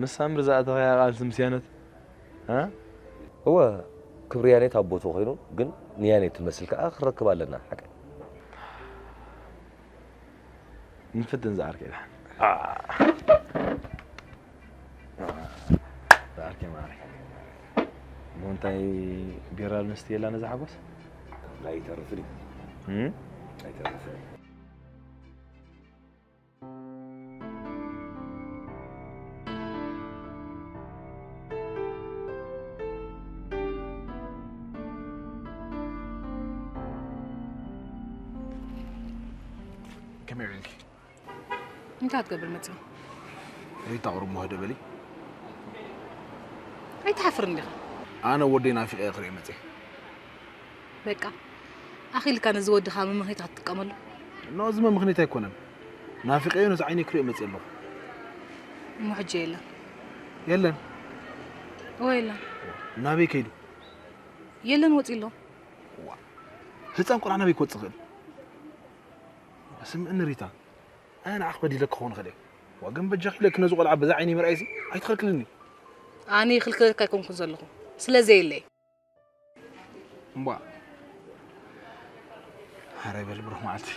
ምስ ሳምሪ ዝኣተኻያ ቃልሲ ምስ ያኔት፣ እ? እወ፣ ክብሪ ያኔት ኣብ ቦትኡ ኮይኑ፣ ግን ንያኔት ትመስል ከኣ ክንረክብ ኣለና፣ ሓቀይ። ንፍትን ዝዓርከይ ደሓን። ዝዓርከይ ማዕረይ። እሞ እንታይ ቢራ ልንስቲ የላ ነዛ ሓጎስ? ኣይተርፍን እዩ። እም? ኣይተርፍን እዩ። ከመይ ርኢልኪ? እንታይ ክትገብር መጺኻ? ሪታ ቁሩብ ሞህ ዶ በሊ። ኣይትሓፍርን ዲኻ? ኣነ ወደይ ናፊቐዮ ክርኢ መጺእ። በቃ፣ ኣኺልካ ነዚ ወድኻ መመኽኒት ክትጥቀመሉ። ኖ፣ እዚ መመኽኒት ኣይኮነን። ናፊቐዮ ነዚ ዓይነይ ክሪኦ መጺእ ኣለኹ። እሞ ሕጂ የለን? የለን። እወ የለን። ናበይ ከይዱ? የለን፣ ወጺኡ ኣሎ። ዋ፣ ህጻን ቆልዓ ናበይ ክወጽእ ይኽእል? ስምዕኒ ሪታ፣ ኣነ ንዓኺ በዲለኪ ክኸውን እኽእል እየ። ዋ፣ ግን በጃኺ ኢለኪ ነዚ ቆልዓ በዛ ዓይነይ ምርኣይሲ ኣይትኸልክልኒ። ኣነ ይኽልክለካ ኣይኮንኩን ዘለኹ፣ ስለ ዘየለይ። እምቧ፣ ሓራይ በል ብሩኽ መዓልቲ።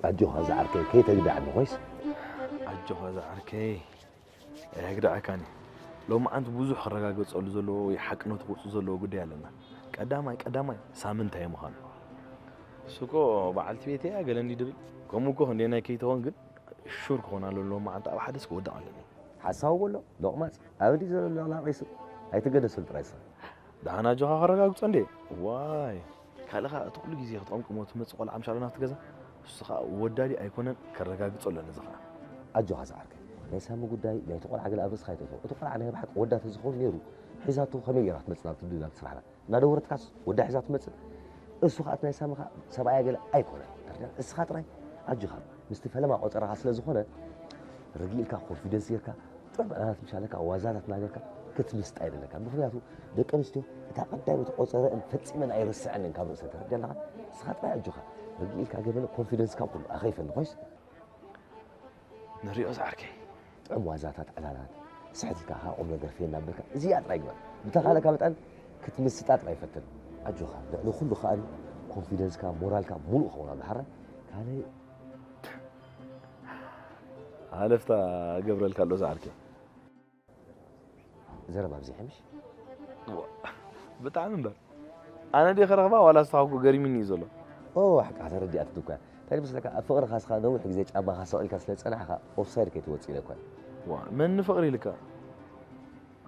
ኣጆኻ ዝዓርከይ፣ ከይተግድዓኒ ኮይስ። ኣጆኻ ዝዓርከይ፣ ኣየግድዓካን እየ። ሎማዓንቲ ብዙሕ ክረጋገጸሉ ዘለዎ ወይ ሓቅነቱ ክወጽእ ዘለዎ ጉዳይ ኣለና። ቀዳማይ ቀዳማይ ሳሚ እንታይ ምዃኑ። እሱ እኮ በዓልቲ ቤተይ እያ ገለ እንዲ ድብል። ከምኡ እኮ ክንደየናይ ከይትኾን ግን ሹር ክኾን ኣለዎ። ሎማዓንቲ ኣብ ሓደስ ክወድቕ ኣለኒ። ሓሳዊ በሎ፣ ሎቕማጽ፣ ኣብ እንዲ ዘሎ ለቕላቒ ስብ ኣይትገደሰሉ ጥራይ ስብ። ደሓን ኣጆኻ ከረጋግጾ እንዴ? ዋይ። ካልእ ኸኣ እቲ ኩሉ ግዜ ክትቐምቅሞ ትመጽእ ቆልዓ ምሻሎ ናብቲ ገዛ፣ እሱ ኸኣ ወዳዲ ኣይኮነን፣ ከረጋግጾ ኣለኒ እዚ ኸኣ። ኣጆኻ ዝዓርከይ፣ ናይ ሳሚ ጉዳይ ናይቲ ቆልዓ ገለ ኣብ ርእስኻ ኣይተእትዎ። እቲ ቆልዓ ናይ ብሓቂ ወዳ ተዝኸውን ነይሩ፣ ሒዛቶ ከመይ ጌራ ክትመጽእ ናብ ትብል ናብ ስራሕና? እናደወረትካስ ወዳ ሒዛ ትመጽእ? እሱ ኸኣ እቲ ናይ ሳሚ ኸኣ ሰብኣያ ገለ ኣይኮነን። ተረዲእካ? እስኻ ጥራይ ኣጆኻ፣ ምስቲ ፈለማ ቆጸራኻ ስለ ዝኾነ፣ ርግእ ኢልካ፣ ኮንፊደንስ ጌርካ፣ ጥዑም ዕላላት ምሻለካ፣ ዋዛታት እናገርካ ክትምስጣ የብለካ። ምኽንያቱ ደቂ ኣንስትዮ እታ ቀዳመይቲ ቆጸረአን ፈጺመን ኣይርስዐንን ካብ ርእሰን። ተረዲኣ ኣለኻ? እስኻ ጥራይ ኣጆኻ፣ ርግእ ኢልካ፣ ገለ ኮንፊደንስካ ኩሉ ኣኸይፈኒ ኮይስ። ንሪኦ ዝዓርከይ። ጥዑም ዋዛታት፣ ዕላላት፣ ስሕት ኢልካ ከኣ ቁም ነገር ፌን እናበልካ እዚኣ ጥራይ ግበር። ብተኻእለካ መጠን ክትምስጣ ጥራይ ፈትን። ኣጆኻ፣ ልዕሊ ኩሉ ከኣ ኮንፊደንስካ፣ ሞራልካ ሙሉእ ክኸውን ኣሎ። ሓራይ ካልእ ሃለፍታ እገብረልካ ኣሎ ዝዓርከይ። ዘረባ ኣብዚሐ ምሽ? እዋ፣ ብጣዕሚ እምበር። ኣነ ድየ ክረኽባ ዋላ ንስኻ እኮ ገሪሙኒ እዩ ዘሎ። ኦ፣ ሓቅኻ ተረዲኣትኒ እኮ እያ። እንታይ መስለካ፣ ኣብ ፍቕርኻ ንስኻ ነዊሕ ግዜ ጫማኻ ሰቒልካ ስለ ዝጸናሕካ፣ ኦፍሳይድ ከይትወጽእ ኢለ እኮ እየ። ዋ፣ መን ንፍቕሪ ኢልካ?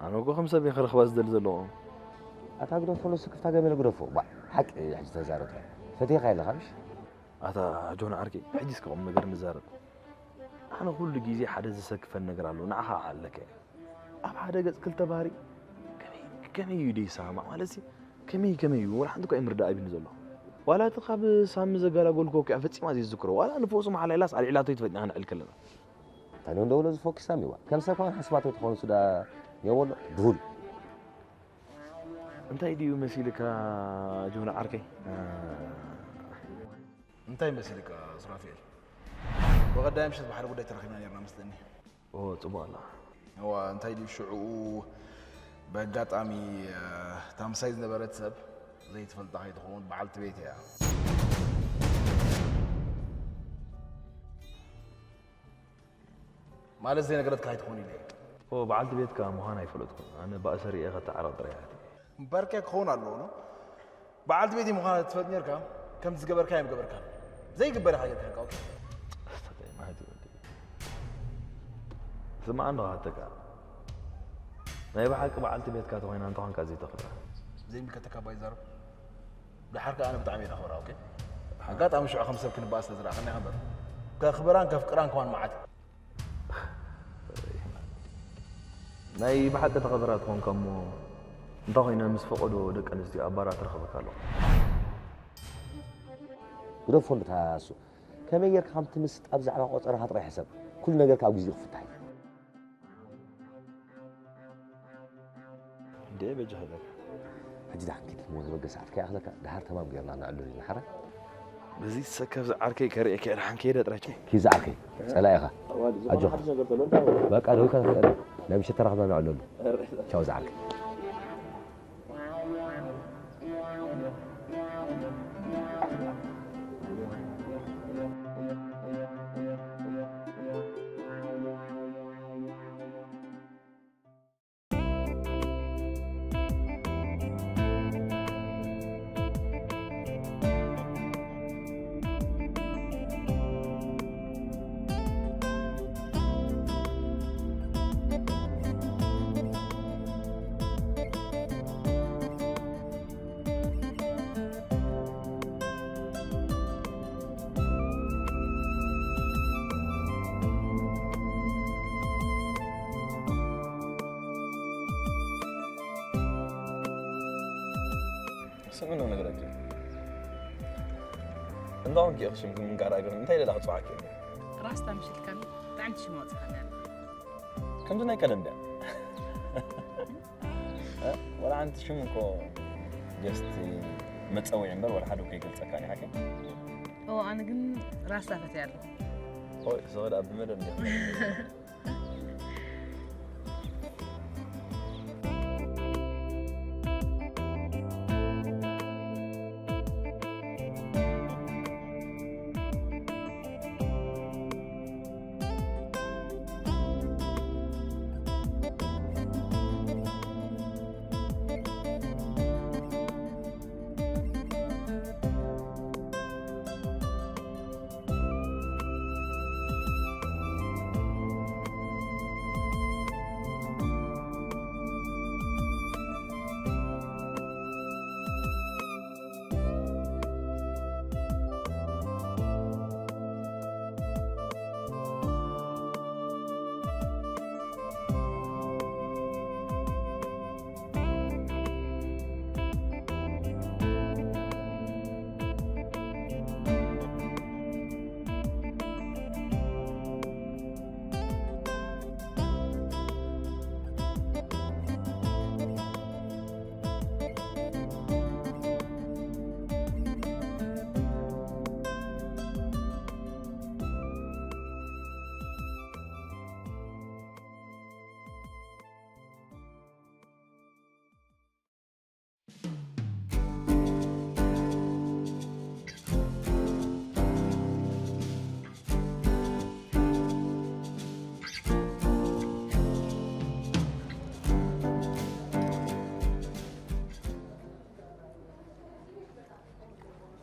ኣነ እኮ ከም ሰብ እየ ክረኽባ ዝደሊ ዘለኹ። ኣታ ግደፎ፣ ንሱ ክፍታ ገመል ግደፎ። ባ፣ ሓቂ ሕጂ ተዛረብካ። ፈቲኻ ኣለኻ ምሽ? ኣታ ጆን ዓርከይ፣ ሕጂ እስከ ቁም ነገር ንዛረብ። ኣነ ኩሉ ግዜ ሓደ ዘሰክፈን ነገር ኣሎ፣ ንዓኻ ኣለካ እየ። ኣብ ሓደ ገጽ ክልተ ባህሪ፣ ከመይ፣ ከመይ እዩ ደይሰማማዕ? ማለትሲ፣ ከመይ፣ ከመይ እዩ? ወላ ሓንቲ እኳ ኣይምርዳእ ኣቢኒ ዘሎ። ዋላ እቲ ካብ ሳሚ ዘገላገልኩ እኮ እያ ፈጺማ ዘይዝክሮ። ዋላ ንፈውሱ መሓላ ኢላስ ኣልዒላቶ እዩ ትፈጥና ክንዕል ከለና። እንታይ ነው እንደውሎ ዝፎኪስ ሳሚ ዋ? ከም ሰብ ከማን ሓስባቶ ተኾኑ ሱዳ የወሎ ድሁል። እንታይ ድዩ መሲልካ ጆን ዓርከይ? እንታይ መሲልካ ሱራፌል? ብቐዳይ ምሸት ብሓደ ጉዳይ ተራኺብና ነርና መስለኒ። ኦ፣ ጽቡቕ ኣላ። እዋ፣ እንታይ ድዩ ሽዕኡ ብኣጋጣሚ፣ እ፣ እታ ምሳይ ዝነበረት ሰብ ዘይትፈልጣ ከይትኸውን በዓልቲ ቤት እያ። ማለት ዘይነገረትካ ከይትኸውን ኢለ እየ። ኦ፣ በዓልቲ ቤትካ ምዃን ኣይፈለጥኩን። ኣነ ብኣሰር እየ ከተዓረቕ ጥራይ እያ። እምበርከ ክኸውን ኣለዎ፣ ኖ? በዓልቲ ቤት ምዃና ትፈልጥ ነርካ፣ ከምቲ ዝገበርካ እዮም ገበርካ። ዘይግበር ኢኻ ጌርካ፣ ኦኬ? ኣስተይ፣ ማህዲ ወዲ። ስማዕ፣ እንዶ ሃተካ። ናይ ብሓቂ በዓልቲ ቤትካ ተኾይና እንተኾንካ ዘይተኽብራ። ዘይምልከተካ ባይ ዛረብ። ደሓር ከኣ ኣነ ብጣዕሚ እየ ዘኽብራ፣ ኦኬ? ኣጋጣሚ ሽዑ ከም ሰብ ክንበኣስ ስለ ዝረኣኸኒ እምበር። ከኽብራን ከፍቅራን ከማን መዓት። ናይ ብሓቂ ተኸብራ ትኾንካ እሞ፣ እንታይ ኮይነ ምስ ፈቐዶ ደቂ ኣንስትዮ ኣብ ባራት ረኽበካ ኣለኹ? ግደፎ እንድታ እሱ። ከመይ ጌርካ ከም ትምስጥ ኣብ ዛዕባ ቆጸራኻ ጥራይ ሕሰብ። ኩሉ ነገር ካብ ግዜኡ ክፍታሕ እዩ። እንዴ በጃ ሃይለካ። ሕጂ ደሓን ኪድ፣ ሞት በገ ሰዓት ከይኣኽለካ፣ ደሓር ተማም ጌርና ነዕልሉ ኢና፣ ሓራይ? በዚ ዝሰከፍ ዝዓርከይ ከርእየካ እየ፣ ደሓን ከይደ ጥራይ ቻው። ኪድ ዝዓርከይ፣ ጸላኢኻ። ኣዋዲ፣ ዝኾነ ኣጆኻ። ሓድሽ ነገር ተሎ እንታይ? በቃ፣ ደዊልካ ትኽእል። ናይ ምሸት ተራኽብና ነዕልሉ። ቻው ዝዓርከይ። ስምዒት ነው ነገራችን። እንዳውም ኪ ሽምኩም ጋር አይገርም እንታይ ሌላ ጽዋቂ። ራስታ ምሽልካን ብጣዕሚ ትሽማወጽ ካለ። ከምዚ ናይ ቀደም ድያ? እ? ወላ ሓንቲ ሽም እኮ just መጸውዒ እምበር ወላ ሓደ እኮ ይገልጸካ እኔ ሓቂ። ኦ፣ ኣነ ግን ራስታ ፈትያ ኣለኹ። ኦይ፣ እሱ ወደ ኣብ መደብ እንዲያ።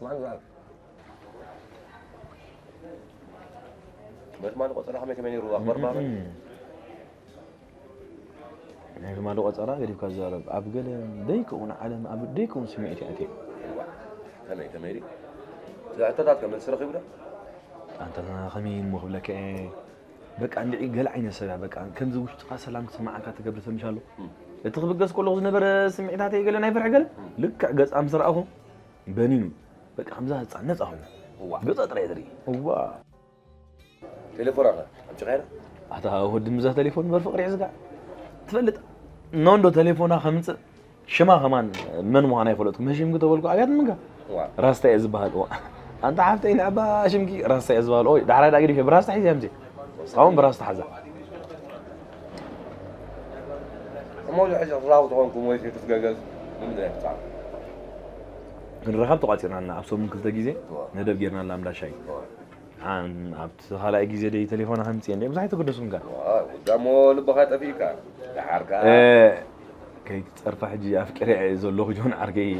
ማን ዝኣል? በቲ ማን ቆጸራ ከመይ ከመይ ነይሩ? ኣኽበር ባባ? ናይ ትማሊ ቆጸራ ገዲፍካ ዝዛረብ፣ ኣብ ገለ ደይከውን ዓለም፣ ኣብ ደይከውን ስምዒት እየ ኣትየ። እዋ፣ ከመይ፣ ከመይ ድዩ? እቲ ሕቶታት ከ መልሲ ረኺቡ ዶ? ኣንታ ከመይ እሞ ክብለካ እየ። በቃ እንድዒ ገለ ዓይነት ሰብ እያ፣ በቃ ከምዚ ውሽጥኻ ሰላም ክስምዓካ ትገብር ሰብ ምሽ ኣሎ። እም። እቲ ክብገስ ከለኹ ዝነበረ ስምዒታተይ ገለ ናይ ፍርሒ ገለ፣ እም። ልክዕ ገጻ ምስ ረኣኹ በኒኑ፣ በቃ ከምዛ ህጻን ነጻ ኮይኑ። እዋ። ገጻ ጥራይ እየ ዝርኢ። እዋ። ቴሌፎና ከ ኣምጪኻያ ዶ? ኣታ ወዲ ምዛ ቴሌፎን በር ፍቕሪ ሒዝካ ትፈልጥ? ኖ እንዶ ቴሌፎና ከምጽእ ሽማ ከማን መን ምዃና ኣይፈለጥኩ። መን ሽምኪ ተበልኩ ኣብያት ምንጋ? ዋ። ራስታ እየ ዝበሃል። ዋ። ኣንታ ሓፍተይ ንዕባ ሽምኪ ራስታ እየ ዝበሃል። ኦይ፣ ዳሕራይ ዳኣ ገዲፈ ብራስታ ሒዘ እየ ኣምፅእ። እስኻ እውን ብራስታ ሓዛ። እሞ እዚ ሕጂ ክራኸቡ ተኾንኩም ወይ ክትገገዝ ንምንታይ ክትጻዕሩ? ክንራኸብ ተቋጺርና ኣለና። ኣብ ሰሙን ክልተ ግዜ ዋ። መደብ ጌርና ኣለና እንዳ ሻሂ። ዋ። ኣን-፣ ኣብቲ ካልኣይ ግዜ ደይ ቴሌፎን ከምጽእ እንደ ብዙሕ ኣይተገደስኩን ከ። ዋ፣ ውዳ እሞ ልብኻ ጠፊእካ። ደሓር ከኣ እ፣ ከይትጸርፋ ሕጂ ኣፍቂረ እየ ዘለኹ ጆን ዓርከይ።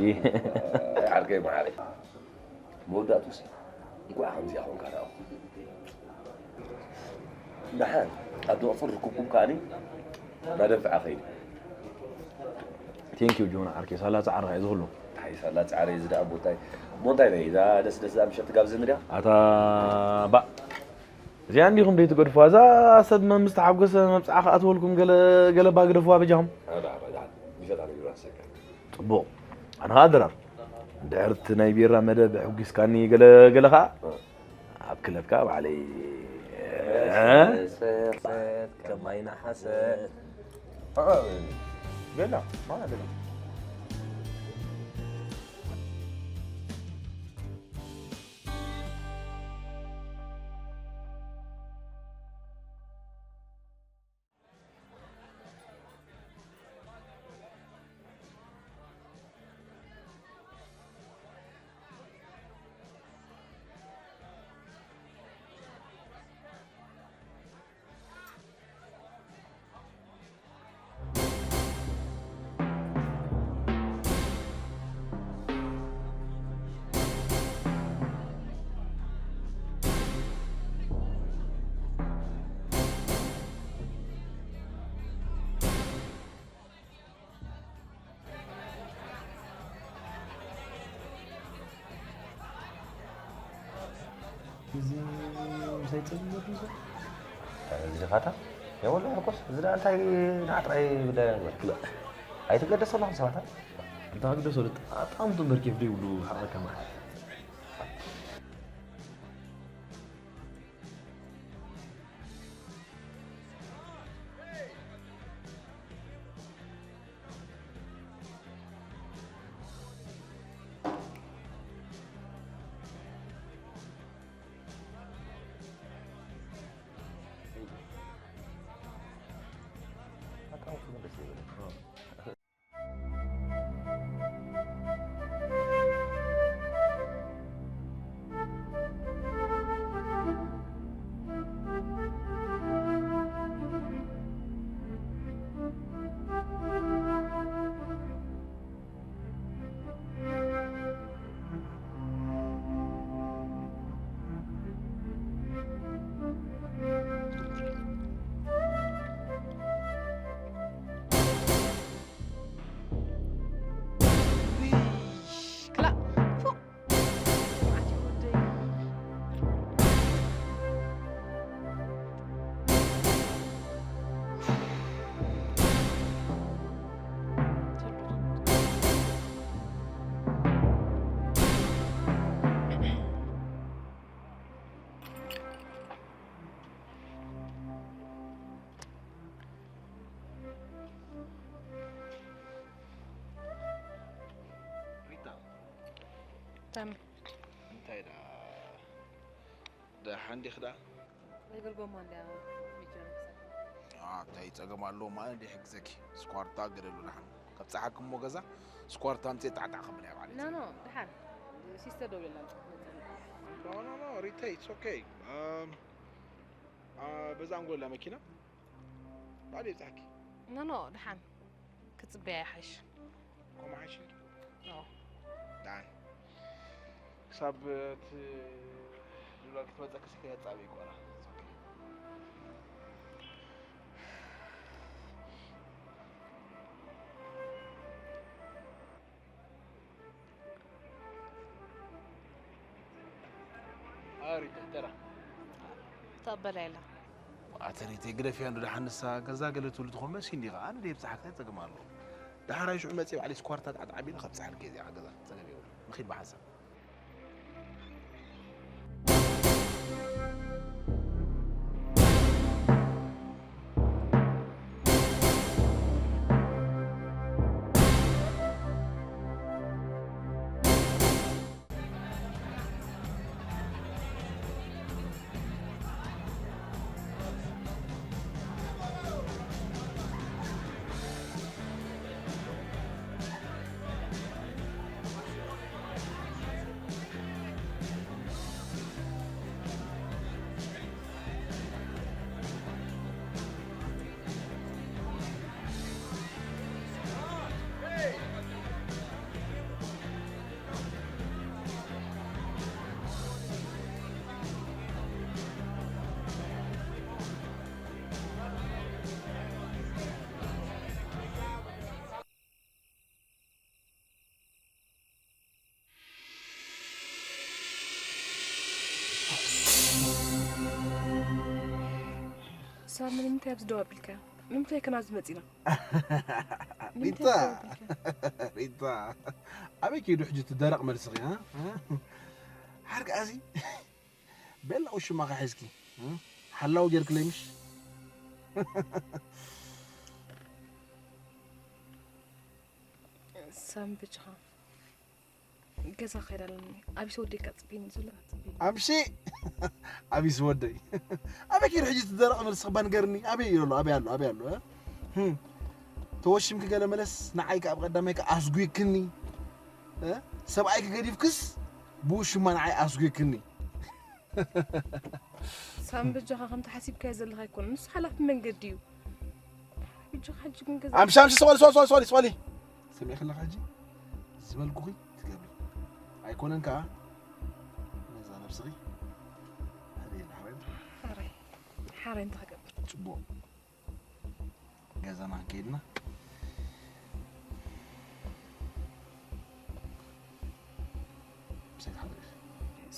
ዓርከይ መዓረይ። መወዳእቱስ እንኳዕ ከምዚኣ ኾንካ ደኣ። ደሓን ኣብ ዝቕጽል ርክብኩም ከኣኒ እናደንፍዐ ኸይድ። ቴንክ ዩ ጆን ዓርከይ፣ ሳላ ጻዕርኻ እዩ ዝኽሉ። እንታይ ሳላ ጻዕሪ እዚ ደኣ እሞ እንታይ፣ እሞ እንታይ ናይ እዛ ደስ ደስ እዛ ምሸት ትጋብዘኒ ድያ? ኣታ ባእ፣ እዚኣ እንዲኹም ደይትገድፉዋ፣ እዛ ሰብ መ-፣ ምስ ተሓጎሰ መብጽዓ ክኣትወልኩም ገለ፣ ገለ ባ ግደፉዋ በጃኹም። ኣረ፣ ኣረ፣ ደሓን፣ ምሸት ኣነ ቢሮ ኣሰካ። ጽቡቕ። ኣነ ኸኣ ድራር፣ ድሕርቲ ናይ ቢራ መደብ ኣሕጒስካኒ ገለ፣ ገለ ኸኣ እ። ኣብ ክለብካ ባዕለይ፣ እ? ሰት ከማይ ነሓሰ። እ፣ እ፣ ገላ፣ ማና ገላ። እዚ ምሳይ ጸሚሙ ዘሎ? እዚ ኻታ የወላ ሕርቆስ፣ እዚ ደኣ እንታይ ንዓ ጥራይ ብዳይ ነገር? ኣይትገደሰሉ፣ ሰባት። እንታይ ክግደሰሉ? ጣጣምቱ እምበር ኬፍ ደይብሉ ሓቐ ከማሓ። ክላእ፣ ፎእ። ሪታ። ታም። እንታይ ደኣ? ደሓን ዲኺ ደኣ? ናይ ገልጎማ እንድያ ሚጀር ምሳሌ። ኣ፣ እንታይ ጸገም ኣለዎ ማለት እንደ ይሕግዘኪ። ስኳርታ ገደሉ ደሓን። ካብ ጸሓኪ እሞ ገዛ ስኳርታ ኣምጽእ ጣዕጣዕ ከብል እያ ባዕለይ። ኖ፣ ኖ፣ ደሓን። ሲስተር ደውለላ። ኖ፣ ኖ፣ ኖ፣ ሪታ፣ it's okay። ኣም፣ ኣ፣ በዛ ኣንጎላ መኪና ባዕለይ ይብጻሕኪ። ኖ፣ ኖ፣ ደሓን። ክጽበያ ይሓይሽ። ከምኡ ሓይሽ? ኖ። ደሓን። ሳብ እቲ ዶላር ክትመፀ ክሲ ከየፃበ ይቆራ። ኣሪተ ተራ ተበላይላ ኣተሪተ ግደፍያ እንዶ ደሓንሳ ገዛ ገለ ትብሉ ትኾን መሲ እንዲኻ ኣነ ደይ ብፅሓክታይ ፀገም ኣለዎ። ደሓራይ ሽዑ መፅእ ባዕለይ ስኳርታት ዓጣዕቢለ ከብፅሓልከ እዚኣ ገዛ ፀገም የብሉ። ንኺድ ብሓንሳብ ሳሚ ንምንታይ ኣብዚ ደው ኣቢልካ? ንምንታይ ከና ኣብዚ መፂና? ሪታ ሪታ ኣበይ ከይዱ ሕጂ እቲ ደረቕ መልስኺ ሓርቃ እዚ ቤላ ውሽማኻ ሒዝኪ ሓላው ጌርክለይ ምሽ ሳሚ በጃኻ ገዛ ከይዳ ኣለኒ ኣቢስ ወደይ ከፅብኒ ዘሎ ኣምሺ ኣቢስ ወደይ ኣበይ ከይዱ ሕጂ ትደረቕ መልሲ ክባ ንገርኒ ኣበይ ኣሎ ኣበይ ኣሎ ኣበይ ኣሎ ተወሽምኪ ገለ መለስ ንዓይ ከኣ ብቐዳማይ ከኣ ኣስጒክኒ ሰብኣይ ክገዲፍክስ ብውሽማ ንዓይ ኣስጒክኒ ሳሚ በጃኻ ከምቲ ሓሲብካዮ ዘለኻ ኣይኮነ ንሱ ሓላፊ መንገዲ እዩ በጃኻ ሕጂ ግን ገዛ ኣምሻምሽ ሶሊ ሶሊ ሶሊ ሶሊ ሶሊ ሰሚዕ ከለኻ ሕጂ ዝበልኩኺ ትገብሪ ኣይኮነን ከዓ ነዛ ነብስኺ ሕደየላ ሓበን ሓራይ ሓራይ እንታይ ክገብር ፅቡቕ ገዛና ከይድና ምሳይ ትሓድሪ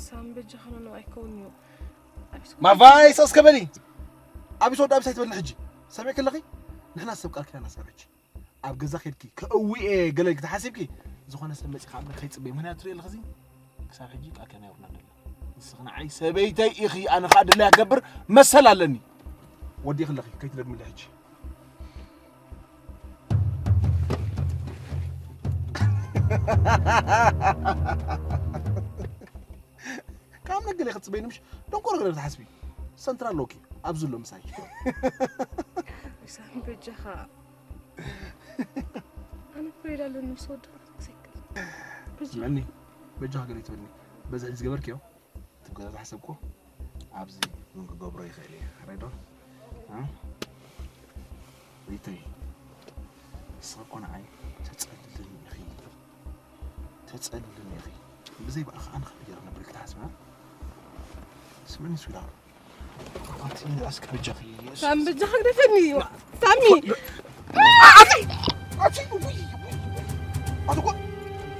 ሳሚ በጃኻ ኖኖ ኣይከውን እዩ ማቫይ ሰስ ከበሊ ኣብ ሰወዲ ኣብ ሳይት በልና ሕጂ ሰሚዕ ከለኺ ንሕና ሰብ ቃል ኪዳን ኣስጋብ ሕጂ ኣብ ገዛ ከድኪ ከእውኤ ገለ ክትሓሲብኪ ዝኾነ ሰብ መፂ ካብ ከይፅበይ ምክንያቱ ትርኢ ኣለኽዚ ክሳብ ሕጂ ቃል ኪዳን ኣይወርና ደላ ንስኺ ንዓይ ሰበይተይ ኢኺ ኣነ ከዓ ድላይ ክገብር መሰል ኣለኒ ወዲ ከለኺ ከይትደግምለ ሕጂ ካብ መገለ ክትፅበይኒ ምሽ ደንቆሮ ገለ ክትሓስቢ ሰንትራ ኣለኪ ኣብዚ ኣሎ ምሳይ ሳሚ በጃኻ ኣነ ፍሬድ ኣለኒ ምስ ወድኻ ክሰክል ስምዕኒ በጃኻ ገለ ትበልኒ በዚ ሕዚ ዝገበርክዮ እቲ ገዛ ዝሓሰብኩ ኣብዚ እውን ክገብሮ ይኽእል እየ ሬዶ ሪተይ ንስኻ እኮ ንዓይ ተፀልልኒ ኢኺ ተፀልልኒ ኢኺ ብዘይ ብኣኻ ኣነ ከመይ ገይረ ነብር ክትሓስብ ስምዕኒ ስዊዳር ኣቲ ኣስከ በጃኺ ሳሚ በጃኻ ግደፈኒ ሳሚ ኣቲ ኣቲ ውይ ውይ ኣቲ እኮ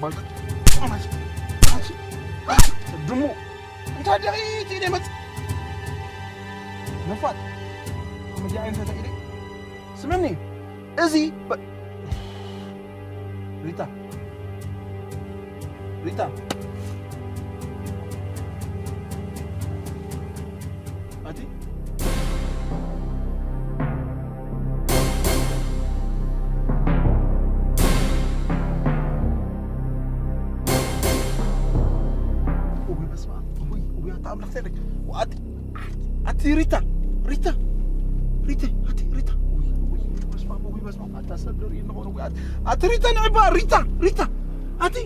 ባልጋ ኣቲ ድሙ እንታይ ደኺ እቲ ደመጽ ነፋት ከምዚ ዓይነት ተኢለ ስምኒ እዚ ሪታ ሪታ ኣቲ ውይ በስመ ኣብ ውይ ውይ ኣታ ኣምላኽ ተለይ ኣቲ ሪታ ሪታ ሪታ ኣቲ ሪታ ውይ ውይ በስመ ኣብ ውይ በስመ ኣብ ኣታ ሰብ ደርኢ እንኾነ ውይ ኣቲ ኣቲ ሪታ ንዕባ ሪታ ሪታ ኣቲ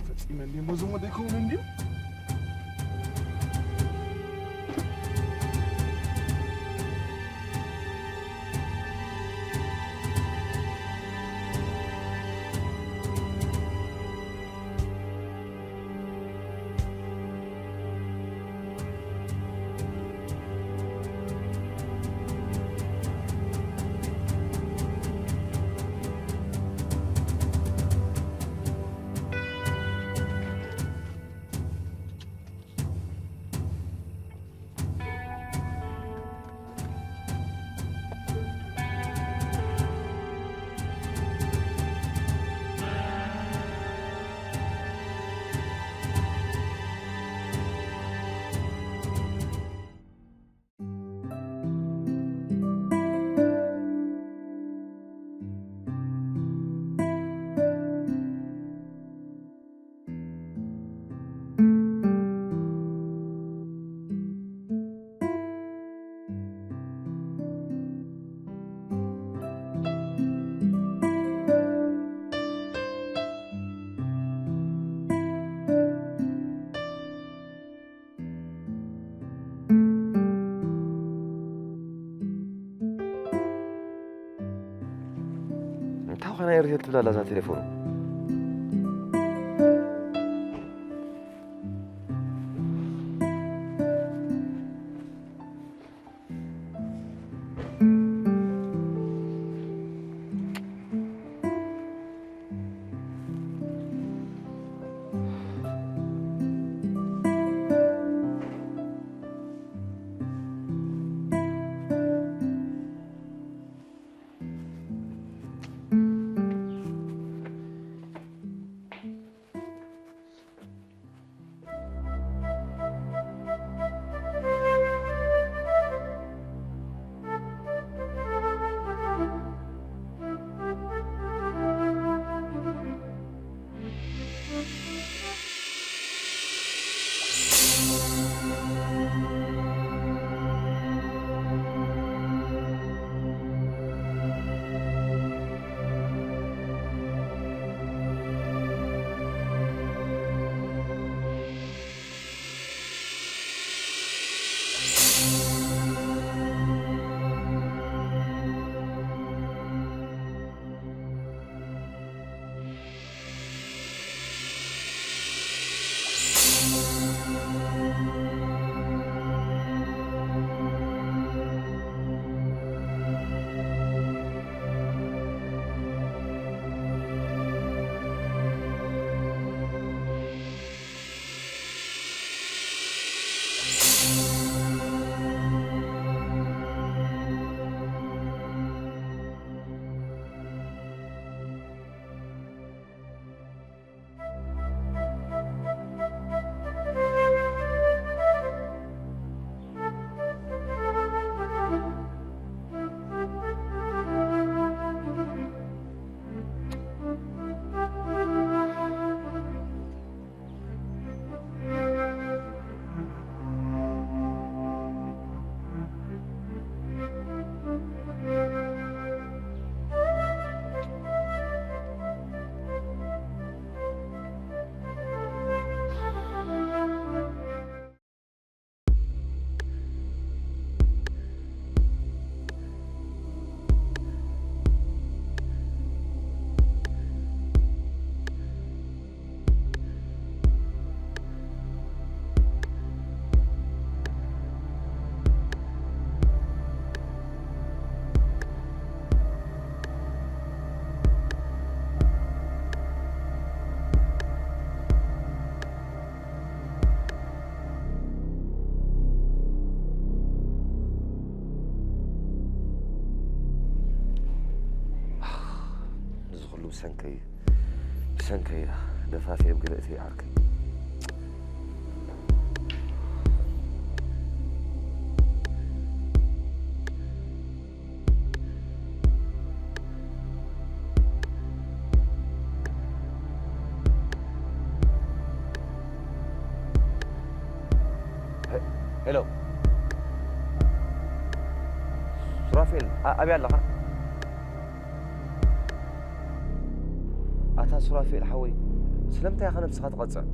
ፈጺመ እንዲ ሞዞሞ ደይከውን እንዲ እንታይ ኾነ ሪሄል ትብላ ኣላ እዛ ቴሌፎን? እዚ ኩሉ ብሰንከይ እዩ። ብሰንከይ እያ ደፋፊኦም ገለ እቲ ዓርከይ። ሄ-፣ ሄሎ። ሱራፌል፣ ኣ-፣ ኣበይ ኣለኻ? ኣታ ኣታ ሱራፌል ሓወይ፣ ስለምንታይ ኢኻ ነብስኻ ትቐጽዕ?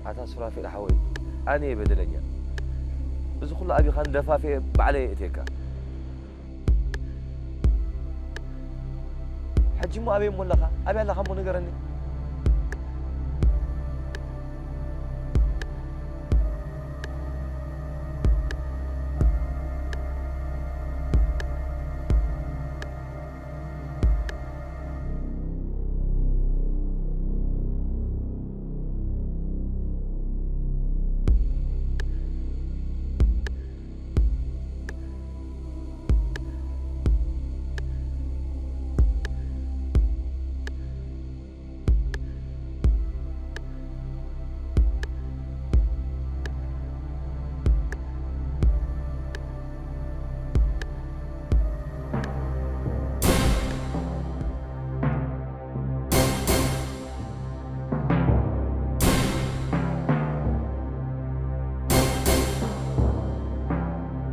ኣታ ሱራፌል ሓወይ፣ ኣነ እየ በደለኛ። እዚ ኩሉ ኣቢኻን ደፋፊኤ ባዕለይ የእትየካ። ሕጂ እሞ ኣበይ እሞ ኣለኻ? ኣበይ ኣለኻ እሞ ንገረኒ።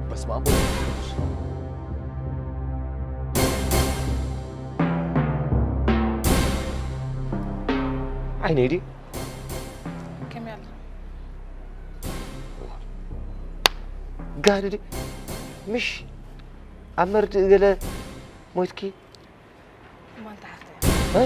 በስመ አብ ወወልድ ወመንፈስ ቅዱስ። ዓይነይ ድዩ? ከመይ ኣለኻ? ጋህዲ ድዩ? ምሽ ኣብ መርድእ ገለ ሞይትኪ? እሞ እንታይ ሓፍተይ? እ?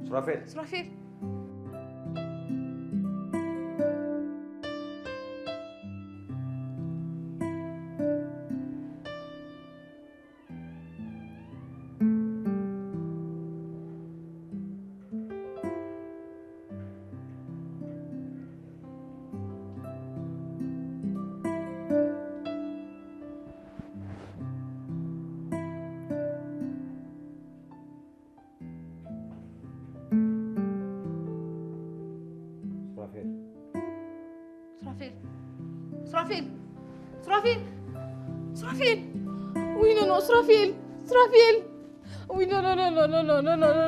ሱራፌል። ሱራፌል። ሱራፌል። ሱራፌል። ሱራፌል። ሱራፌል። ሱራፌል። ውይ፣ ኖ፣ ኖ፣ ሱራፌል። ሱራፌል። ውይ፣ ኖ፣ ኖ፣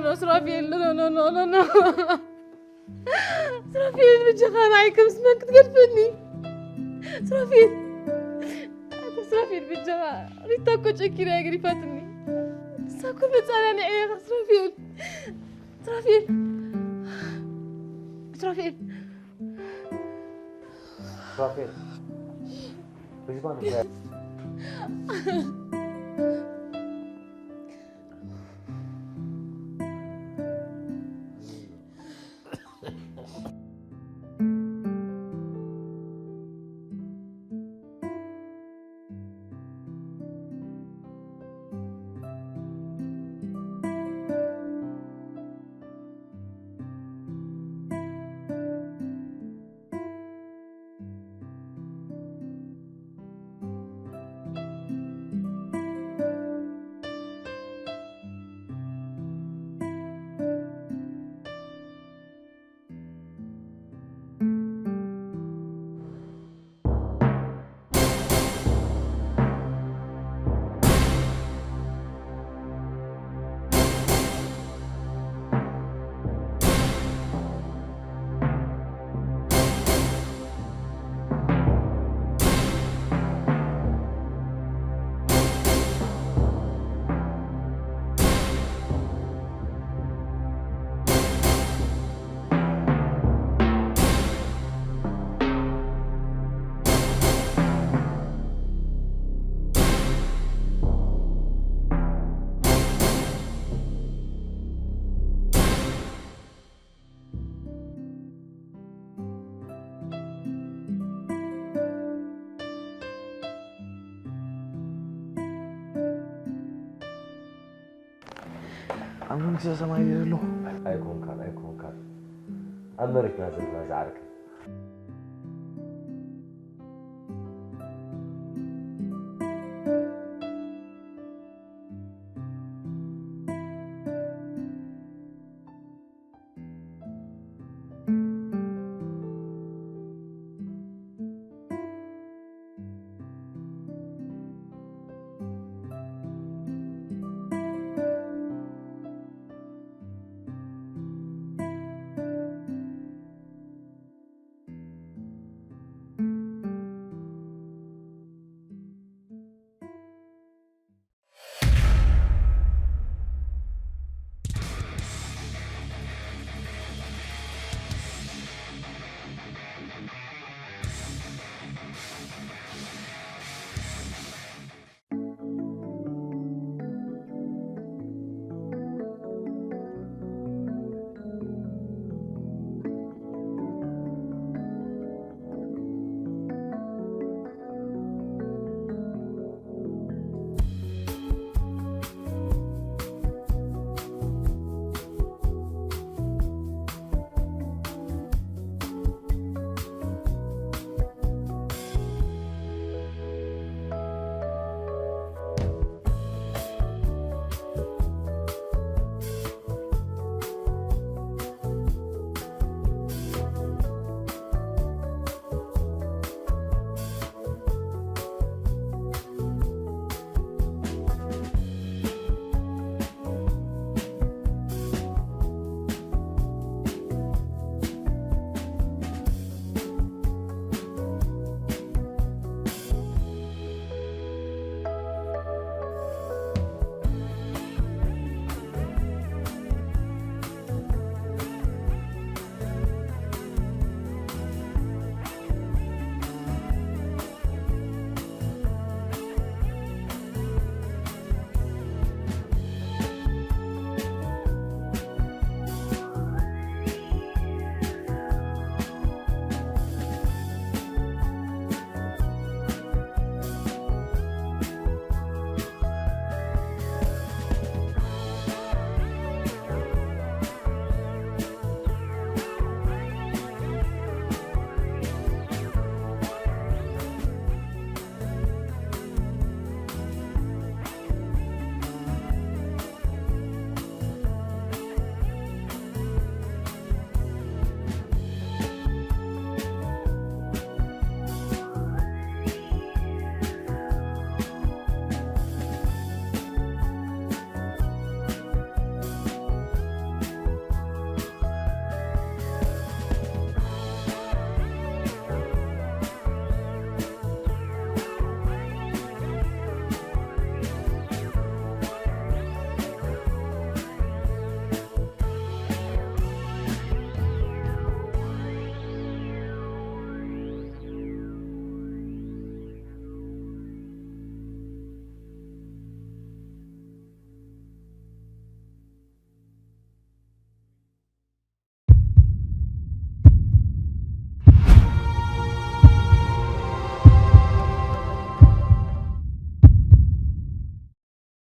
ኖ፣ ሱራፌል። ኖ፣ ኖ፣ ኖ፣ ኖ፣ ኖ፣ ኖ። ሱራፌል፣ ብጀኻ ንዓይ ከም ስመን ክትገድፈኒ። ሱራፌል። ኣታ ሱራፌል፣ ብጀኻ ሪታ እኮ ጨኪና እያ ገዲፋትኒ። ንሳ እኮ መጻንያ ንዕያ ኢኻ ሱራፌል። ሱራፌል። ሱራፌል። ሱራፌል። ብዝባን እኮ እያ። ኣብ መንግስተ ሰማይ እዩ ዘሎ። ኣይኮንካን ኣይኮንካን ኣብ መሬትና ዘለና ዝዓርከይ።